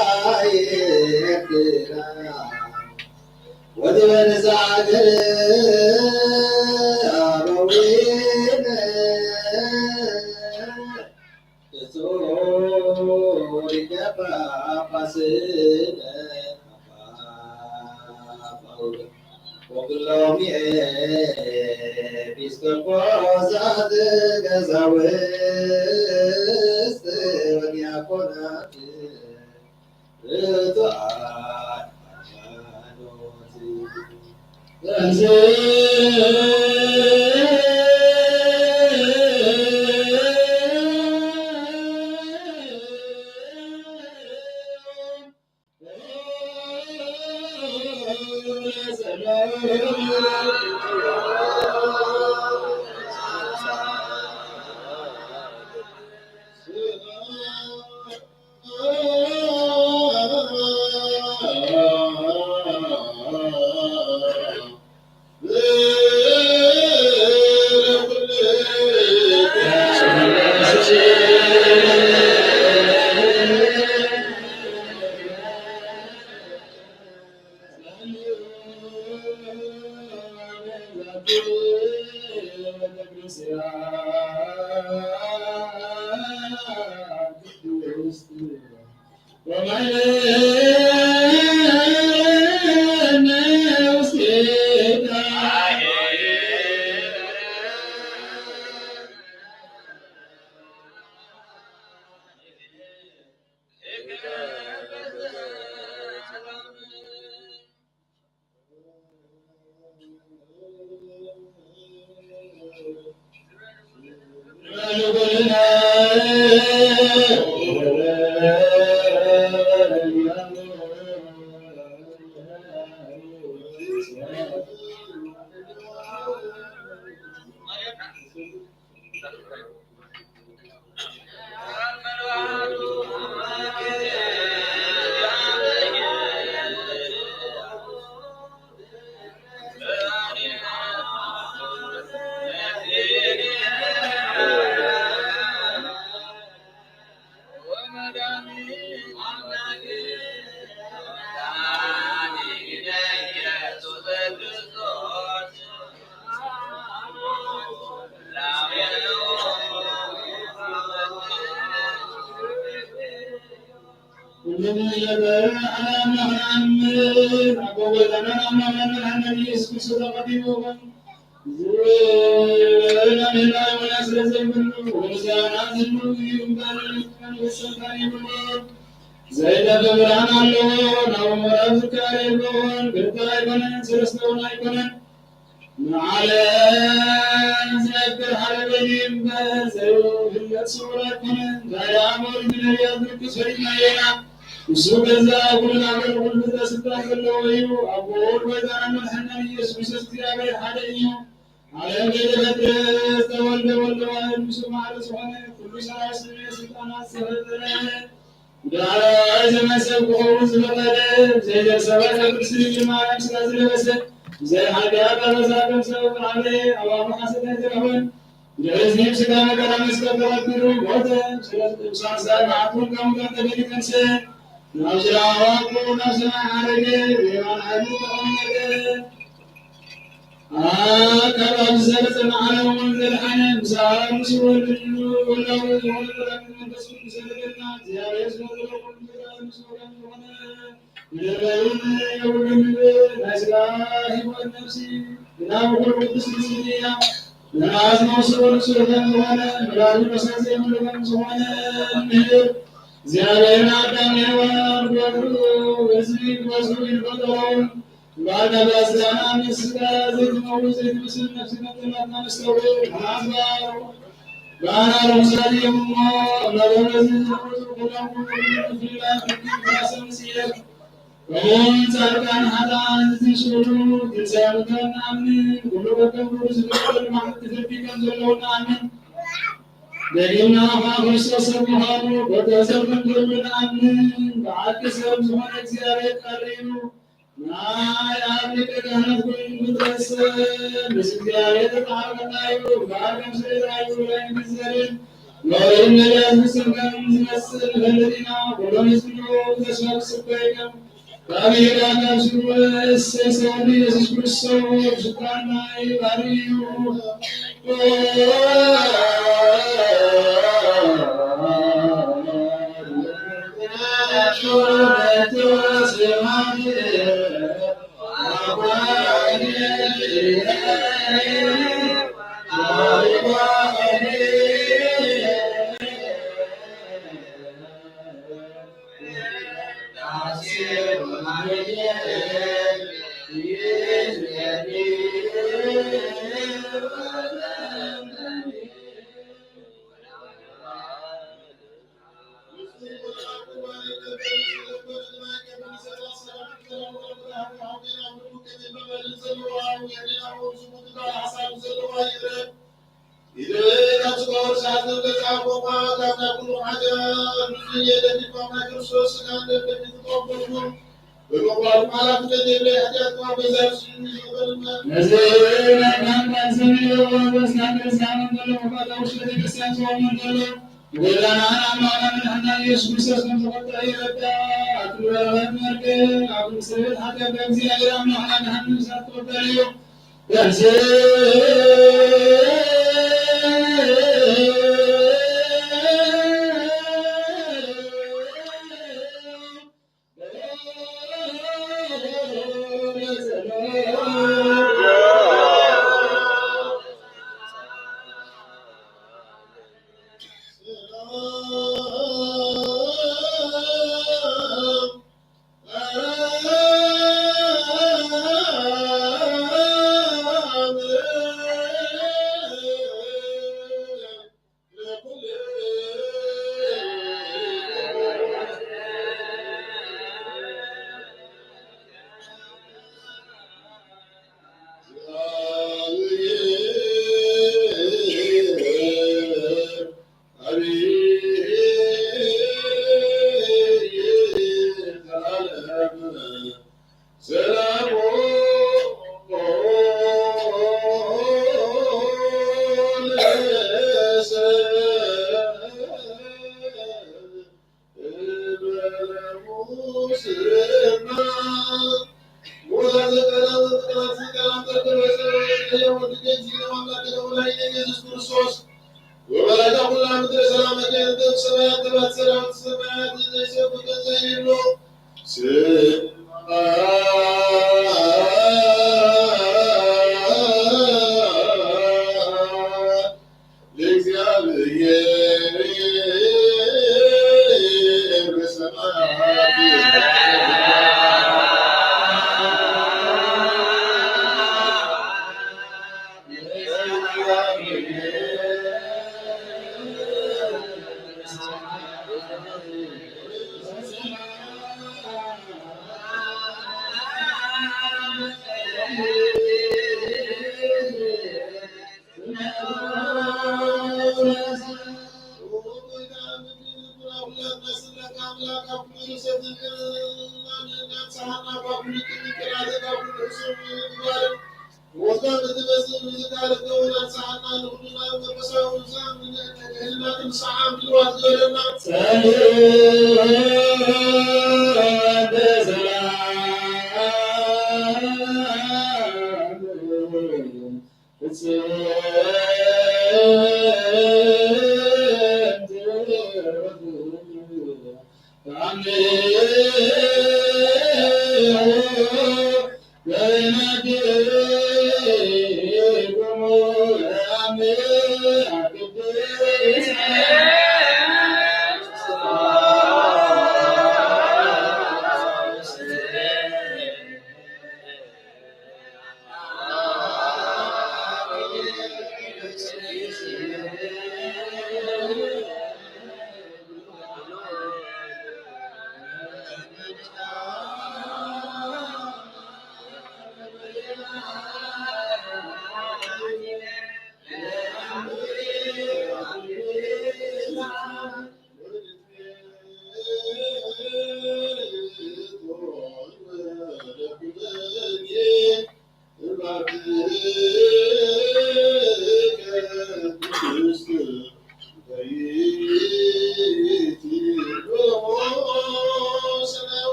ዓባይ ኤርትራ ወትበንሳ ሃገር ኣበዊነ እጹብ ጳጳስነ ኣባ ጳውሎስ ወኩሎም ኤጲስቆጶሳት ቀሳውስት ወዲያቆናት ርቱዓት ሃይማኖት። ዘይጠፍእ ብርሃን ኣለዎ፣ ናብ ምዕራብ ዝከኣል የለዎን፣ ክልተ ኣይኮነን፣ ሰለስተ እውን ኣይኮነን። ንዓለም ዝነብር ሓደ በይኑ እምበር፣ ዘይፍለጥ ስውር ኣይኮነን። እንታይ ደኣ እሞ ነቲ ነቢያት ምልክት ፈሊጥናዮ ኢና። ንሱ ገዛ ኩሉ ነገር፣ ኩሉ ፍጥረት ስልጣን ዘለዎ እዩ። ኣቦ፣ ወልድ፣ ጎይታናን መድሓኒናን ኢየሱስ ክርስቶስ እግዚኣብሔር ሓደ እዩ። ዓለም ዘይተፈጥረ ዝተወልደ ወልደ ዋህድ ምስኡ ማዕረ ዝኾነ፣ ኩሉ ሰራይ ስምዒ ስልጣናት ዝፈጠረ፣ ብዳሕራይ ዘመን ሰብ ክኸውን ዝፈቐደ፣ ብዘይ ደም ሰባት ኣብ ቅድስቲ ድንግል ማርያም ስጋ ዝለበሰ፣ ብዘይ ሓጢኣት ኣበሳ ከም ሰብ ዝዓበየ፣ ኣብ ኣፉ ሓሰት ኣይተረኽበን። ብድሕሪ እዚ ብስጋ መከራ መስቀል ተቐቢሩ ሞተ። ስለዚ ቅዱሳን ሰማዕታት እውን ካብ ሙታን ተፈልዩ ተንስአ። ናብ ዘለዓለም ኣቦኡ ናብ ሰማይ ዓረገ፣ ብየማን ሓይሉ ተቐመጠ። ኣካል ኣብዚ ሰለስተ መዓልቲ እውን ዘድሓነ፣ ምስ ኣብ ምስ ወልድ ወላዊ ዝኾነ ጸሎት መንፈስ ቅዱስ ዘለለና፣ እግዚኣብሔር ዝፈጠሮ ኩሉ ፍጥረት ምስ ወገን ዝኾነ፣ ብደረይን የብሉን፣ ናይ ስጋ ህይወት ነፍሲ፣ ግና ብኹሉ ቅድስቲ ስም እያ። ንመዓዝ መውስቦ ንጹር ከም ዝኾነ፣ ምራሩ መሰል ዘይብሉ ከም ዝኾነ እምህር። እግዚኣብሔር ንኣዳም ንሄዋን ክፈጥሩ፣ ህዝቢ ክበዝሑ እዩ ዝፈጠሮም። እምበኣር፣ ካብ ስጋ ምስ ስጋ ዘይትመውት ዘይትምስል ነፍሲ መጠናትና ነስተውዕል። ንሓስባ፣ ባና ርኹሳት እዮም እሞ፣ እምበኣር፣ በዚ ዝነውጹ ኩሎም ኩሎም ፍልላት ሕጊ ክፋሰም ስየር። ከምኡውን ጻድቃን ኃጥኣን ዝስእሉ ትንሣኤ ሙታን ንኣምን። ኩሉ ከከም ግብሩ ዝፍረደሉ መዓልቲ ፍርዲ ከም ዘለዎ ንኣምን። ደጊምና ኸዓ ክርስቶስ ሰብ ምዃኑ፣ በጎ ሰብ ከም ኮይኑ ንኣምን። ብሓቂ ሰብ ዝኾነ እግዚኣብሔር ቃል እዩ። ናይ ኣብ ሊቀ ካህናት ኮይኑ ፍጥረት ሰብ ምስ እግዚኣብሔር ተጣበቀና እዩ። እምበኣር ከም ስርየት ኣይሁዳይ ንግዘርን ኖርን ነቢያት ዝጽንቀን ዝመስል ንፈልጥ ኢና። ኩሎም ህዝቢ ንዕኡ ብተስፋ ክጽበ እዮም። ካብ ይሁዳ ካብ ስሙ እሰይ ሰውዲ ኢየሱስ ክርስቶስ ስልጣን ናይ ባሕሪ እዩ። ነዚ ናይ ብርሃን ቃል ሰሚዑ፣ ኣብ ክርስቲያን ክርስቲያን እንተሎ፣ መባእታዊ ውሽጢ ቤተ ክርስቲያን ዝቖመ እንተሎ፣ ንጎይታና ኣምላኽና መድሓኒና ኢየሱስ ክርስቶስ ከም ዝቐጥዕ ይረዳእ። ኣቲ በረኸት መርገም፣ ኣብ ቅድስቲ ቤት ሓጢኣት፣ ብእግዚኣብሔር ኣምላኽና ደሓን ንምሳት ክቕበል እዩ።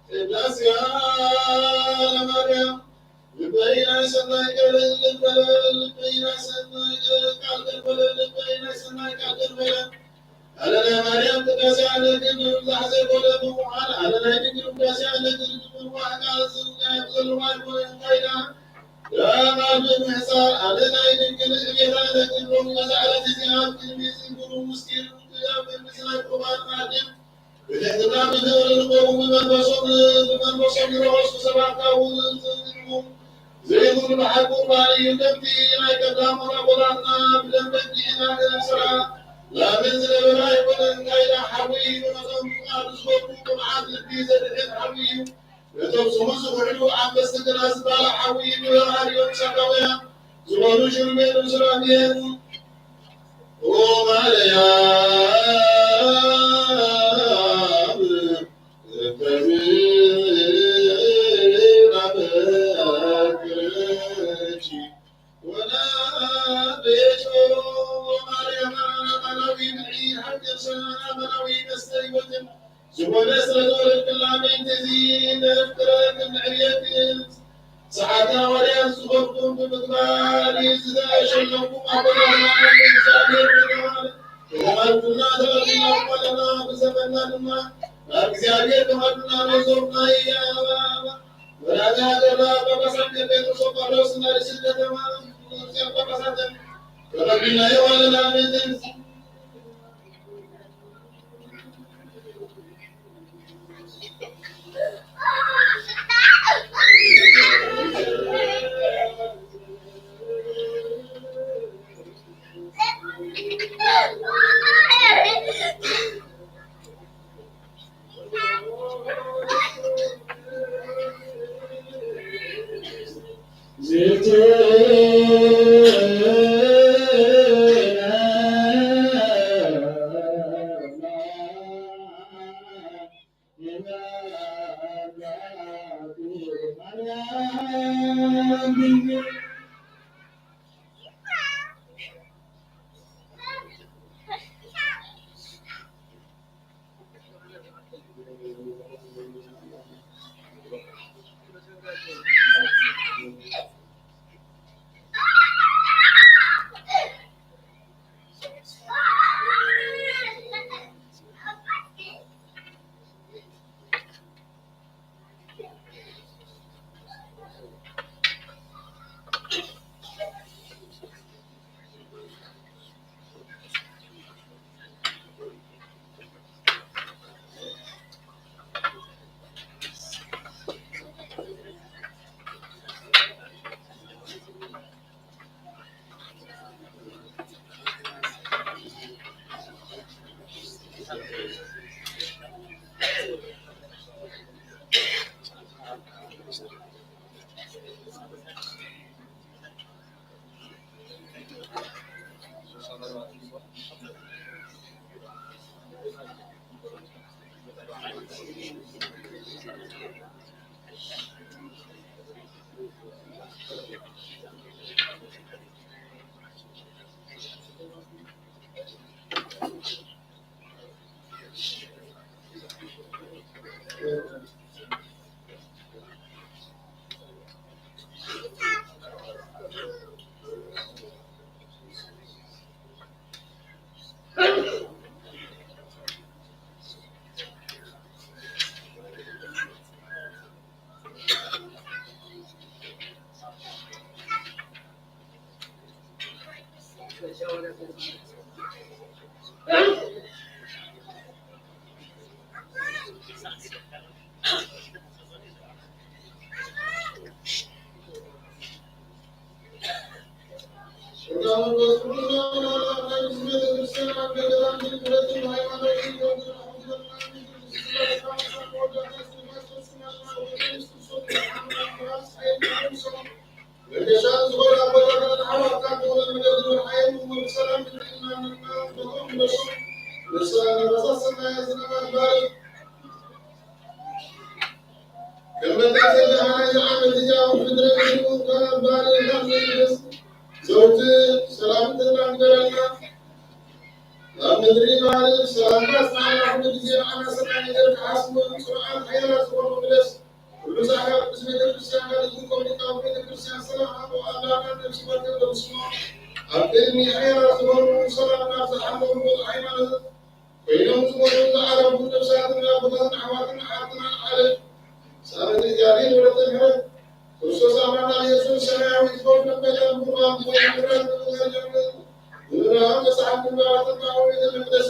ቅዳሴ ለማርያም። ልበይ ናይ ሰናይ ቃል ልበለ፣ ልበይ ናይ ሰናይ ቃል ገርበለ፣ ልበይ ናይ ሰናይ ቃል ገርበለ። ኣለ ናይ ማርያም ቅዳሴ ኣለ ግን ምብዛሕ ዘይኮነ ብምዃን፣ ኣለ ናይ ድንግል ውዳሴ ኣለ ግን ብምንዋሕ ቃል ዝርጋይ ዘለዋ ኣይኮነ እንታይ ኢላ? ቃል ብምሕጻር ኣለ ናይ ድንግል እቤት ኣለ ግን ሎሚ መዛዕለት እዚኣ ኣብ ቅድሚ ዝንግሩ ምስጢር ኣብ ቅድሚ ናይ ቁርባን ማዕድን ብትሕትና ብፍቕሪ ልቦም ብመንፈሶም ብመንፈሶም ዝረኸሱ ሰባት ካብኡ ዝዝንግሩ ዘይብሉ ብሓቂ ቁርባን እዩ። ከምቲ ናይ ቀዳሞት ኣቦታትና ብደም በጊዕ እናተሰራ ላምን ዝነበረ ኣይኮነን። ካይዳ ሓዊ እዩ። ነቶም ፍቓዱ ዝፈትዉ ቅኑዓት ልቢ ዘድሕን ሓዊ እዩ። ነቶም ስሙ ዝውዕሉ ኣንበስቲ ግና ዝባላዕ ሓዊ እዩ። ብበራር እዮም ሳባውያን ዝኾኑ ሽሩቤል ምስራብሔር ኦ ማርያም ዝኾነ ስለ ዝወረድክላ ምእንቲ እዚ ነፍቅረክን ንዕብየክን ሰዓት ሃዋርያት ዝኾንኩም ብምግባር ዝተሸለምኩም ኣቦታትና እግዚኣብሔር ምግባር ተባርኩና ተባርኩና ኣለና። ብዘመንና ድማ ናብ እግዚኣብሔር ተባርኩና ነዞም ናይ ወላዲ ሃገርና ጳጳሳት ጴጥሮስ ጳውሎስ እና ርእሲ ከተማ ጳጳሳትን ተቐቢልናዮ ኣለና። ምእንቲ ሰውቲ ሰላም ተናገረና። ኣብ ምድሪ ማለት ሰላምታ ኣጽናዕና። ኩሉ ግዜ ንዓና ሰናይ ነገር ክሓስቡ ጽኑዓት ሓያላት ዝኾኑ መለስ። ኩሉ ጻዕዳ ቅዱስ ቤተ ክርስቲያን ጋር ዝኮኑ ካብ ቤተ ክርስቲያን ሰላም ሃቦ ኣምላኽና ነብሲ ወከፍ ደምስሞ። ኣብ ቅድሚ ሓያላት ዝኾኑ ሰላም ናብ ዝሓለሙ ሃይማኖት ኮይኖም ዝሞቱ ዝዓረፉ ነብሳትን ኣቦታትን ኣሕዋትን ኣሓትን ኣልዓለ። ሳበት እግዚኣብሔር ወለተ ምሕረት ክርስቶስ ኣምላኽና ኢየሱስ ሰማያዊት ፎም ነመጃን ብርሃን ወይ ምሕረት ንመዛኛነት ንምብርሃን መጽሓፍ ግንባራትን ማዕበል ቤተ መቅደስ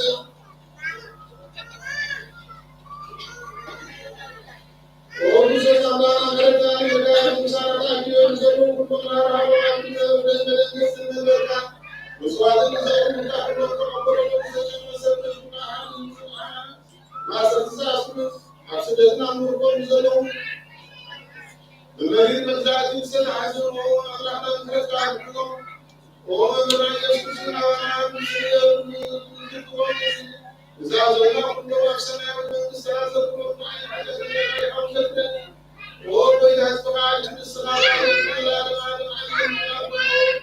ኣብ ስደትና ንርኮም ዘለዉ ብመሪር መግዛእቲ ዝተተሓዙ ኣምላኽና ምሕረትካ ኣድርጎም። ኦ መምህርና ኢየሱስ ክርስቶስ፣ ናባና ምስ ዝርኮም እዛ ዘላ ኩሎም ኣብ ሰማያዊ መንግስቲ ተራዘብኩም። ኦ ጎይታ፣ ዝፈቃድ ንስኻ ለዓለም ለዓለም ዓለም ዓለም።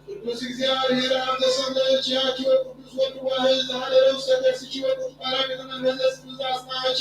ቅዱስ እግዚኣብሔር ኣብ ዘሰለች ያኪ ወቅዱስ ወልድ ዋህድ ዘሃለለው ሰገድ ስቺ ወቅዱስ ባራክ ተመንፈሰ ስሉስ አስማች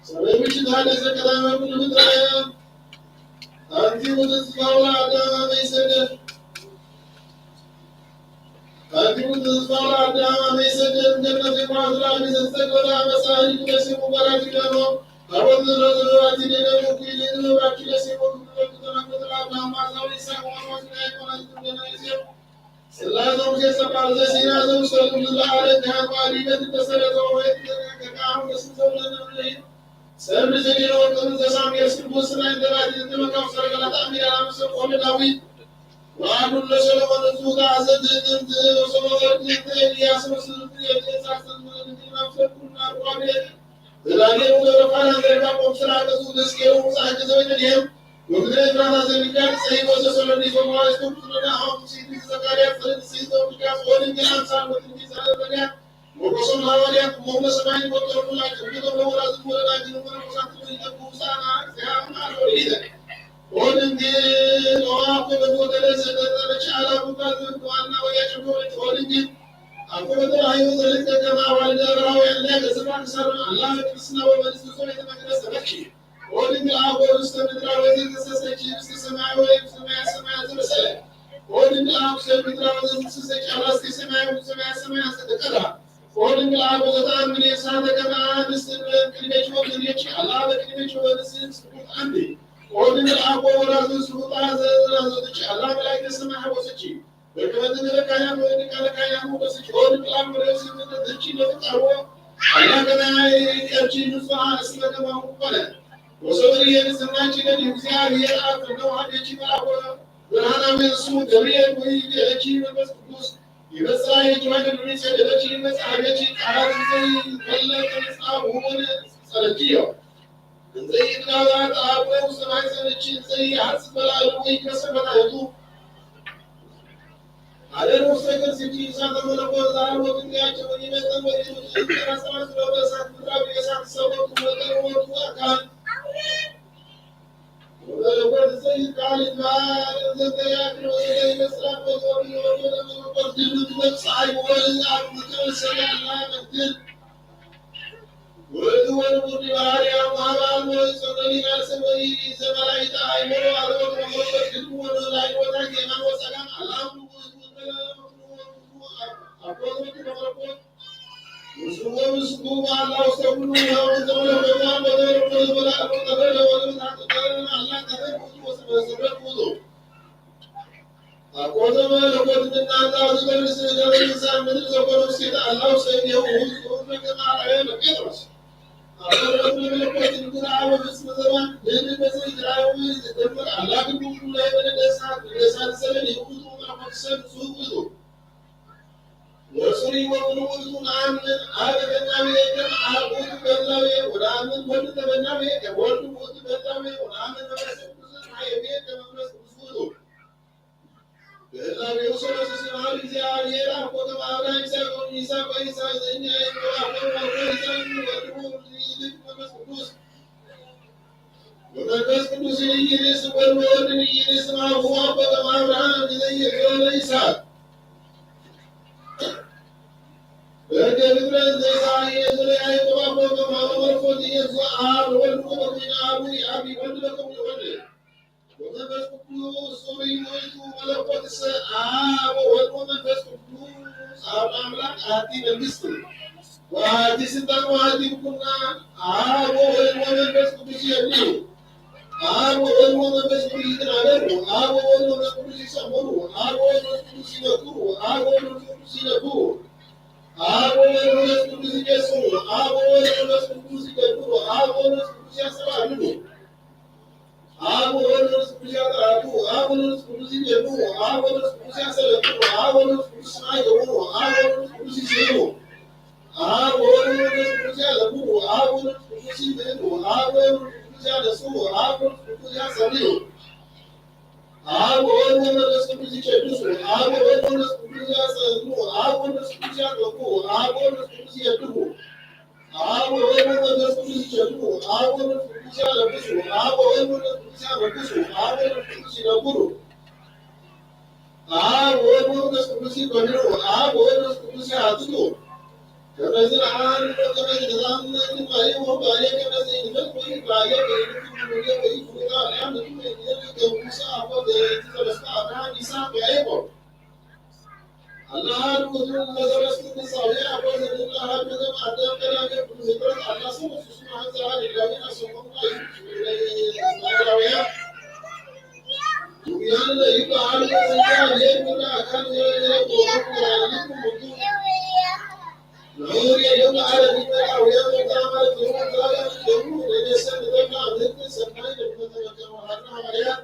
ሰበይ ምሽት ሃለ ዘከታመ ኩሉ ምድረ ኣንቲ ውድስ ፋውላ ኣዳማ መይሰደ ኣንቲ ውድስ ፋውላ ኣዳማ መይሰደ ገነት የቋዝራ ቢዘተጎዳ መሳሪ ክለሲ ሙባራክ ደሞ ኣወት ረዘባቲ ደሞ ኩሉ ንባራክ ክለሲ ሙባራክ ተናገራ ዳማ ዛዊ ሳቋ ወስና ይቆና ዝደና ይዘው ስላሴ ሙሴ ሰብአ ዘሲና ዘምሰሉ ዝለዓለ ካህን ዲበት ተሰረተ ወይ ተቃሙ ደስ ዘብለና ሰብ ዝድሮ ጥንተ ሳሙኤል ስቡስ ናይ ተባቲ ተመካው ሰረገላ ተኣሚራ ምስ ቆመ ዳዊት ወአዱን ለሰሎሞን እዙ ተአዘዝን ዝሰሎ ወርቅ ኤልያስ መስሉት የትእዛዝ ተዝመለክት ናብ ሰብኩና ቋቤት ዘላለም ወደ ፋና ዘርጋ ቆም ስራ ገዙ ደስኬው ሳጅ ዘወይተን ይሄም ወምድረ ኤፍራታ ዘሚካኤል ጸይቦ ዘሰሎኒ ፈዋስ ቁጥረና አሁን ሲቲ ዘካርያስ ጸሎት ሲዞ ሚካስ ወድንግል አምሳል ወትንቢት ዘረበልያ ሞገሶም ሐዋርያት ሞገ ሰማይ ወጥሮ ሙላ ቅዱስ ወወራ ዝወረዳ ግን ወራ ቆሳት ወይተ ቁሳና እግዚአብሔር ወሊደ ወድንግል ወአብ ወወልድ ወመንፈስ ቅዱስ አሐዱ አምላክ ወድንግል አብ ወደራዩ ዘልከ ከማ ዋልደ ዕብራውያን ላይ ገጽ ቅዱሳን አላ ቅድስና ወመንግስት ቤተ መቅደስ ተመልኪ ኦ ድንግል ኣብ ወርእስተ ምድራዊ ዘተሰሰች ህብስተ ሰማያዊ፣ ሰማያ ሰማያ ዘበሰለ። ኦ ድንግል ኣብ ውስተ ምድራዊ ዘተሰሰች ኣላስቲ ሰማያዊ፣ ሰማያ ሰማያ ዘተቀዳ። ኦ ድንግል ኣብ ዘተኣምን የሳተ ከመ ህብስት ቅድሜኪ ወምድሬኪ ኣላ በቅድሜኪ ወበስም ስቡት ኣንቲ። ኦ ድንግል ኣብ ወራዙ ስቡጣ ዘራዙ ትች ኣላ መላእክተ ሰማይ ሓወሰች። በከመ ትንበካያ ወድቃ ለካያ ወደስች። ኦ ድንግል ኣብ ወራዙ ስቡጣ ዘች ለፍጣዎ ኣላ ከመ ይቀርቺ ንጹሃ እስመ ከማሁ ኮነ። ወሰውሪ የንጽህናኪ ለእግዚአብሔር አብ ፍነው ሀቤኪ መልአኮ ብርሃናዊ እሱ ገብርኤል ወይ ጌረኪ መንፈስ ቅዱስ ይመጽእ ሀቤኪ ወይ ገብርኤል ጸደበኪ ይመጽእ ሀቤኪ ቃላት ዘይፈለጥ መጽሐፍ ሆነ ጸለኪዮ። እንዘይ ይትናዛ ተአብሮ ውስተ ማሕፀንኪ እንዘይ ይሐጽብ በላሉ ወይ ከሰበታየቱ አደን ውስተ ከርሥኪ እሳተ መለኮት ዘአልቦ ምክንያት ወይመጠን ወይሩት ከራሳት ለበሳት ምድራዊ እሳት ሰቦት ወጠን ወጡ አካል ወመለኮት ዘይቃል ይትባል ዘተያክል ወዘይ መስራት ወዘወዲ ወመለኮት ድምፅ መብፅዓይ ወልድ አብ ምክር ሰላምና መክል ወልድ ወልድ ባህሪ አብ ማህባል ወይ ጸሎሊና ሰበይ ዘመላይታ አይሞሎ አልቦት ወመለኮት ግድሞ ለላይ ቦታ ጌና ወጸላም አላም ወጽሪ ወውሉድ ውእቱ ነአምን አብ ተፈናዊ ከም አብ ውእቱ ተፈናዊ ወነአምን ወልድ ተፈናዊ ከም ወልድ ውእቱ ተፈናዊ ወነአምን መንፈስ ቅዱስ ሀየቤ ከመንፈስ ቅዱስ ውእቱ። በህላዊ ሰለስቱ ስብሐት እግዚአብሔር አብ ኮከብ አብርሃም ይስሐቅ ወይስሐቅ ወይስሐቅ ዘኛ ይቆራቆር ወይስሐቅ ወልድ ውእቱ ይልቅ መንፈስ ቅዱስ ወመንፈስ ቅዱስ ይይልስ ወልድ ወወልድ ይይልስ ማሁ አቦ አብርሃም ይዘይር ለይሳቅ በእደ ፍጥረት ዘይሳቅ የዝለ ያዕቆብ አቦ ከማሁ መለኮት ኢየሱስ አብ ወልድ ወበይን አቡ አብ ወልድ በከሙ ይወልድ ወመንፈስ ቅዱስ ጽሩይ ውእቱ መለኮትሰ አብ ወወልድ ወመንፈስ ቅዱስ አብ አምላክ አሐቲ መንግስት ወአሐቲ ስልጣን ወአሐቲ ምኩና አብ ወወልድ ወመንፈስ ቅዱስ ይሄሉ። አብ ወወልድ ወመንፈስ ቅዱስ ይትናገሩ። አብ ወወልድ ወመንፈስ ቅዱስ ይሰምሩ። አብ ወወልድ ወመንፈስ ቅዱስ ይመክሩ። አብ ወወልድ ወመንፈስ ቅዱስ ይነብሩ። አብ ወወልድ ወመንፈስ ቅዱስ ይገስጹ። አብ ወወልድ ወመንፈስ ቅዱስ ይገብሩ። አብ ወወልድ ወመንፈስ ቅዱስ ያስተባብሩ። አብ ወወልድ ወመንፈስ ቅዱስ ያጠራጥሩ። አብ ወወልድ ወመንፈስ ቅዱስ ይቤሉ። አብ ወወልድ ወመንፈስ ቅዱስ ያሰለጥኑ። አብ ወወልድ ወመንፈስ ቅዱስ ስማ ይገብሩ። አብ ወወልድ ወመንፈስ ቅዱስ ይስዕሙ። አብ ወወልድ ወመንፈስ ቅዱስ ያለብቡ። አብ ወወልድ ወመንፈስ ቅዱስ ይምህሩ። አብ ወወልድ ወመንፈስ ቅዱስ ያነሱ። አብ ወወልድ ወመንፈስ ቅዱስ ያጸልዩ። አብ ወወልድ ወመንፈስ ቅዱስ ይቀድሱ። አብ ወወልድ ወመንፈስ ቅዱስ ያጸኑ። አብ ወወልድ ወመንፈስ ቅዱስ ያጠቁ። አብ ወወልድ ወመንፈስ ቅዱስ ይገድፉ። አብ ወወልድ ወመንፈስ ቅዱስ ይጀምሩ። አብ ወመንፈስ ቅዱስ ያለብሱ። አብ ወወልድ ወመንፈስ ቅዱስ ያመልክሱ። አብ ወወልድ ወመንፈስ ቅዱስ ይነብሩ። አብ ወወልድ ወመንፈስ ቅዱስ ይኮንኑ። አብ ወወልድ ወመንፈስ ቅዱስ ያትቱ። ከመዝን አን ከመዝን ዛምን ባየ ወባየ ከመዝን ፈት ወይ ባየ ወይ ወይ ፍሩታ ያምን ወይ ወይ ከሙሳ አቦ ዘይ ተበስታ አብርሃም ይስሐቅ ያዕቆብ አላህ አሐዱ ውእቱ እምዘበስቱ ግብፃውያን አኮ ዘንብል አሐዱ ከመ አዳም ቀዳሜ ኩሉ ፍጥረት አላ ስሙ ፍጹም አሕዛብ ሌላዊ አሰቦም እስማኤላውያን ውያን ለይበሃሉ በዘያ ሌል ምድረ አካል የቆሙ ወላይልኩም ሁሉ ነውር የለም ለዓለም ይመጣውያን ወጣ ማለት ነው። ዛሬ ደግሞ ለደሰ ምደላ ምህት ሰናይ ለመተመከሩ ሐና ሐዋርያት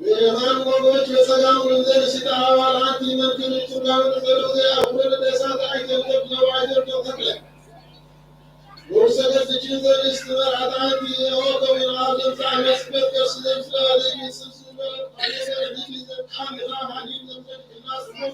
ብየማን ወገኖች በጸጋም ወንዘር ሲታ አባል አንቲ መንክር ቱርጋን ጸሎት አቡነ ደሳት አይተንተብ ነው አይተንተብ ተክለ ወሰገድ ጅንዘር ይስትመር አጣንቲ የወቀው የማዘን ጻ መስበት ከስዘን ስለዋዘ ይስብስበ አየሰር ዲፊዘን ቃም ራ ሃዲም ዘንዘር ጅናስ ነው።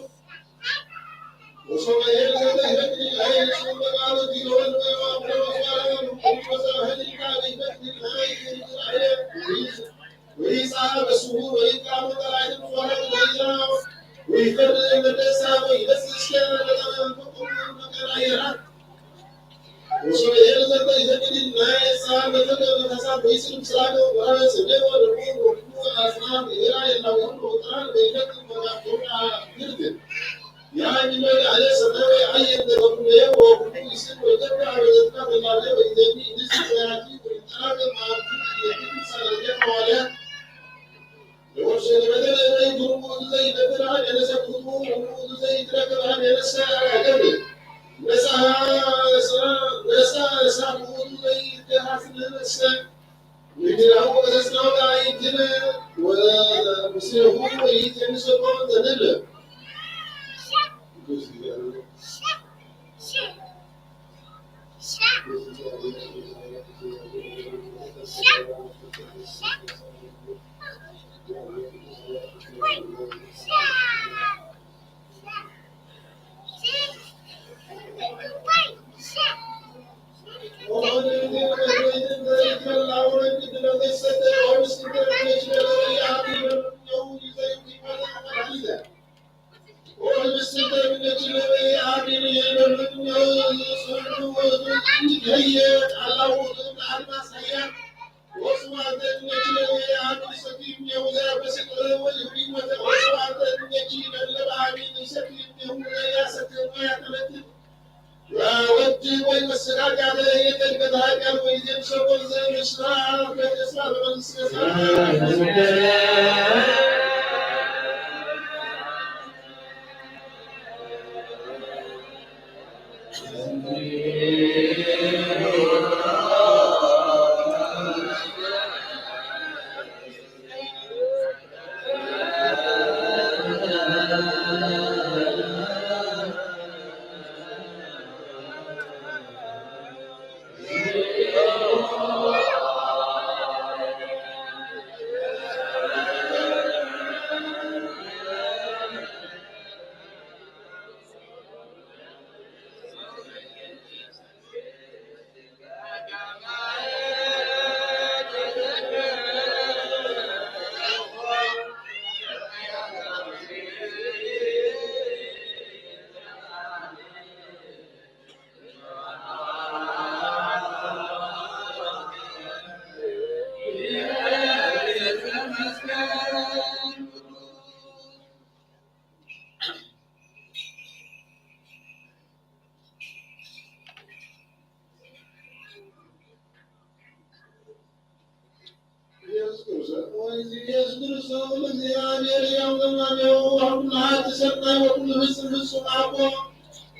ኢየሱስ ክርስቶስ ወእግዚእ ኢየሱስ ክርስቶስ ወእግዚአብሔር ሕያው ዘማኔው ወኩሉ ሀብት ሰናይ ወኩሉ ፍጽም ፍጹም አቦ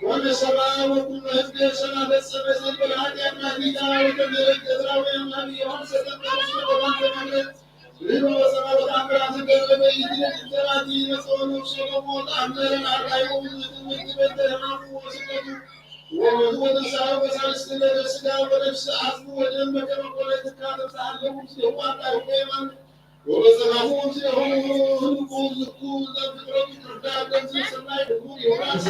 ወመሰባ ወኩሉ ህዝብ ሰማ ፈጸመ ዘንበለ ኃጢአት ማዲዳ ወተገረግ ገዝራዊ አማኒ ዮሐንስ ተጠቀሙ ስለባን ዘማለት ሪኖ ወሰባ ወታምራት ገረበ ይድረግ ዘማቲ መጸወኑ ሰሎሞ ተአምረን አርአዩ ትምህርት በንተ ሕማሙ ወስቅለቱ ወሞቱ ወትንሳኤው በሳልስት ዕለት በሥጋ ወነፍስ አጽሙ ወደም በከመ ኮነ ትካፈል ተሃለዉ ምስሌሁ አርአዩ በየማን ወበጸጋሙ ምስሌሆሙ ህልቁ ዝኩ ዘፍጥረቱ ፍርዳ ገንዘብ ሰናይ ድሙ ይሆናል።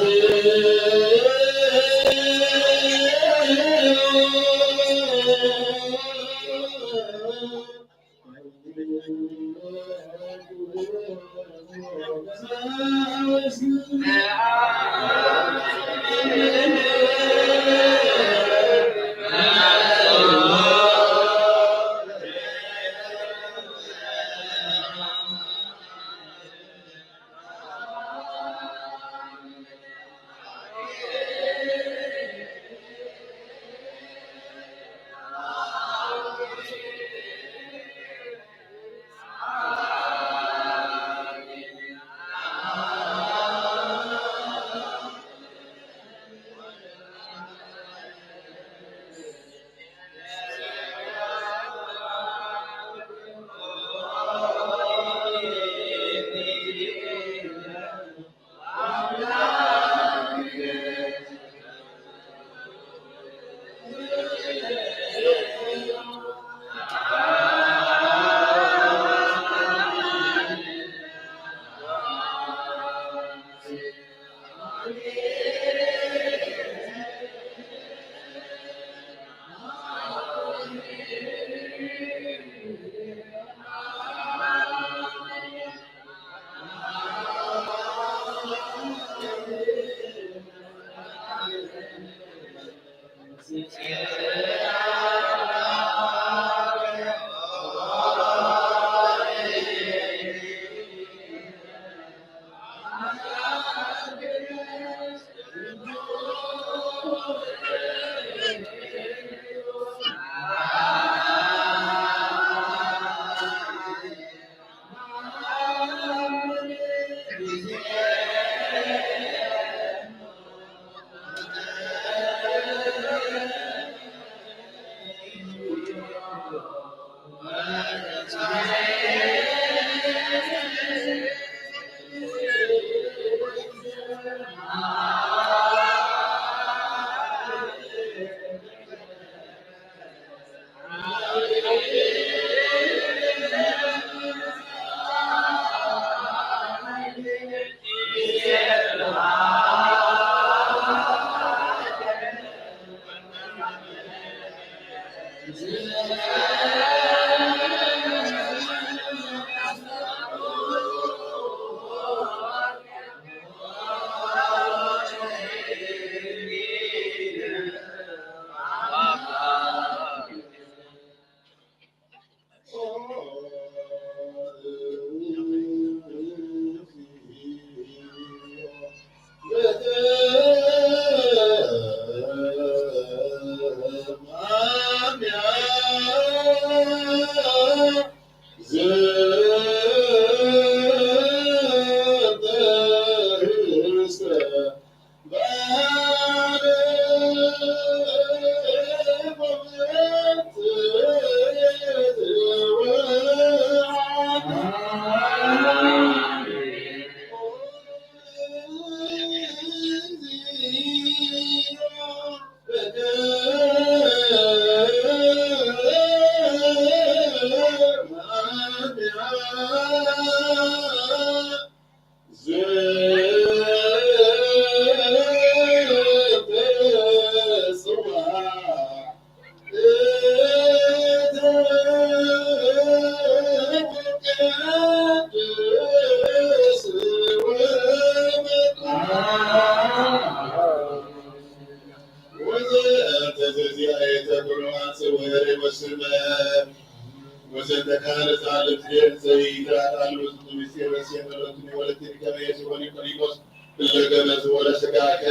ወዘተካህል ዛልፍ ሌል ዘይትራታሉ ዝምስጢር ረሴ መለቱን ወለትን ከመ የስሆኒ ቆኒኖስ እለገመ ዝወለ ስጋከ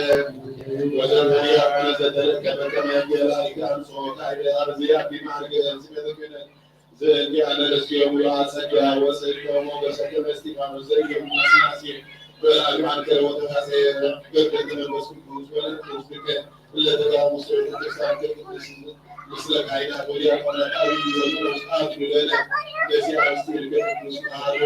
ወዘተሪያ ኮነ ዘተለከ በከመ ገላ ይጋምጾ ካይበ አርዝያ ቢማርገ ስመተክነ ዘእንዲአነ ለስዮሙ ለአጸጋ ወሰይዶ ሞገሰ ከመ እስጢፋኖስ ዘኢየሙ ማስናሴ በላሉ አንከረ ወተፋሰ በርገተ መንፈስ ቅዱስ ወለንተ ውስጥከ እለ ተጋቡ ውስተ ቤተ ክርስቲያን ቅድስት ምስለ ካህናት ወዲያቆናት አብይ ወንዑስ አብ ግደለ ለዚያ ውስጥ ይልገ ቅዱስ ቃል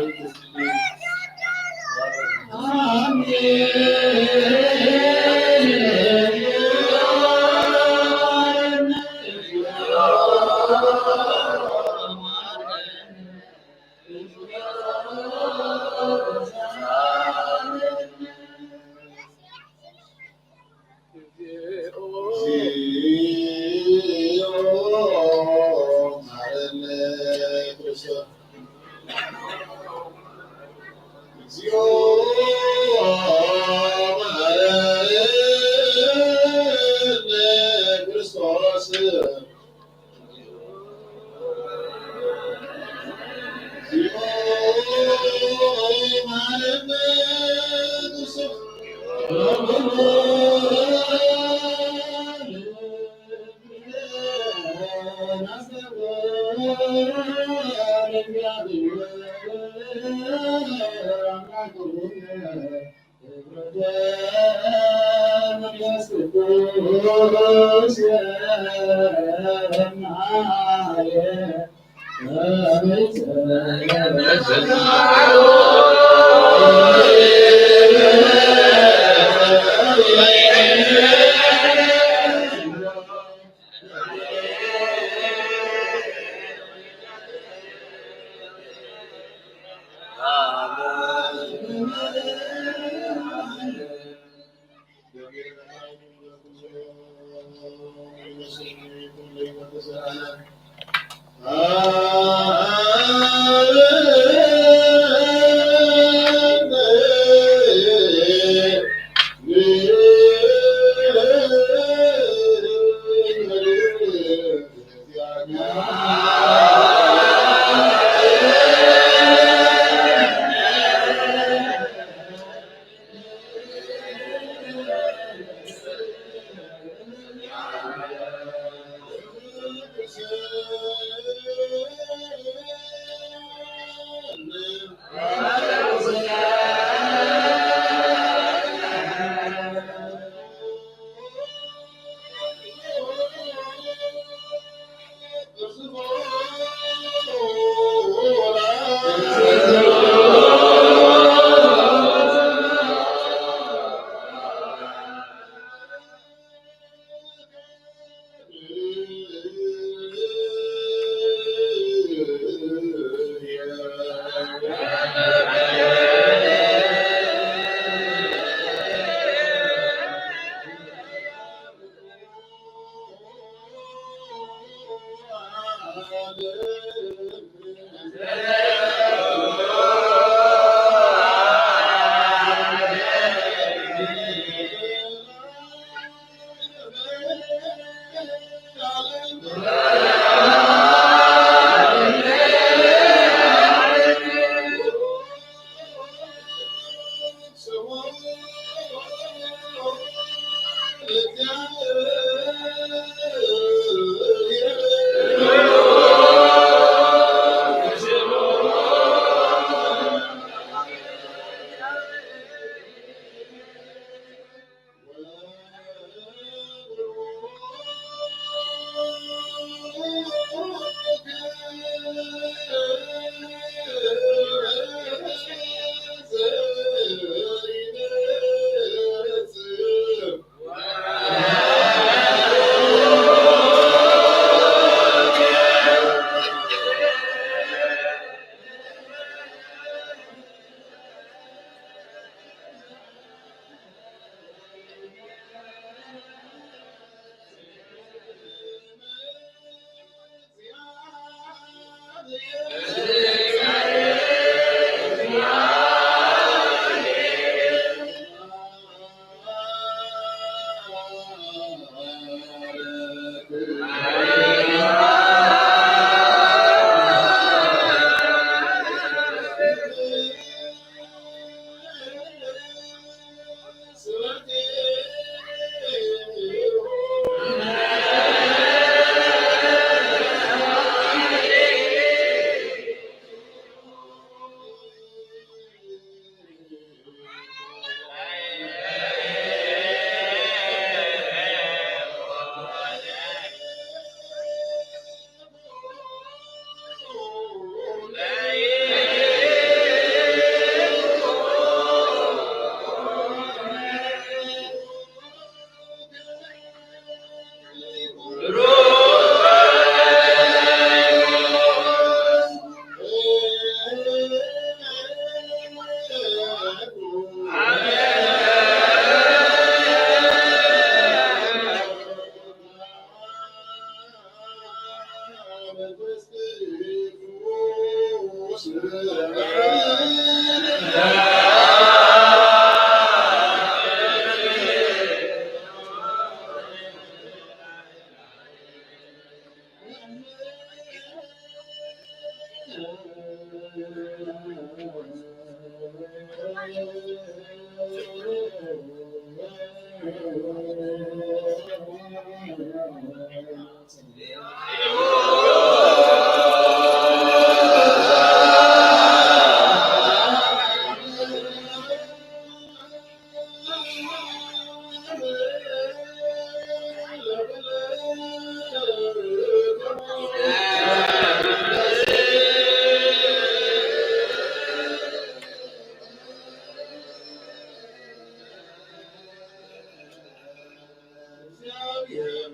እግዚኣብሔር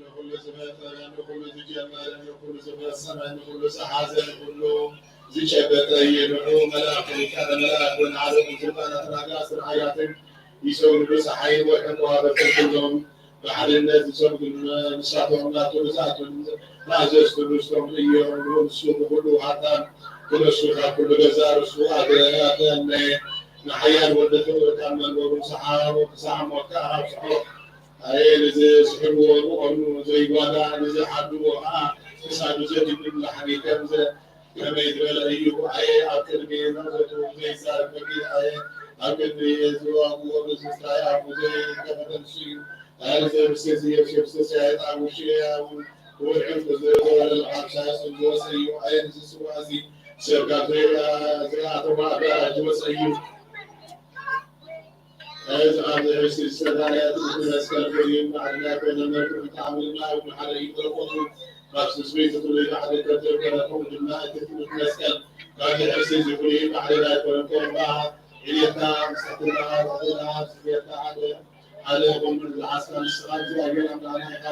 ንኹሉ ዝፈጠረ፣ ንኹሉ ዝጀመረ፣ ንኹሉ ዝፈጸመ፣ ንኹሉ ዝሓዘ፣ ንኹሉ ዝጨበጠ እዩ። ንዑ መልኣክ ሊቃነ መላእክት ወናዕረግ ስልጣናትን ኣጋእዝትን ሓያትን ይሰግዱ። ፀሓይን ወርሕን ከዋኽብትን ኩሎም ብሓድነት ዝሰግዱ ንሳቶም ናቱ ግዝኣቱን ታዘዝቱ ንስቶም እዮም። ንሱ ብኹሉ ሃብታም ክነሱ ካብ ኩሉ ገዛ ርሱ ኣድረነ። ንሓያል ወዲ ፍቅሪ ካብ መንበሩ ሰሓቦ ክሳዕ ሞት ከኣ ኣብጽሖ። ኣየ ንዝስሕብዎ ብቐርኑ ዘይጓዳእ፣ ንዝሓድዎ ኸዓ ክሳዱ ዘድንን ላሕሚ ከም ዘ-፣ ከመይ ዝበለ እዩ? ኣየ ኣብ ቅድሚ መቕዘቱ ዘይዛረብ በጊዕ፣ ኣየ ኣብ ቅድሚ ዝዋግኦ ብዝስታይ ኣፉ ዘይከፈተ ንሱ እዩ። ኣየ ንዘብስስ የብስስ፣ ኣየ ጣዕሙ ሽያውን ክቡር ዕንቁ ዝበለ ልቓብ ሳያስን ዝወፀ እዩ። ኣየ ንዝስዋ እዚ ሰብ ካብ ዘይኣ-፣ ዘይኣተዋ ኣዳራሽ ዝወፀ እዩ። እዚ ኣብዚ ህብስቲ ዝተዳለወ ትምህርቲ መስቀል ፍሉይን ባዕልና ኣይኮነን፣ መልክዑን ጣዕሙን ድማ ይኹን ሓደ እዩ። መለኮቱ ካብ ትስብእቲ ፍሉይ ባዕሊ ከም ዘይኮነ፣ ከምኡ ድማ እቲ ትምህርቲ መስቀል ካብዚ ህብስቲ እዚ ፍሉይን ባዕልና ኣይኮነን። ከም እምበኣር፣ ኢልካ፣ ምስ ትሕትና፣ ትሕትና፣ ስግደካ ሓደ፣ ሓደ ይኹን። ዝሓዝካ ንስኻ እግዚኣብሔር ኣምላኽና ኢኻ።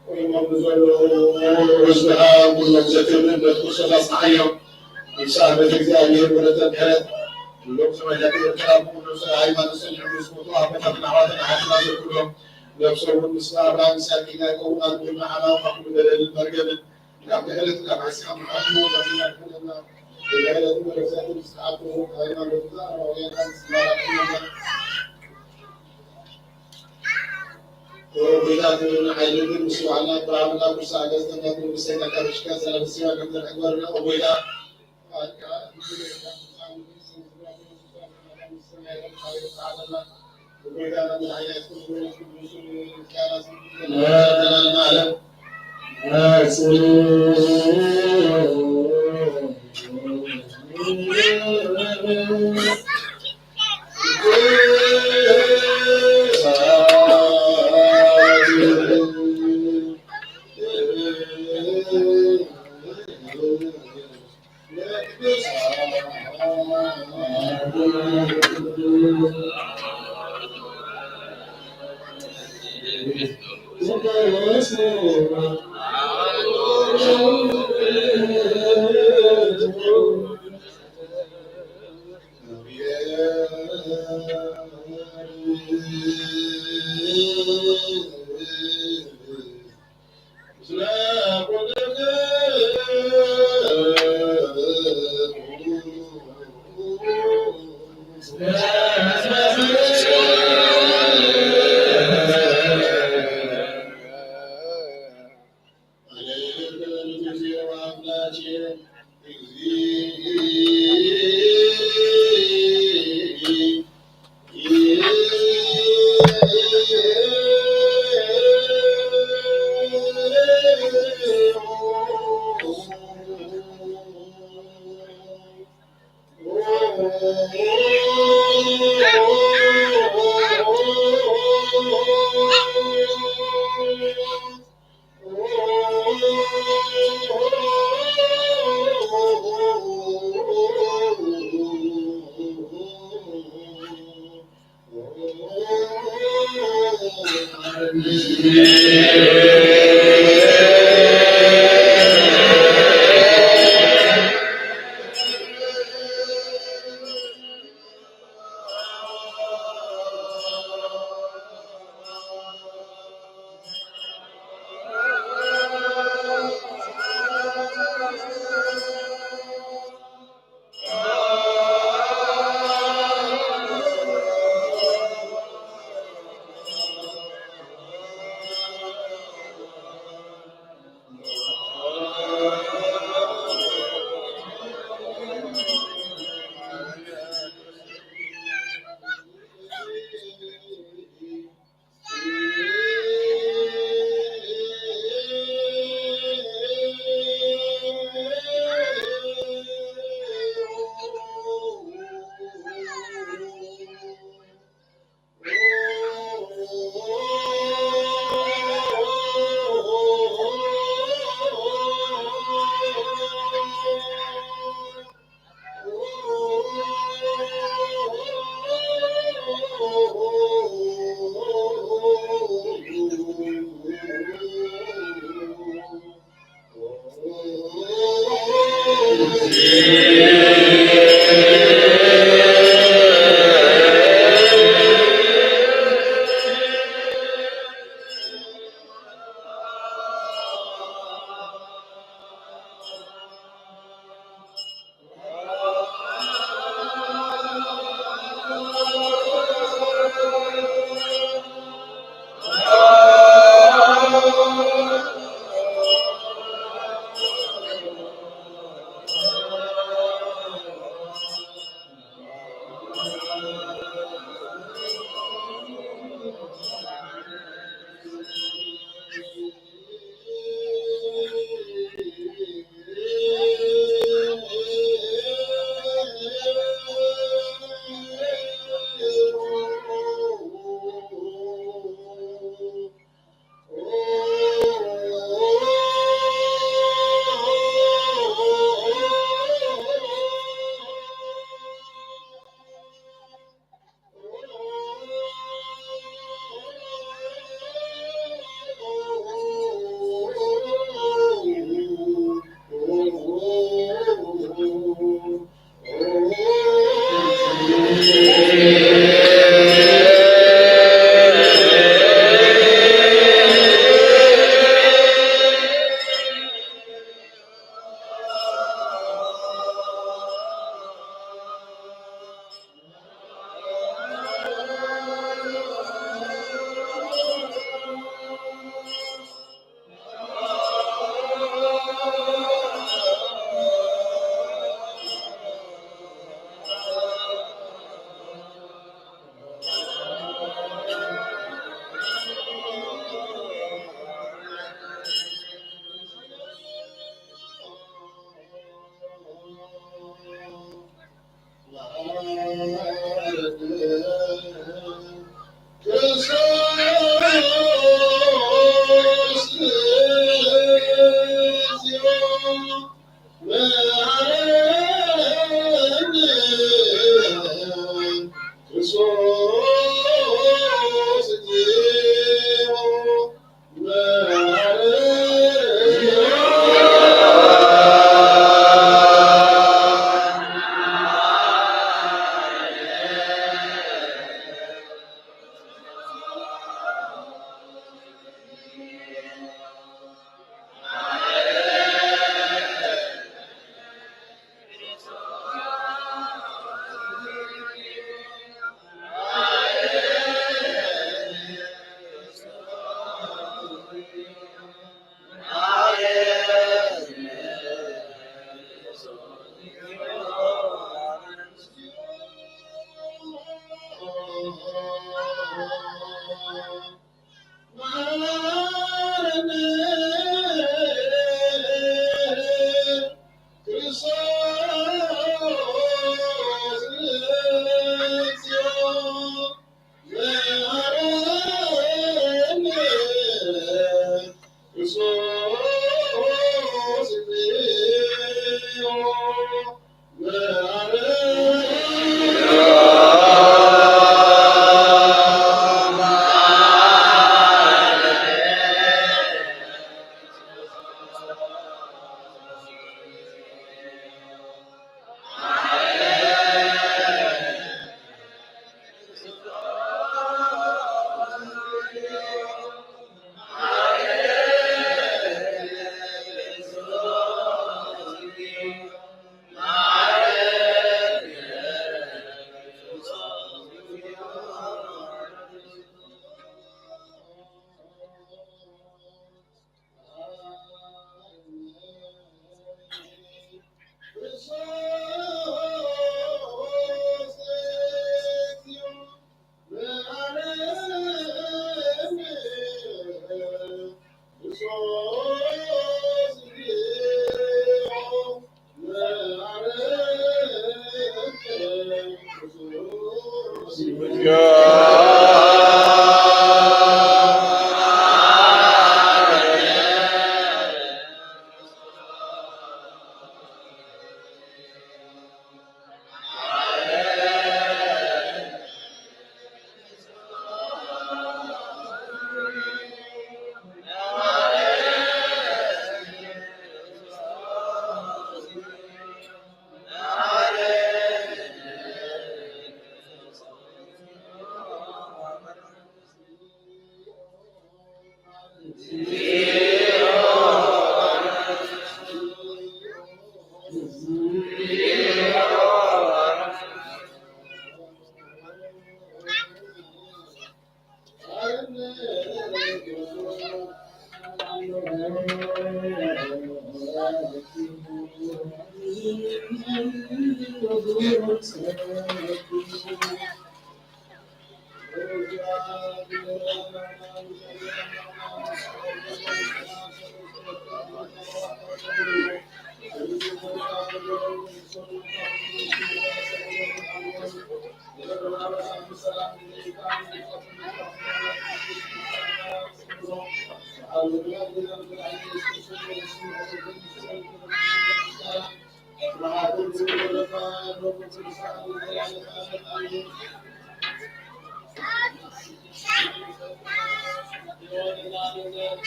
ኮይኖም ንዘለዉ ህዝብኻ ኩሎም ዘክብር እምነት ክርስቶስ ኣጽንዓዮም። ንስኣነት እግዚኣብሔር ወለተ ምሕረት ኩሎም ሰማዕታት ኤርትራ ብኩሉ ስለ ሃይማኖት ጸኒዖም ዝሞቱ ኣቦታትና ኣሕዋትና ኣሓትና ዘክብሮም። ነፍሶም እውን ምስ ኣብርሃም ይስሐቅ ይዕቆብ ኣብ ምድሪ ዓላ ካብ ኩሉ በደልን መርገምን ካብ ምሕረት ካብ ዓስካ ምሕረት ዘድሕነና። ብምሕረትን በረከትን ምስ ተዓደሙ ሃይማኖት ኣረጋውያን ምስ መራሕቲ ጎይታትን ሓይልን ምስ ዋዕላ ብርሃንና ቅዱስ ኣገዝተና መንግስተኛ ካብ ሽካ ሰላም ሲባ ከም ዘንዕግበርና ጎይታ።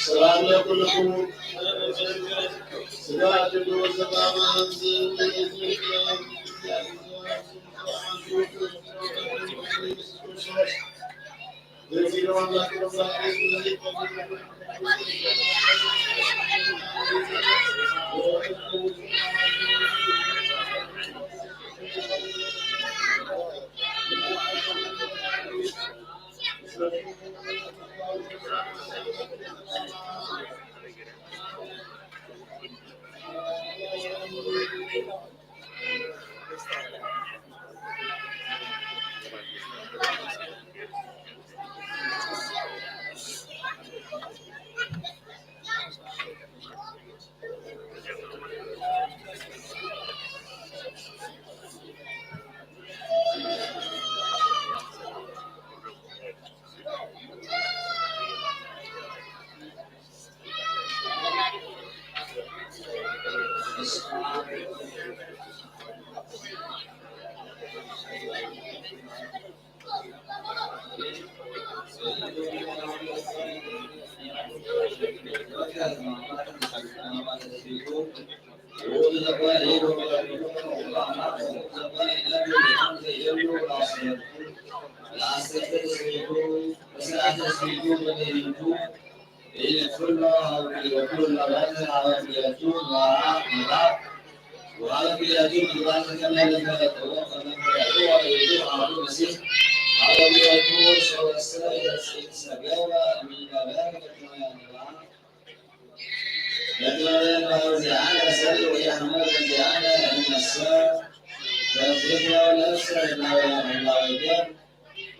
ሰላም ለኩልኩም። ስጋ ድሉ ዘማመን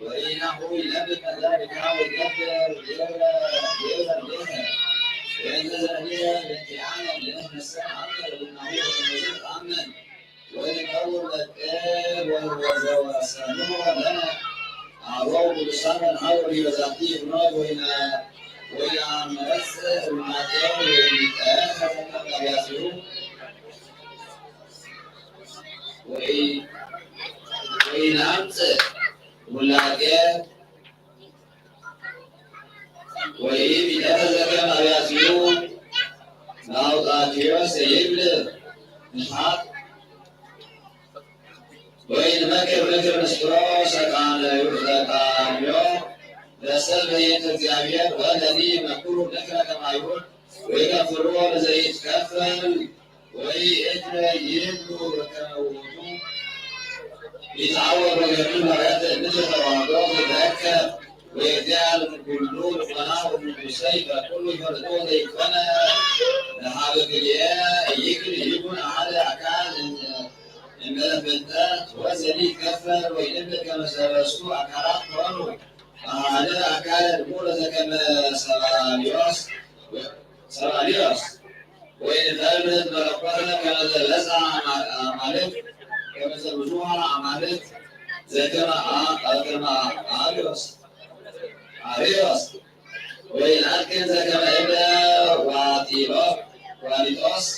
ወኢናሁ ይነብር መዛግብካ ወገብር ሌለ ሌለ ቤተ። ወእንተ ዘህድየ በእንቲአነ ንሕነሰ አመን ወናሁ ወተመዝር አመን ወንቀውም መትቀብ ወዘወሰኑ ለነ አበው ቅዱሳን ሀው ዲበ ዛቲ ፍኖት ወይነ ወይአመረጽ ማቴው ወይጠ ከተቀባያሲሁ ወይ ወይናምጽእ ውላቄ ወይም ይተፈዘከ ማብያሲሁ ናውጣቴዎስ ይብል ንስሓት ወይ ንመክር ምክር ንስጥሮ ሰቃንዮ ለሰብ በየንተ እግዚኣብሔር ወለሊ መክሩ ምክረ ከማይሁን ወይከፍርዎ ለዘይትከፈል ወይ እትረ ይህሉ በከመ ውእቱ ይትዓወር ወገኑ መሬት እንተ ተዋህዶ ትትረከብ ወእግዚአብሔር ኩሉ ልቦና ወመንፈሰይ በኩሉ ይፈልጦ ዘይኮነ ለሀበ ክልኤ ይክል ይኩን አሐደ አካል እምበለ ፍልጠት ወዘኒ ይትከፈል ወይ እብል ከመ ሰለስቱ አካላት ኮኑ አሐደ አካል ሙሉ ዘከመ ሰባልዮስ ሰባልዮስ ወይ ንፈልጥ መለኮተ ከመ ዘበዝሐ አማ- አማልክት ከመ ዘብዙሐ አማልክት ዘከመ አ- ዘከመ አርዮስ አርዮስ ወይ ናትክን ዘከመ እብለ ዋጢሎ ዋሊጦስ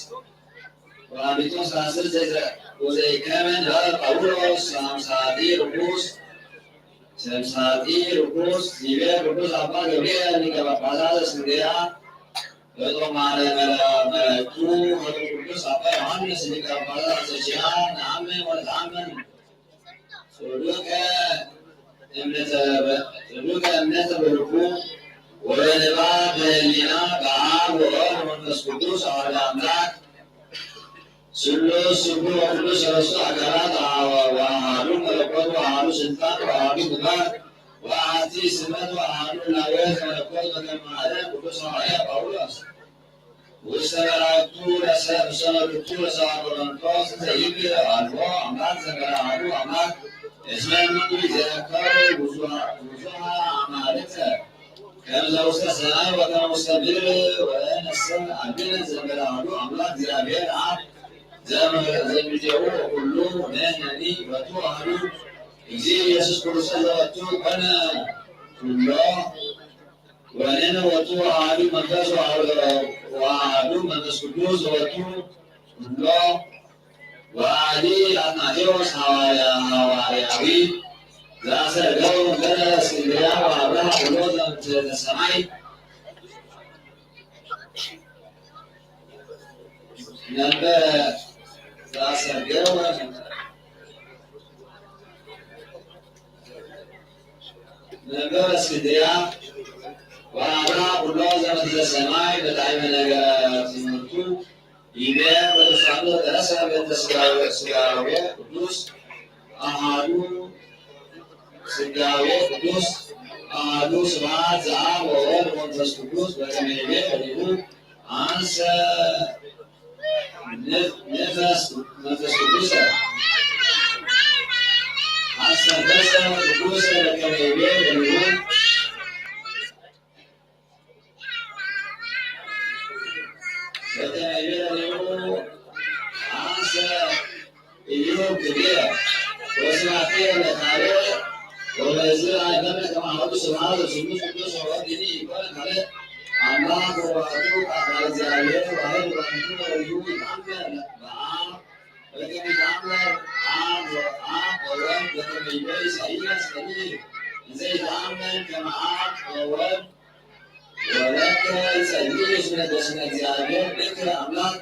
ዋሊጦስ አስር ዘይዘ- ወዘይከመ ነበረ ጳውሎስ አምሳጢ ርኩስ ሰምሳጢ ርኩስ ይቤ ቅዱስ አባ ገብርኤል ሊቀ ጳጳሳት እስክንድርያ በጦማረ መላእክቱ ሀበ ቅዱስ አባ ዮሐንስ ሊቀ ጳጳሳት ዘኪያ ነአምን ወነተአመን ጽዱቀ እምነተ ጽዱቀ እምነተ በልቡ ወበንባብ በህሊና በአብ ወወልድ ወመንፈስ ቅዱስ አሐዱ አምላክ ስሉስ ስሉስ ወቅዱስ ሰለስቱ አካላት ወአሐዱ መለኮት ወአሐዱ ስልጣን ወአሐዱ ግብር ወአሐቲ ስመት ወአሐዱ ላዌት መለኮት በከመ ሀደ ቅዱስ ሐዋርያ ጳውሎስ ውስተ መላእክቱ ለሰ- ውስተ መላእክቱ ለሰብአ ቆሮንቶስ ዘይብል አልቦ አምላክ ዘከረ አሐዱ አምላክ እስመ እምንቱ ይዘከሩ ብዙሃ- ብዙሃ አማልክተ ከምዘ ውስተ ሰማይ ወከመ ውስተ ምድር ወነሰ አብነ ዘእንበለ አሐዱ አምላክ እግዚአብሔር አብ ዘምልቴሁ ኩሉ ንሕነኒ ወቱ አሐዱ እግዚእ ኢየሱስ ክርስቶስ ዘወቱ ኮነ ኩሎ ወንሕነ ወቱ አሐዱ መንፈስ ወአሐዱ መንፈስ ቅዱስ ዘወቱ ኩሎ ወአዲ አትናቴዎስ ሐዋርያ ሐዋርያዊ ዘአሰርገው እምበረ እስክንድርያ ወአብርሃ ኩሎ ዘእንተ ሰማይ መንበረ ዘአሰርገወ መንበረ እስክንድርያ ወአብርሃ ኩሎ ዘመንትተ ሰማይ በጣዕመ ነገረ ትምህርቱ ይቤ ወተሳሎ ተነሳ ቤተ ስጋዌ ቅዱስ አሃዱ ስጋዌ ቅዱስ አሃዱ ስብሐት ዘአብ ወወልድ ወመንፈስ ቅዱስ በከመ ይቤ ፈሊሁ አንሰ ንፈስ መንፈስ ቅዱሰ አስተንፈሰ ቅዱሰ በከመ ይቤ ፈሊሁ በከመ ይቤ ፈሊሁ አንሰ እዩ ክብየ ወስብሐትየ ለካልእ ወበዝ አይመነ ከማሁ ስብሐት ለስሉስ ቅዱስ ወወልድ ይኮነ ካልእ አምላክ ወባቱ ቃል እግዚአብሔር ዋህድ ወመንቱ ወልዩ ይታመር በአብ በከመ ይታመር አብ ወአብ ወወልድ በከመ ይቤ ኢሳይያስ ነቢይ እንዘ ይታመር ከመ አብ ወወልድ ወለከ ይጸልዩ ስለ በስመ እግዚአብሔር ብከ አምላክ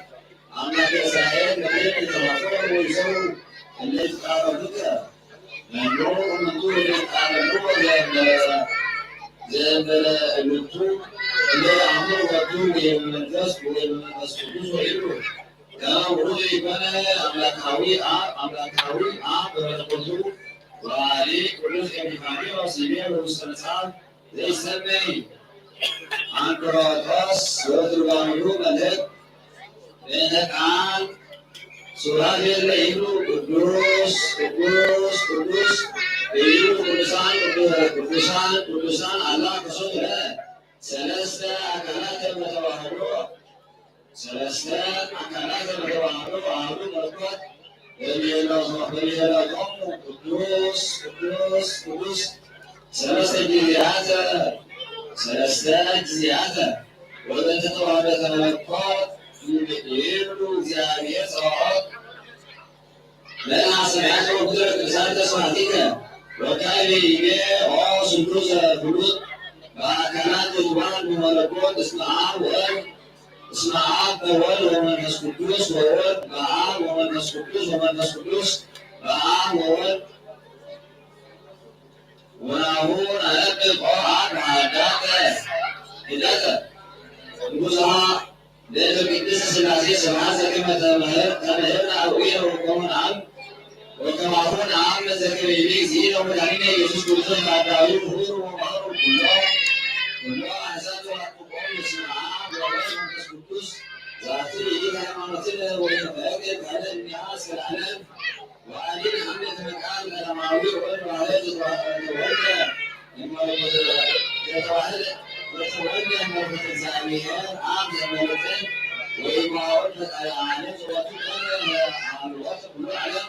አምላክ እስራኤል ምድር ተማፈሩ ይሰሩ እለ ይትቃረቡከ መኑ እምንቱ ይቃረቡ ዘእንበለ እምንቱ እለ አምር ወቱ ወይም መንፈስ ወይም መንፈስ ቅዱስ ወይሉ ከመ ውእቱ ይኮነ አምላካዊ አብ አምላካዊ አብ በመለኮቱ ወአሊ ቅዱስ ኤጲፋንዮስ ይቤ ውስተ መጽሐፍ ዘይሰመይ አንክሮቶስ ወትርጓሜሁ መልእክት በእንተ ቃል ሱራፌል ለይብሉ ቅዱስ ቅዱስ ቅዱስ እዩ ቅዱሳን ቅዱሳን ቅዱሳን አላ ክሱት ሰለስተ አካላት በተዋህዶ ሰለስተ አካላት በተዋህዶ አሐዱ መለኮት በሚሄለቶሙ ቅዱስ ቅዱስ ቅዱስ ሰለስተ ጊዜያተ ሰለስተ ጊዜያተ ወበተዋህዶ ተመለኮት ይብሉ እግዚአብሔር ጸባኦት ለእነ አስተርአየ ወኩሎ ቅዱሳን ተስፋቲከ ወካዕበ ይቤ ኦ ስሉሰ ፍሉጥ በአካላት ወትዋን በመለኮት እስመ አብ ወወልድ እስመ አብ ወወልድ ወመንፈስ ቅዱስ ወወልድ በአብ ወመንፈስ ቅዱስ ወመንፈስ ቅዱስ በአብ ወወልድ ወናሁ ናነብብ ኦ አብ መሃዳተ ሂደተ ንጉሳ ለእንተ ቅድስት ሥላሴ ስብሐት ዘከመ ተምህር ተምህርነ አቡነ ወኮነ አብ ወከማሁ ነአምን ዘከመ ይቤ እግዚእነ ወመድኃኒነ ኢየሱስ ክርስቶስ በአዳዊሁ ሁሩ ወመሃሩ ኩሎ ኩሎ አሕዛብ ወአጥብቆሙ እስመ አብ ወወልድ ወመንፈስ ቅዱስ ዛቲ ይእቲ ሃይማኖትነ ወኢንፈቅድ ካልእ እምኔሃ እስከ ለዓለም ወአዲ አምልክ መቃል ቀዳማዊ ወወልድ ዋሕድ ዘተዋህደ ዘተወልደ መለኮት እግዚአብሔር አብ ዘመለጠ ወይማወል ፈጣሪ ዓለም ዘወቱ ኮነ ለአምልኮት ኩሉ ዓለም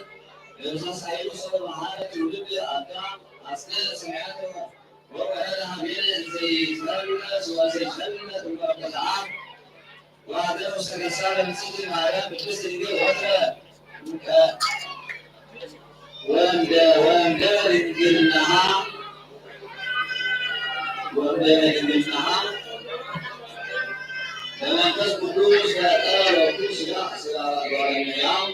ለምሳሳይሉ ሰው መሃለ ትውልድ አዳም አስገ ሰማያት ወወረደ ሀቤነ እንዘ ይትመለስ ወዘይፈለጥ እምበረከተ አብ ወአደረ ውስተ ገጻ ለብጽዕት ማርያም ቅድስት ድንግል ወትረ እንተ ወእምደ ወእምደ ድንግልናሃ ወእምደ ድንግልናሃ ለመንፈስ ቅዱስ ፈጠረ ሎቱ ሥጋ ሥጋ ጓለመያው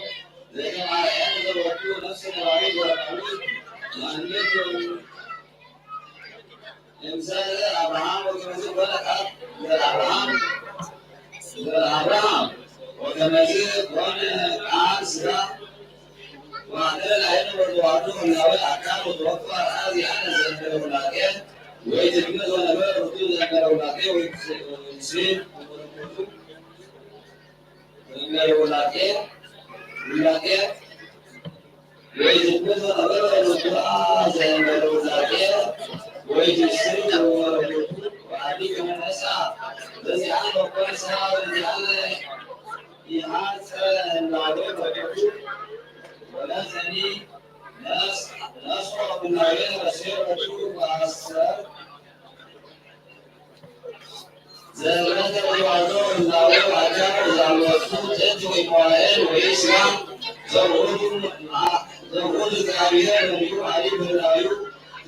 ዘተማርያም ዘወቱ ነፍስ ነባሪ ወረዳዊት ማንነት እምሰለ አብርሃም ወከመዚ ኮነ ቃል ዘር አብርሃም ዘር አብርሃም ወከመዚ ኮነ ቃል ሥጋ ወአንተ ላይነ ወተዋህዶ ህላዌ አካል ወተወክፎ አርአያ ዚአነ ዘእንበለ ውላቄ ወይ ትግምት ወነበረ ርቱ ዘእንበለ ውላቄ ወይ ትስብእት ወመለኮቱ ዘእንበለ ውላቄ ውላቄ ወይ ትግምት ወነበረ ርቱ ዘእንበለ ውላቄ ወይ ትስብእት ወመለኮቱ ወአዲ ከመ ነሳ በዚአን ወኮነ ሰብአ በዚአን ይሃጽ ህላዌ መለኮቱ ወነፍሰኒ ነስኦ ህላዌ ረሴ ወቱ ወአሰር ዘእምነተ ወተዋህዶ ህላዌ ወአካል ወዛልወቱ ጥንት ወይመዋእል ወይስማ ዘውእቱ ዘውእቱ እግዚአብሔር ነቢዩ አሊ በህላዌሁ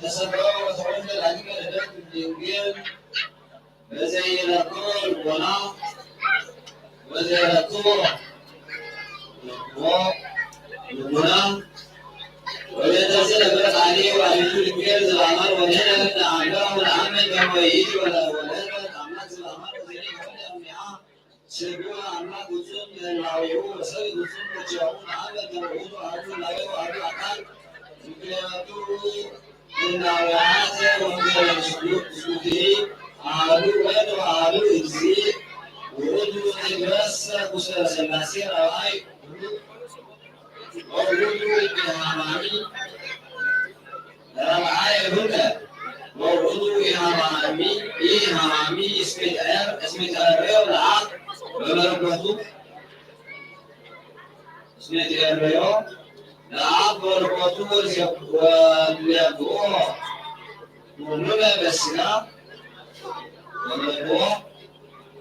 ተሰብረ ወተወልደ ዳግመ ልደት ድንግል በዘይረክቦ ልቦና ወዘይረክቦ ልቦና ወለተ ስለበት አሊ ወአሊቱ ልንገር ዘአማር ወለተ ለአምራ ወለአመን ከመ ይእቲ ወለ ወለተ አምላክ ዘአማር ወዘኒ ከመ አምኒሃ ስግዋ አምላክ ውጹን ምህላዌሁ ወሰብ ውጹን ወቸሁ ነአመን ከመ ውእቱ አሐዱ ላዌሁ አሐዱ አካል ምክንያቱ ህላዌያተ ወንጌለ ምስሉ ምስሉትሂ አሐዱ ወልድ ወአሐዱ እግዚእ ውእቱ ዘይትረሰ ውስተ ሥላሴ ረብአይ ወውእቱ ኢሃማኒ ረብአየ ብከ ወውእቱ ኢሃማኒ ኢሃማኒ እስመ ይትዐር እስመ ይትዐረዮ ለአብ በመለኮቱ እስመ ይትዐረዮ ለአብ በመለኮቱ ወለነብኦ እሙነ በስጋ ወመልክኦ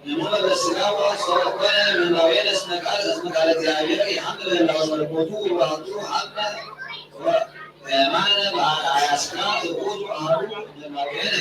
እሙነ በስጋ ወአስተወኮነ ምህላዌነ እስመ ቃል እስመ ቃለ እግዚአብሔር ይሐምል ህላወ መለኮቱ ወባህቱ ሀበ ወየማነ በአርአያ ስጋ ዘውእቱ አሐዱ ምህላዌነ።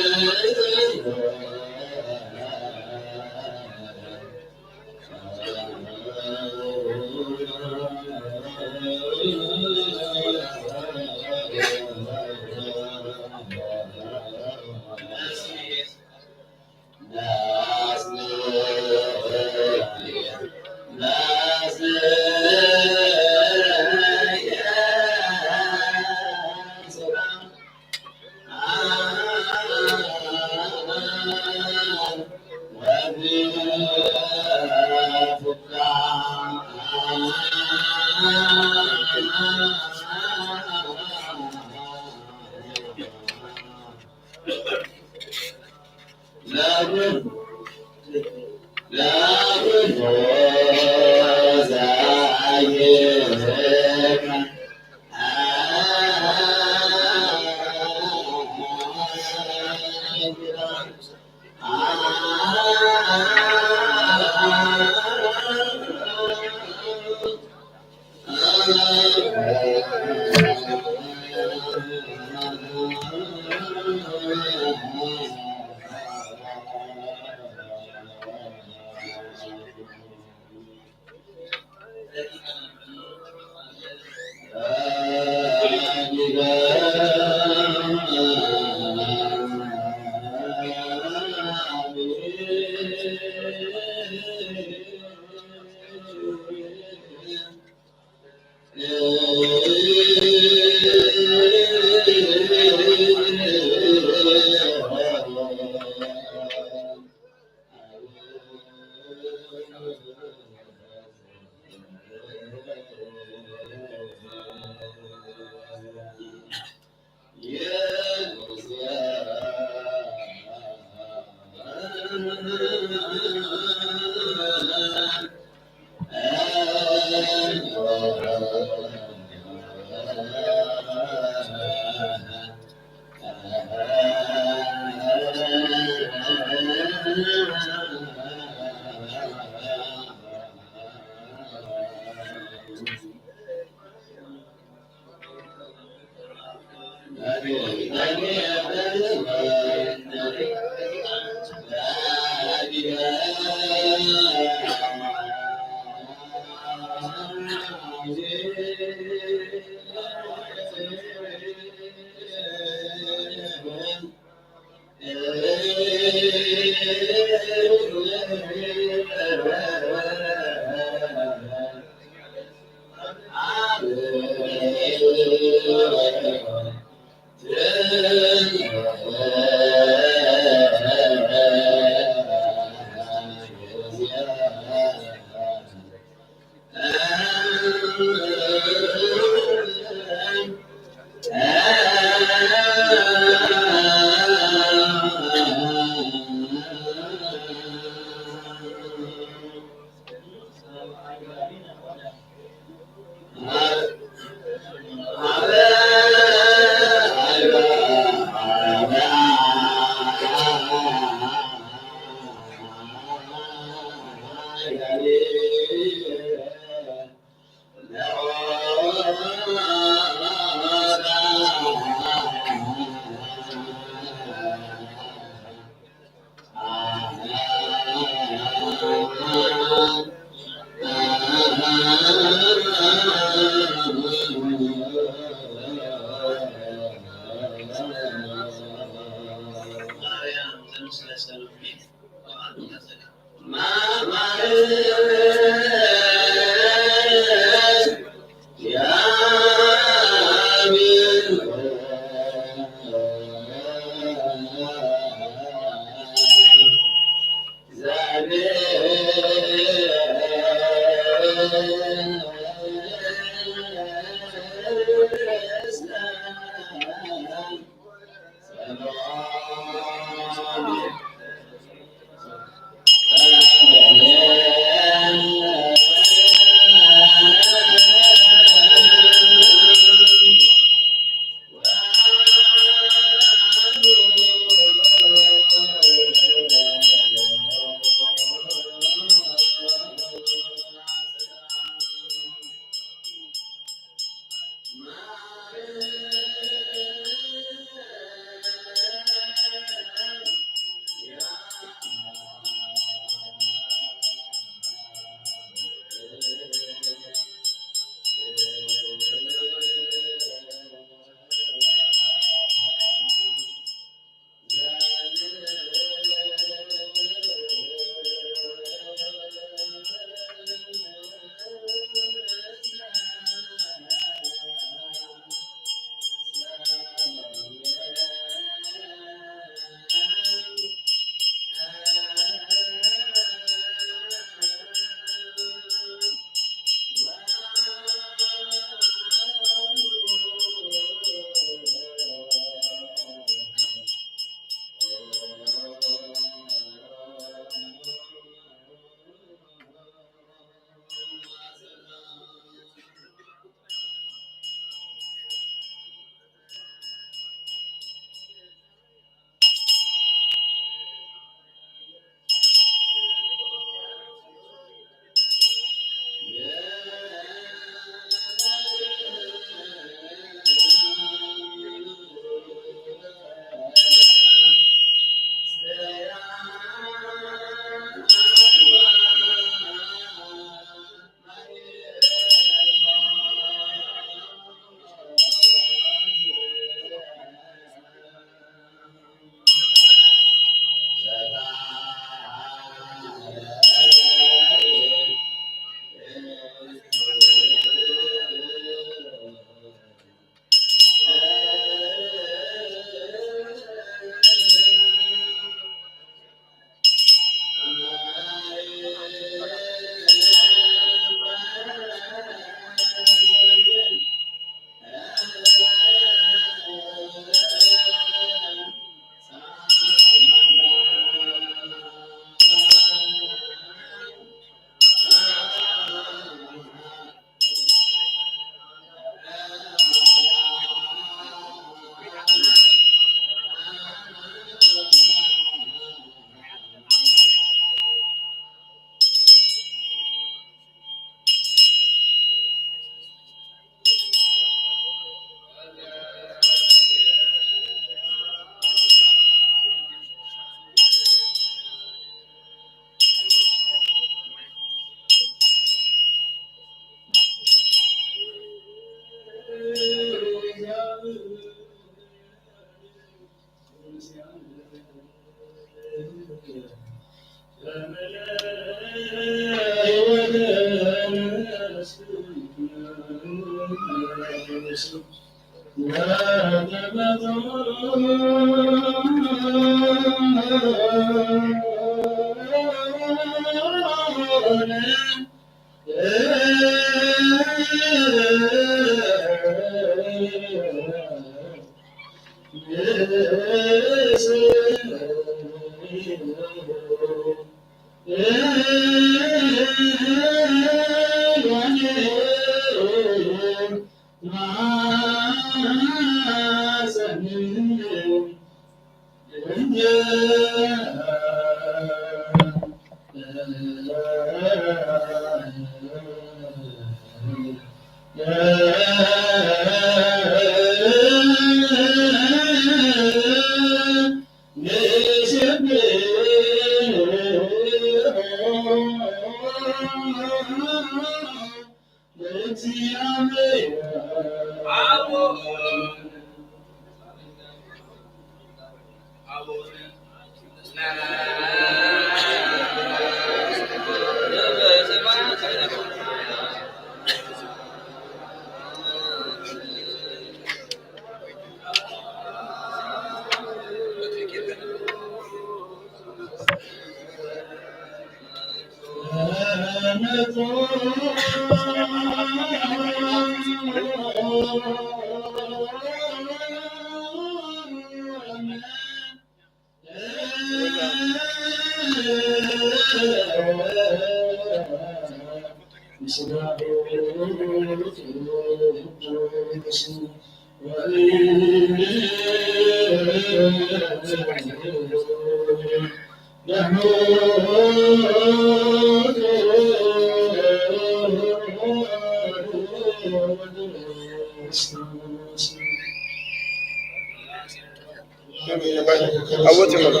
Awwati mala.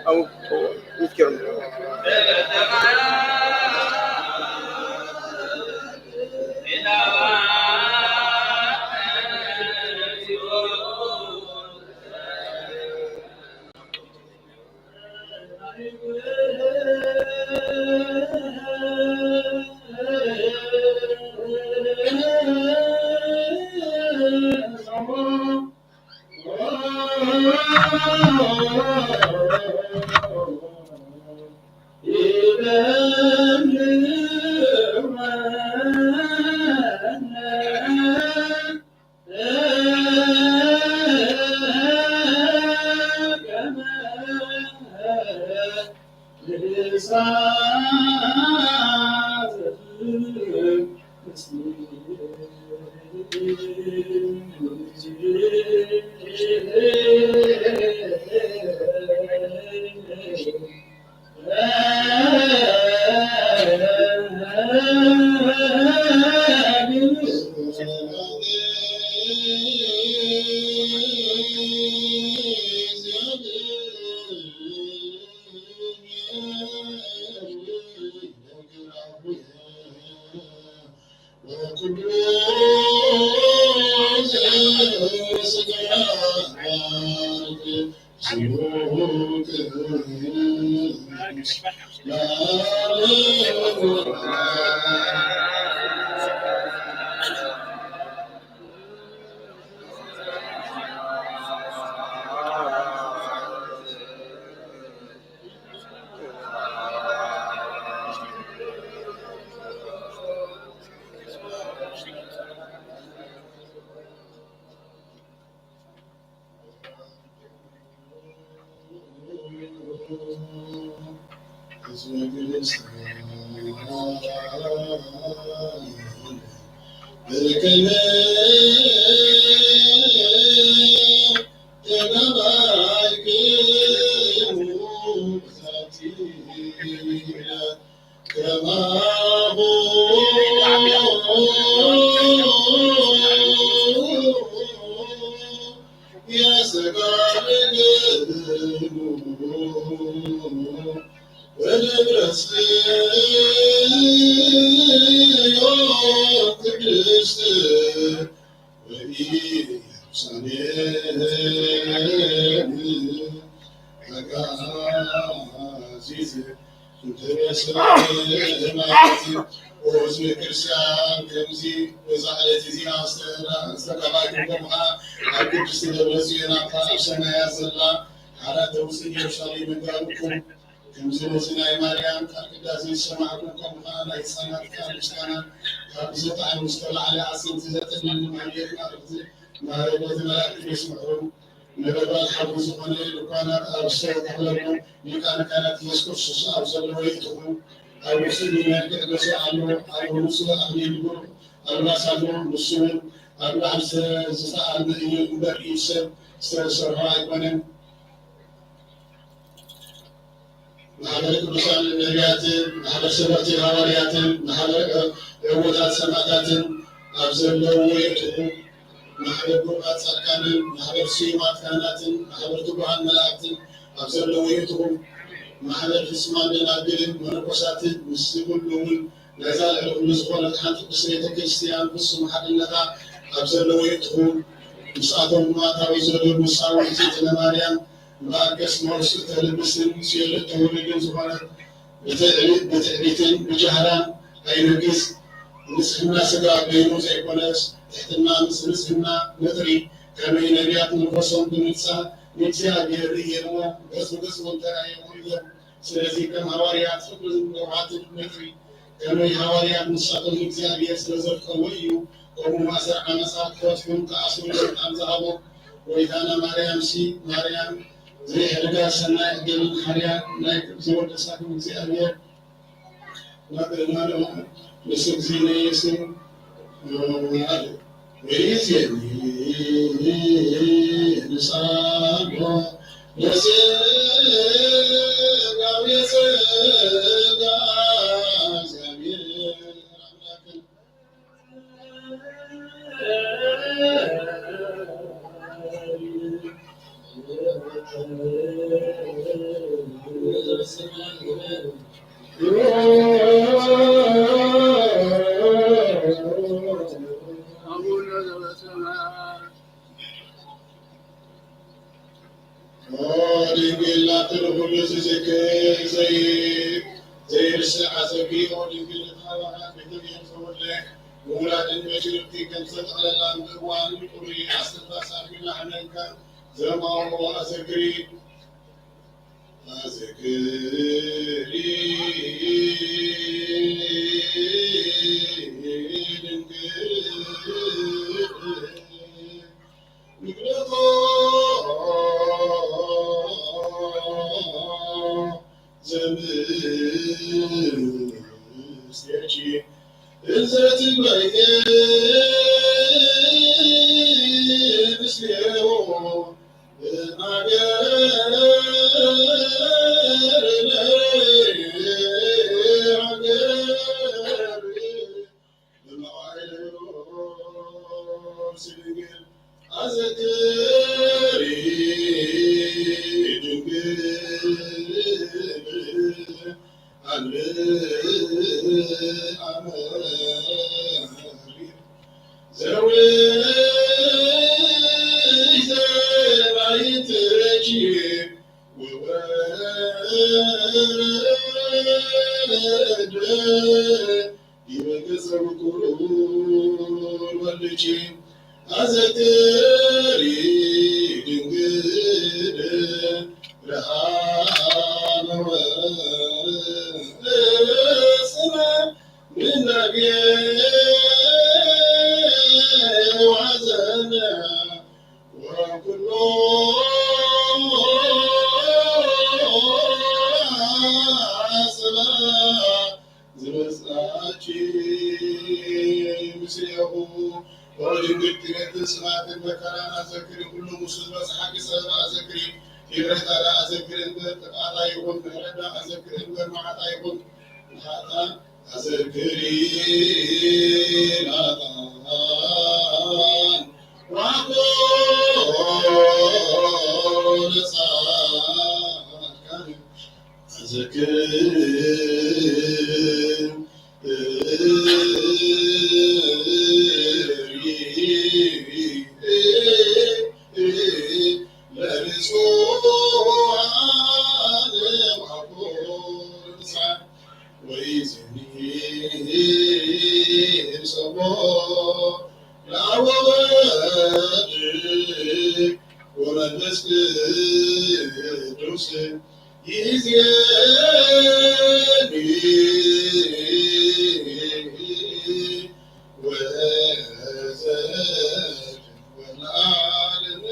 Aw, miskir. ሳሌም ኣጋዚዝ እንተበሰማያት ወህዝበ ክርስቲያን ከምዚ በዛ ዕለት እዚኣ ዝተጋባእኩም ከምኡ ከዓ ኣብ ቅድስቲ ደብረ ጽዮን ኣብታ ኣብ ሰማያት ዘላ ሓራ ተውፅእ ኢየሩሳሌም መጋብእኩም። ከምዚ ነዚ ናይ ማርያም ቃል ቅዳሴ ዝሰማዕኩም ከምኡ ከዓ ናይ ህፃናት ቃል ምስጋና ካብ ዝተጣዕሙ ዝተላዕለ ኣስንቲ ዘጥልል ማህሌት ማርያም ማህሌት መላእክት የስምዑ። ነበልባል ሓዊ ዝኾነ ድኳናት ኣብ ዝተተኽለሉ ሊቃነ ካህናት ኢየሱስ ክርስቶስ ኣብ ዘለዎ ይእትኹም። ኣብ ውስጥ መልክዕ ገዝኡ ኣሎ። ኣብ ርእሱ ኣኽሊል ብሩር ኣልባስ ኣሎ። ንሱ እውን ኣብ ላዕሊ ዝተኣልመ እዩ እምበር ኢድ ሰብ ዝተሰርሖ ኣይኮነን። ማሕበረ ቅዱሳን ነቢያትን ማሕበር ሰበኽቲ ሃዋርያትን ማሕበረ ዕዉታት ሰማዕታትን ኣብ ዘለውዎ የእትኹም። ማሕበር ብሩኻት ጻድቃንን ማሕበር ስዩማት ካህናትን ማሕበር ትጉሃን መላእክትን ኣብ ዘለውዎ የእትኹም። ማሕበር ፍጹማን ደናግልን መነኮሳትን ምስዚ ኩሉ እውን ናይዛ ልዕሊ ኩሉ ዝኾነት ሓንቲ ቅድስቲ ቤተ ክርስቲያን ፍጹም ሓድነታ ኣብ ዘለውዎ የእትኹም። ምስኣቶም ድማ ታቦት ዘደሉ ሳዋ እግዝእትነ ማርያም እምበኣርከስ መወስእተ ልብስን ስእለ ተወልድን ዝኾነት ብትዕቢትን ብጃህራን ኣይንግስ። ንጽህና ስጋ በይኑ ዘይኮነስ ትሕትና ምስ ንጽህና ምጥሪ ከመይ ነቢያት መንፈሶም ብምንጻ ንእግዚኣብሔር ርእየሞ ገጽ ብገጽ እውን ተራእየሞ እዮም። ስለዚ ከም ሃዋርያት ፍቕርን ንውሓትን ምጥሪ ከመይ ሃዋርያት ንሳቶም ንእግዚኣብሔር ስለ ዘፍቀርዎ እዩ። ከምኡ ማእሰር ዓመፃ ክፈትሑን ክኣስሩን ስልጣን ዝሃቦም። ጎይታና ማርያምሲ ማርያም ዘይሕድጋ ሰናይ ዕድልን ሓርያ ናይ ዘይወደሳኩም እግዚኣብሔር ናቅርና ለሆም ምስ እግዚእነ ኢየሱስ ወይዜኒ ንሳሎ ለስጋው የስጋ እግዚኣብሔር ኣምላክን ድንግል ናብቲ ንኹሉ ዝዝክር ዘይ-፣ ዘይርስዕ ኣዘክርዮ ድንግል ንተሃዋሃት ቤተልሔም ተወልደ ምውላድን መጅርብቲ ከም ዝተጠቕለላ ብእዋን ቁሪ ኣስትንፋስ ኣቢልና ሕመንካ ዘማዎ ኣዘክሪ። ኣዘክሪ ድንግል ንግደፎ ዘምስለኪ እንዘትንበየ ምስሌሁ እማገር ለሃገር። ኣዘክሪ ድንግል ኣልብ ኣመሪ ዘውይ ዘባይትኪ ወወልድ ዲበ ገጸ ብኩር ወልድኪ ኣዘክሪ ድንግል ብርሃነ ወስመ ምናብየ ወሐዘነ ወኩሎ ስማ ዝመጽኣኪ ምስሌኹ። ኦ ድንግል ክብርት ጽናትን መከራን ኣዘክሪ፣ ኩሉ ምስኡ ዝበጽሓኪ ሰበብ ኣዘክሪ። ይቕሬታ ደኣ ኣዘክሪ እምበር ጥፍኣታ ይኹን፣ ምሕረት ደኣ ኣዘክሪ እምበር መዓታ ይኹን ንሓጥኣን ኣዘክሪ ናታን ዋኮ ለጻድቃን ኣዘክር መንፈስ ቅዱስ ይእዜኒ ወዘልዓለመ።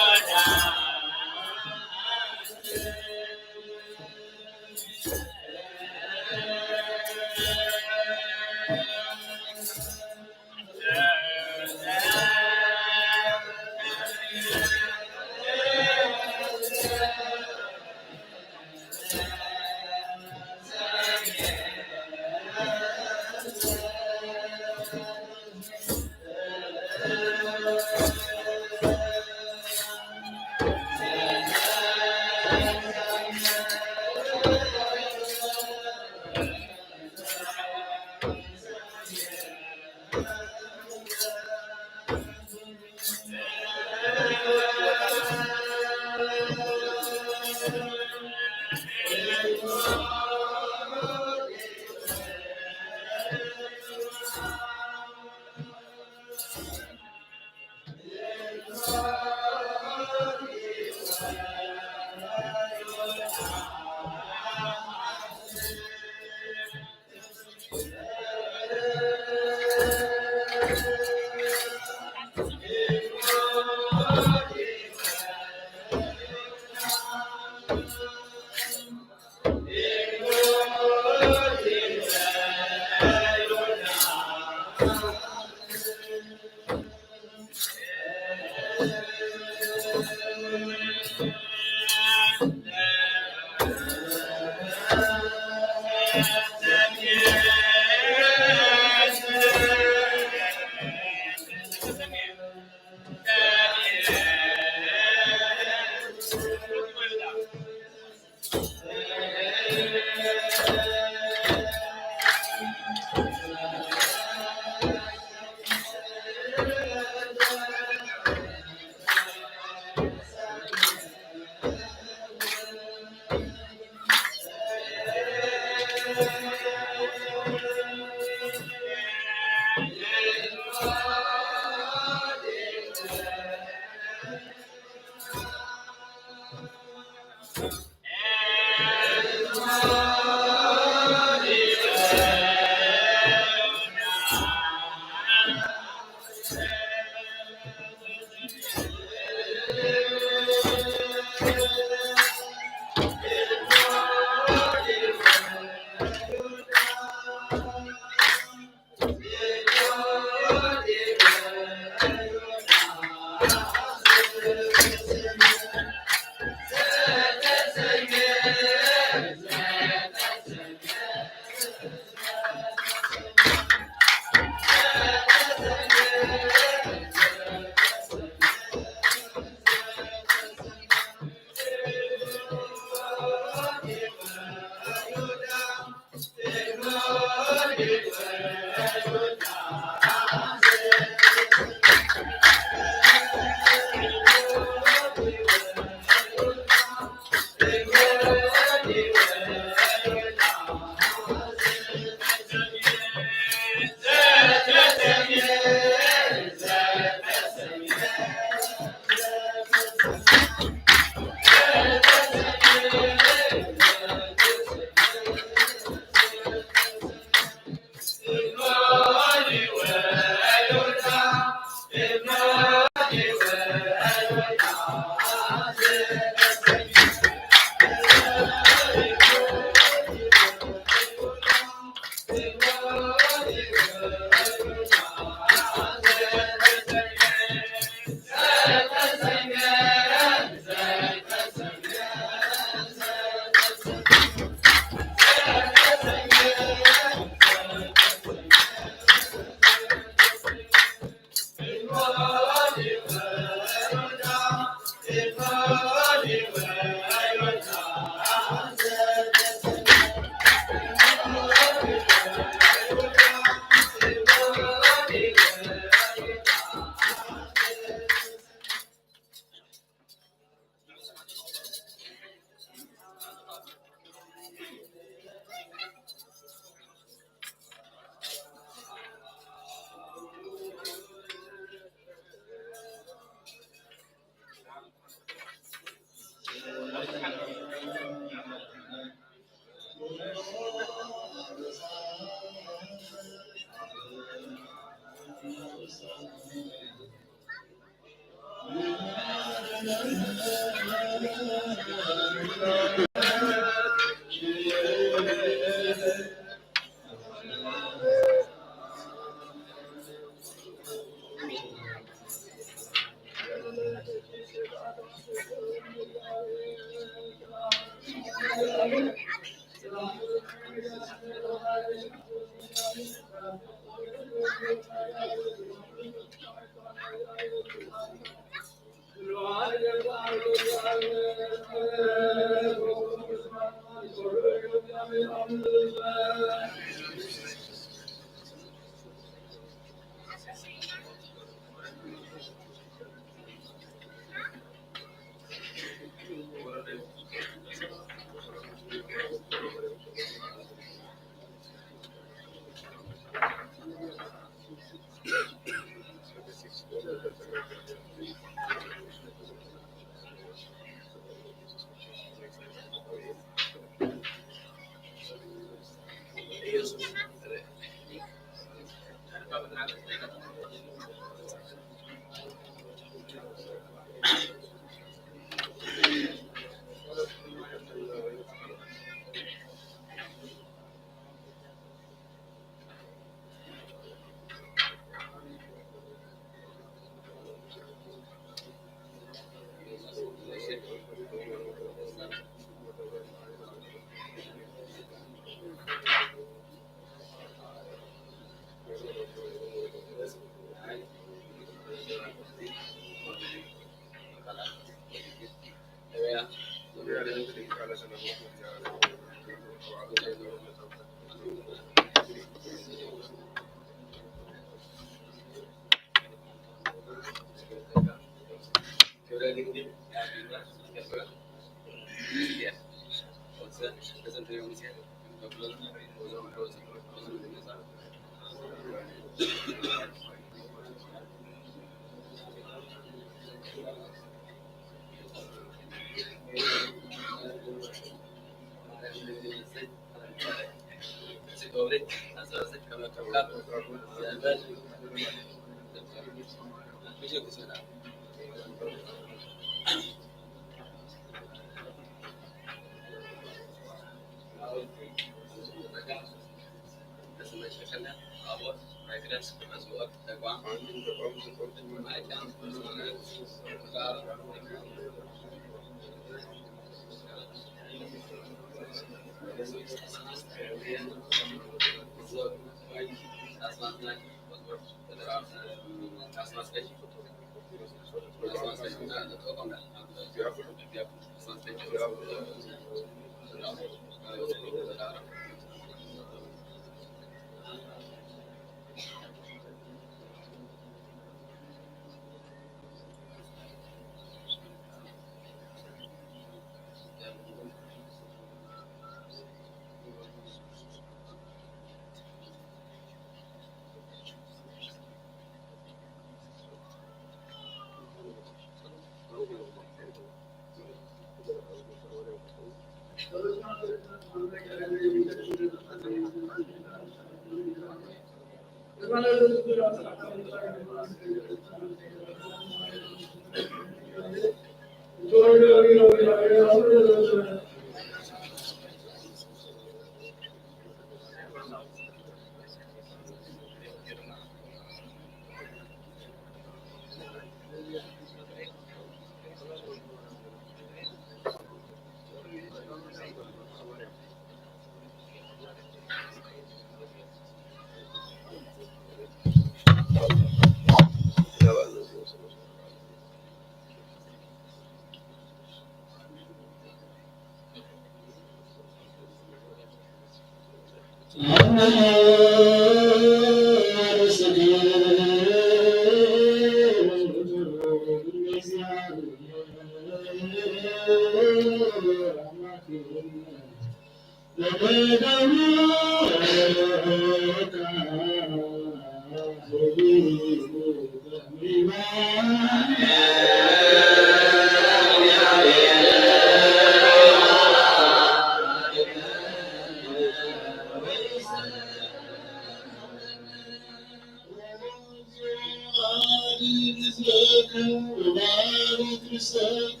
ህዝበከ ወባርክ ርስተከ።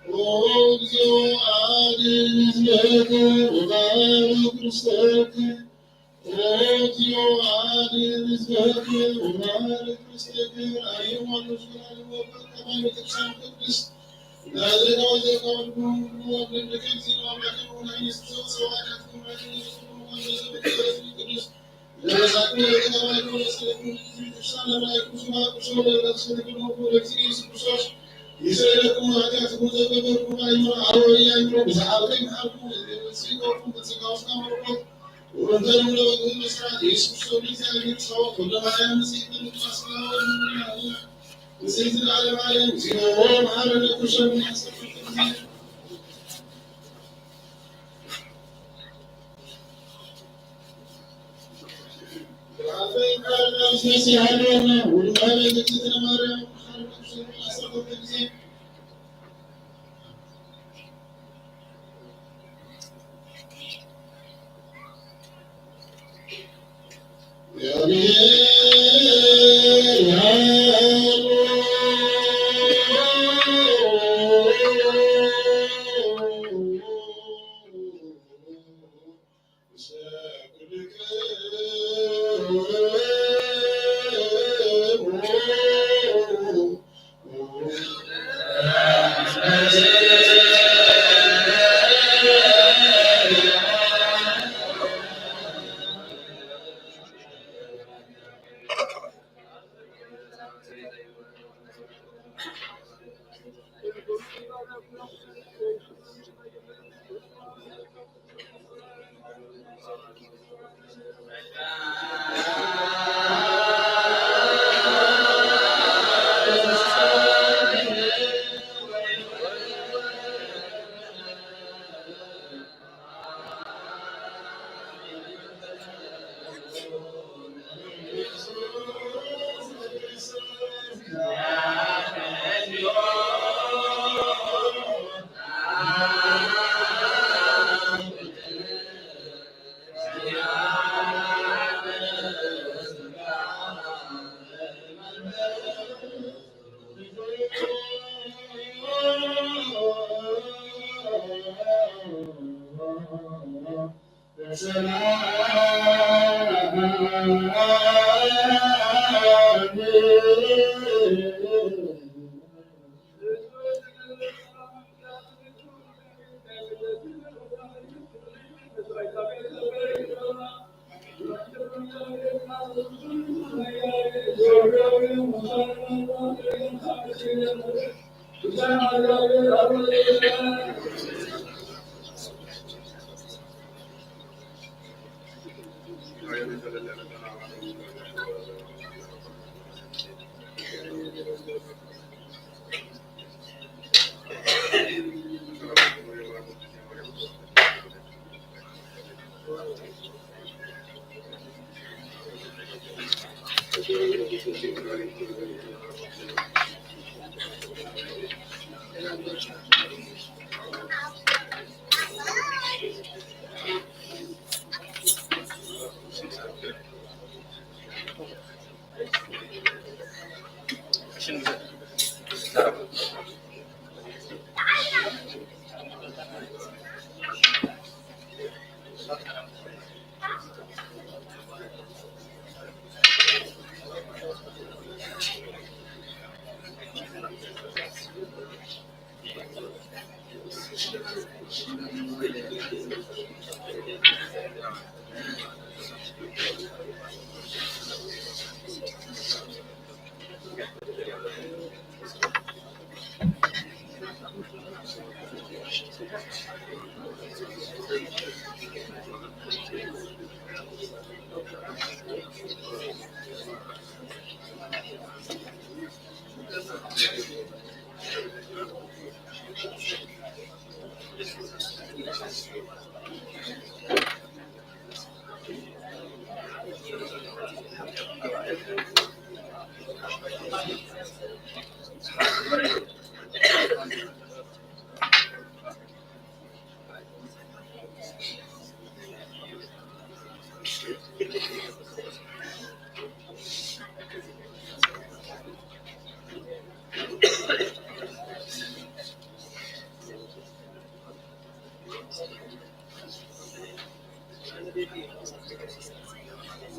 ኦ እግዚኦ፣ አድን ህዝበከ ወባርክ ርስተከ። ኦ እግዚኦ፣ አድን ህዝበከ ወባርክ ርስተከ። አየዋሉ ዘላለም ወበከ ከማይ ቤተክርስቲያን ቅድስት ናዝሬታዊ ዘካወድኩ ወግን ደቀ ዚኖ አምላክን ወናይስ ሰው ሰው አካት ወናይስ ቅዱስ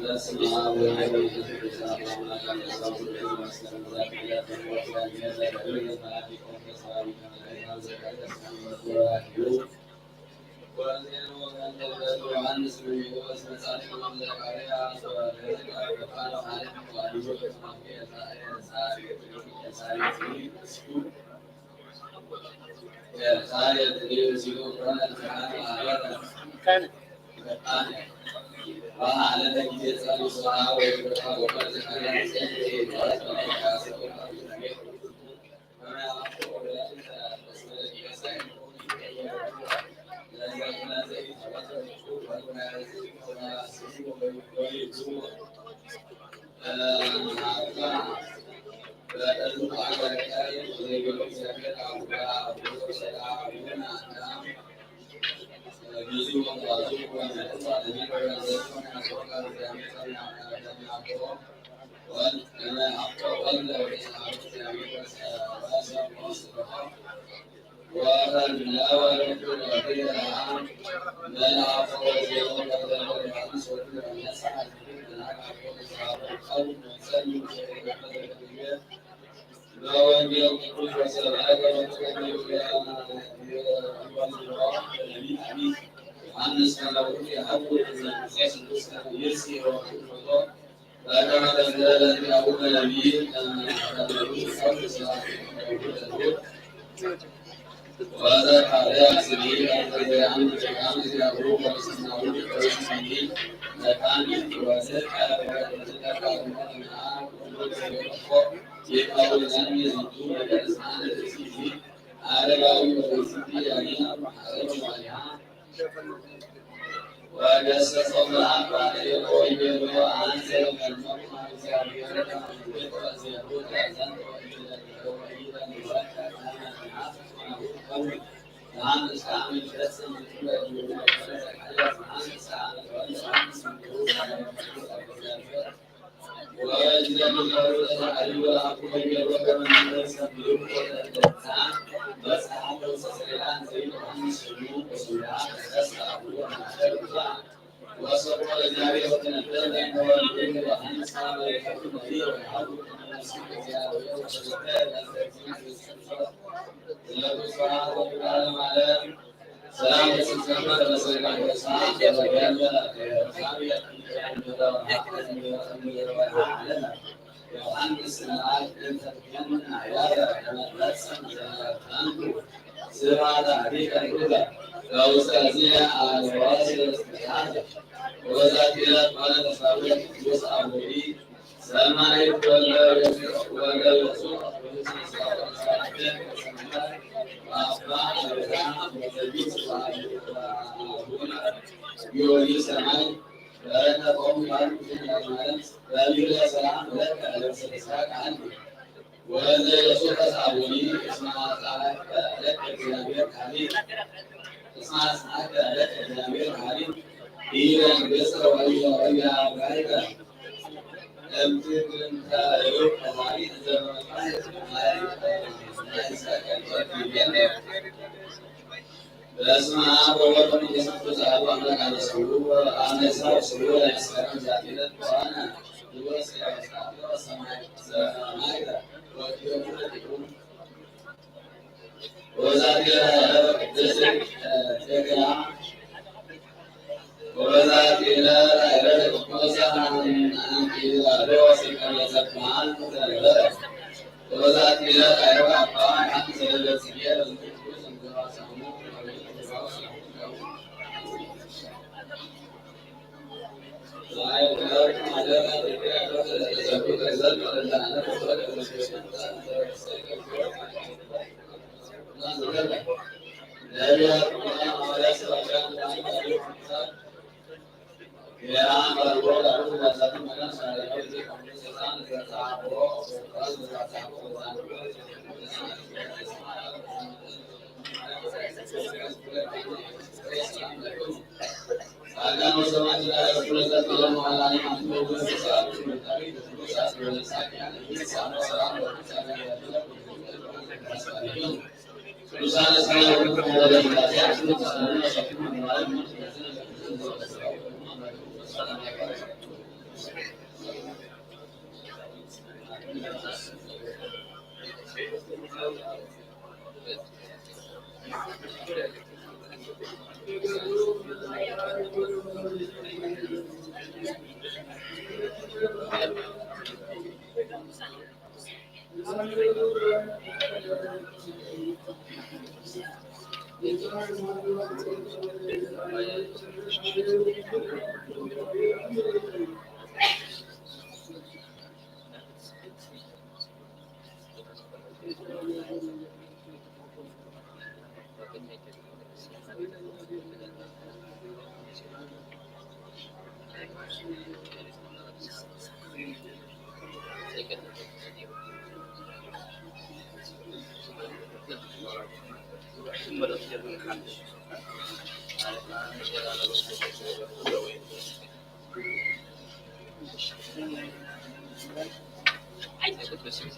በስመ አብ ወወልድ ወመንፈስ ቅዱስ አሐዱ አምላክ አሜን። ሰላም ለኪ ዮሐንስ በስመ አብ ወወልድ ወመንፈስ ቅዱስ አሐዱ አምላክ። አመሰው አመሰው ስውር መስከረም ዛቲ ዕለት በሆነ ንጉሥ ሰማይ ሰማይ ወዲሁ ወዛቲ ቅድስት ቴክላ ኣይትበስብሰ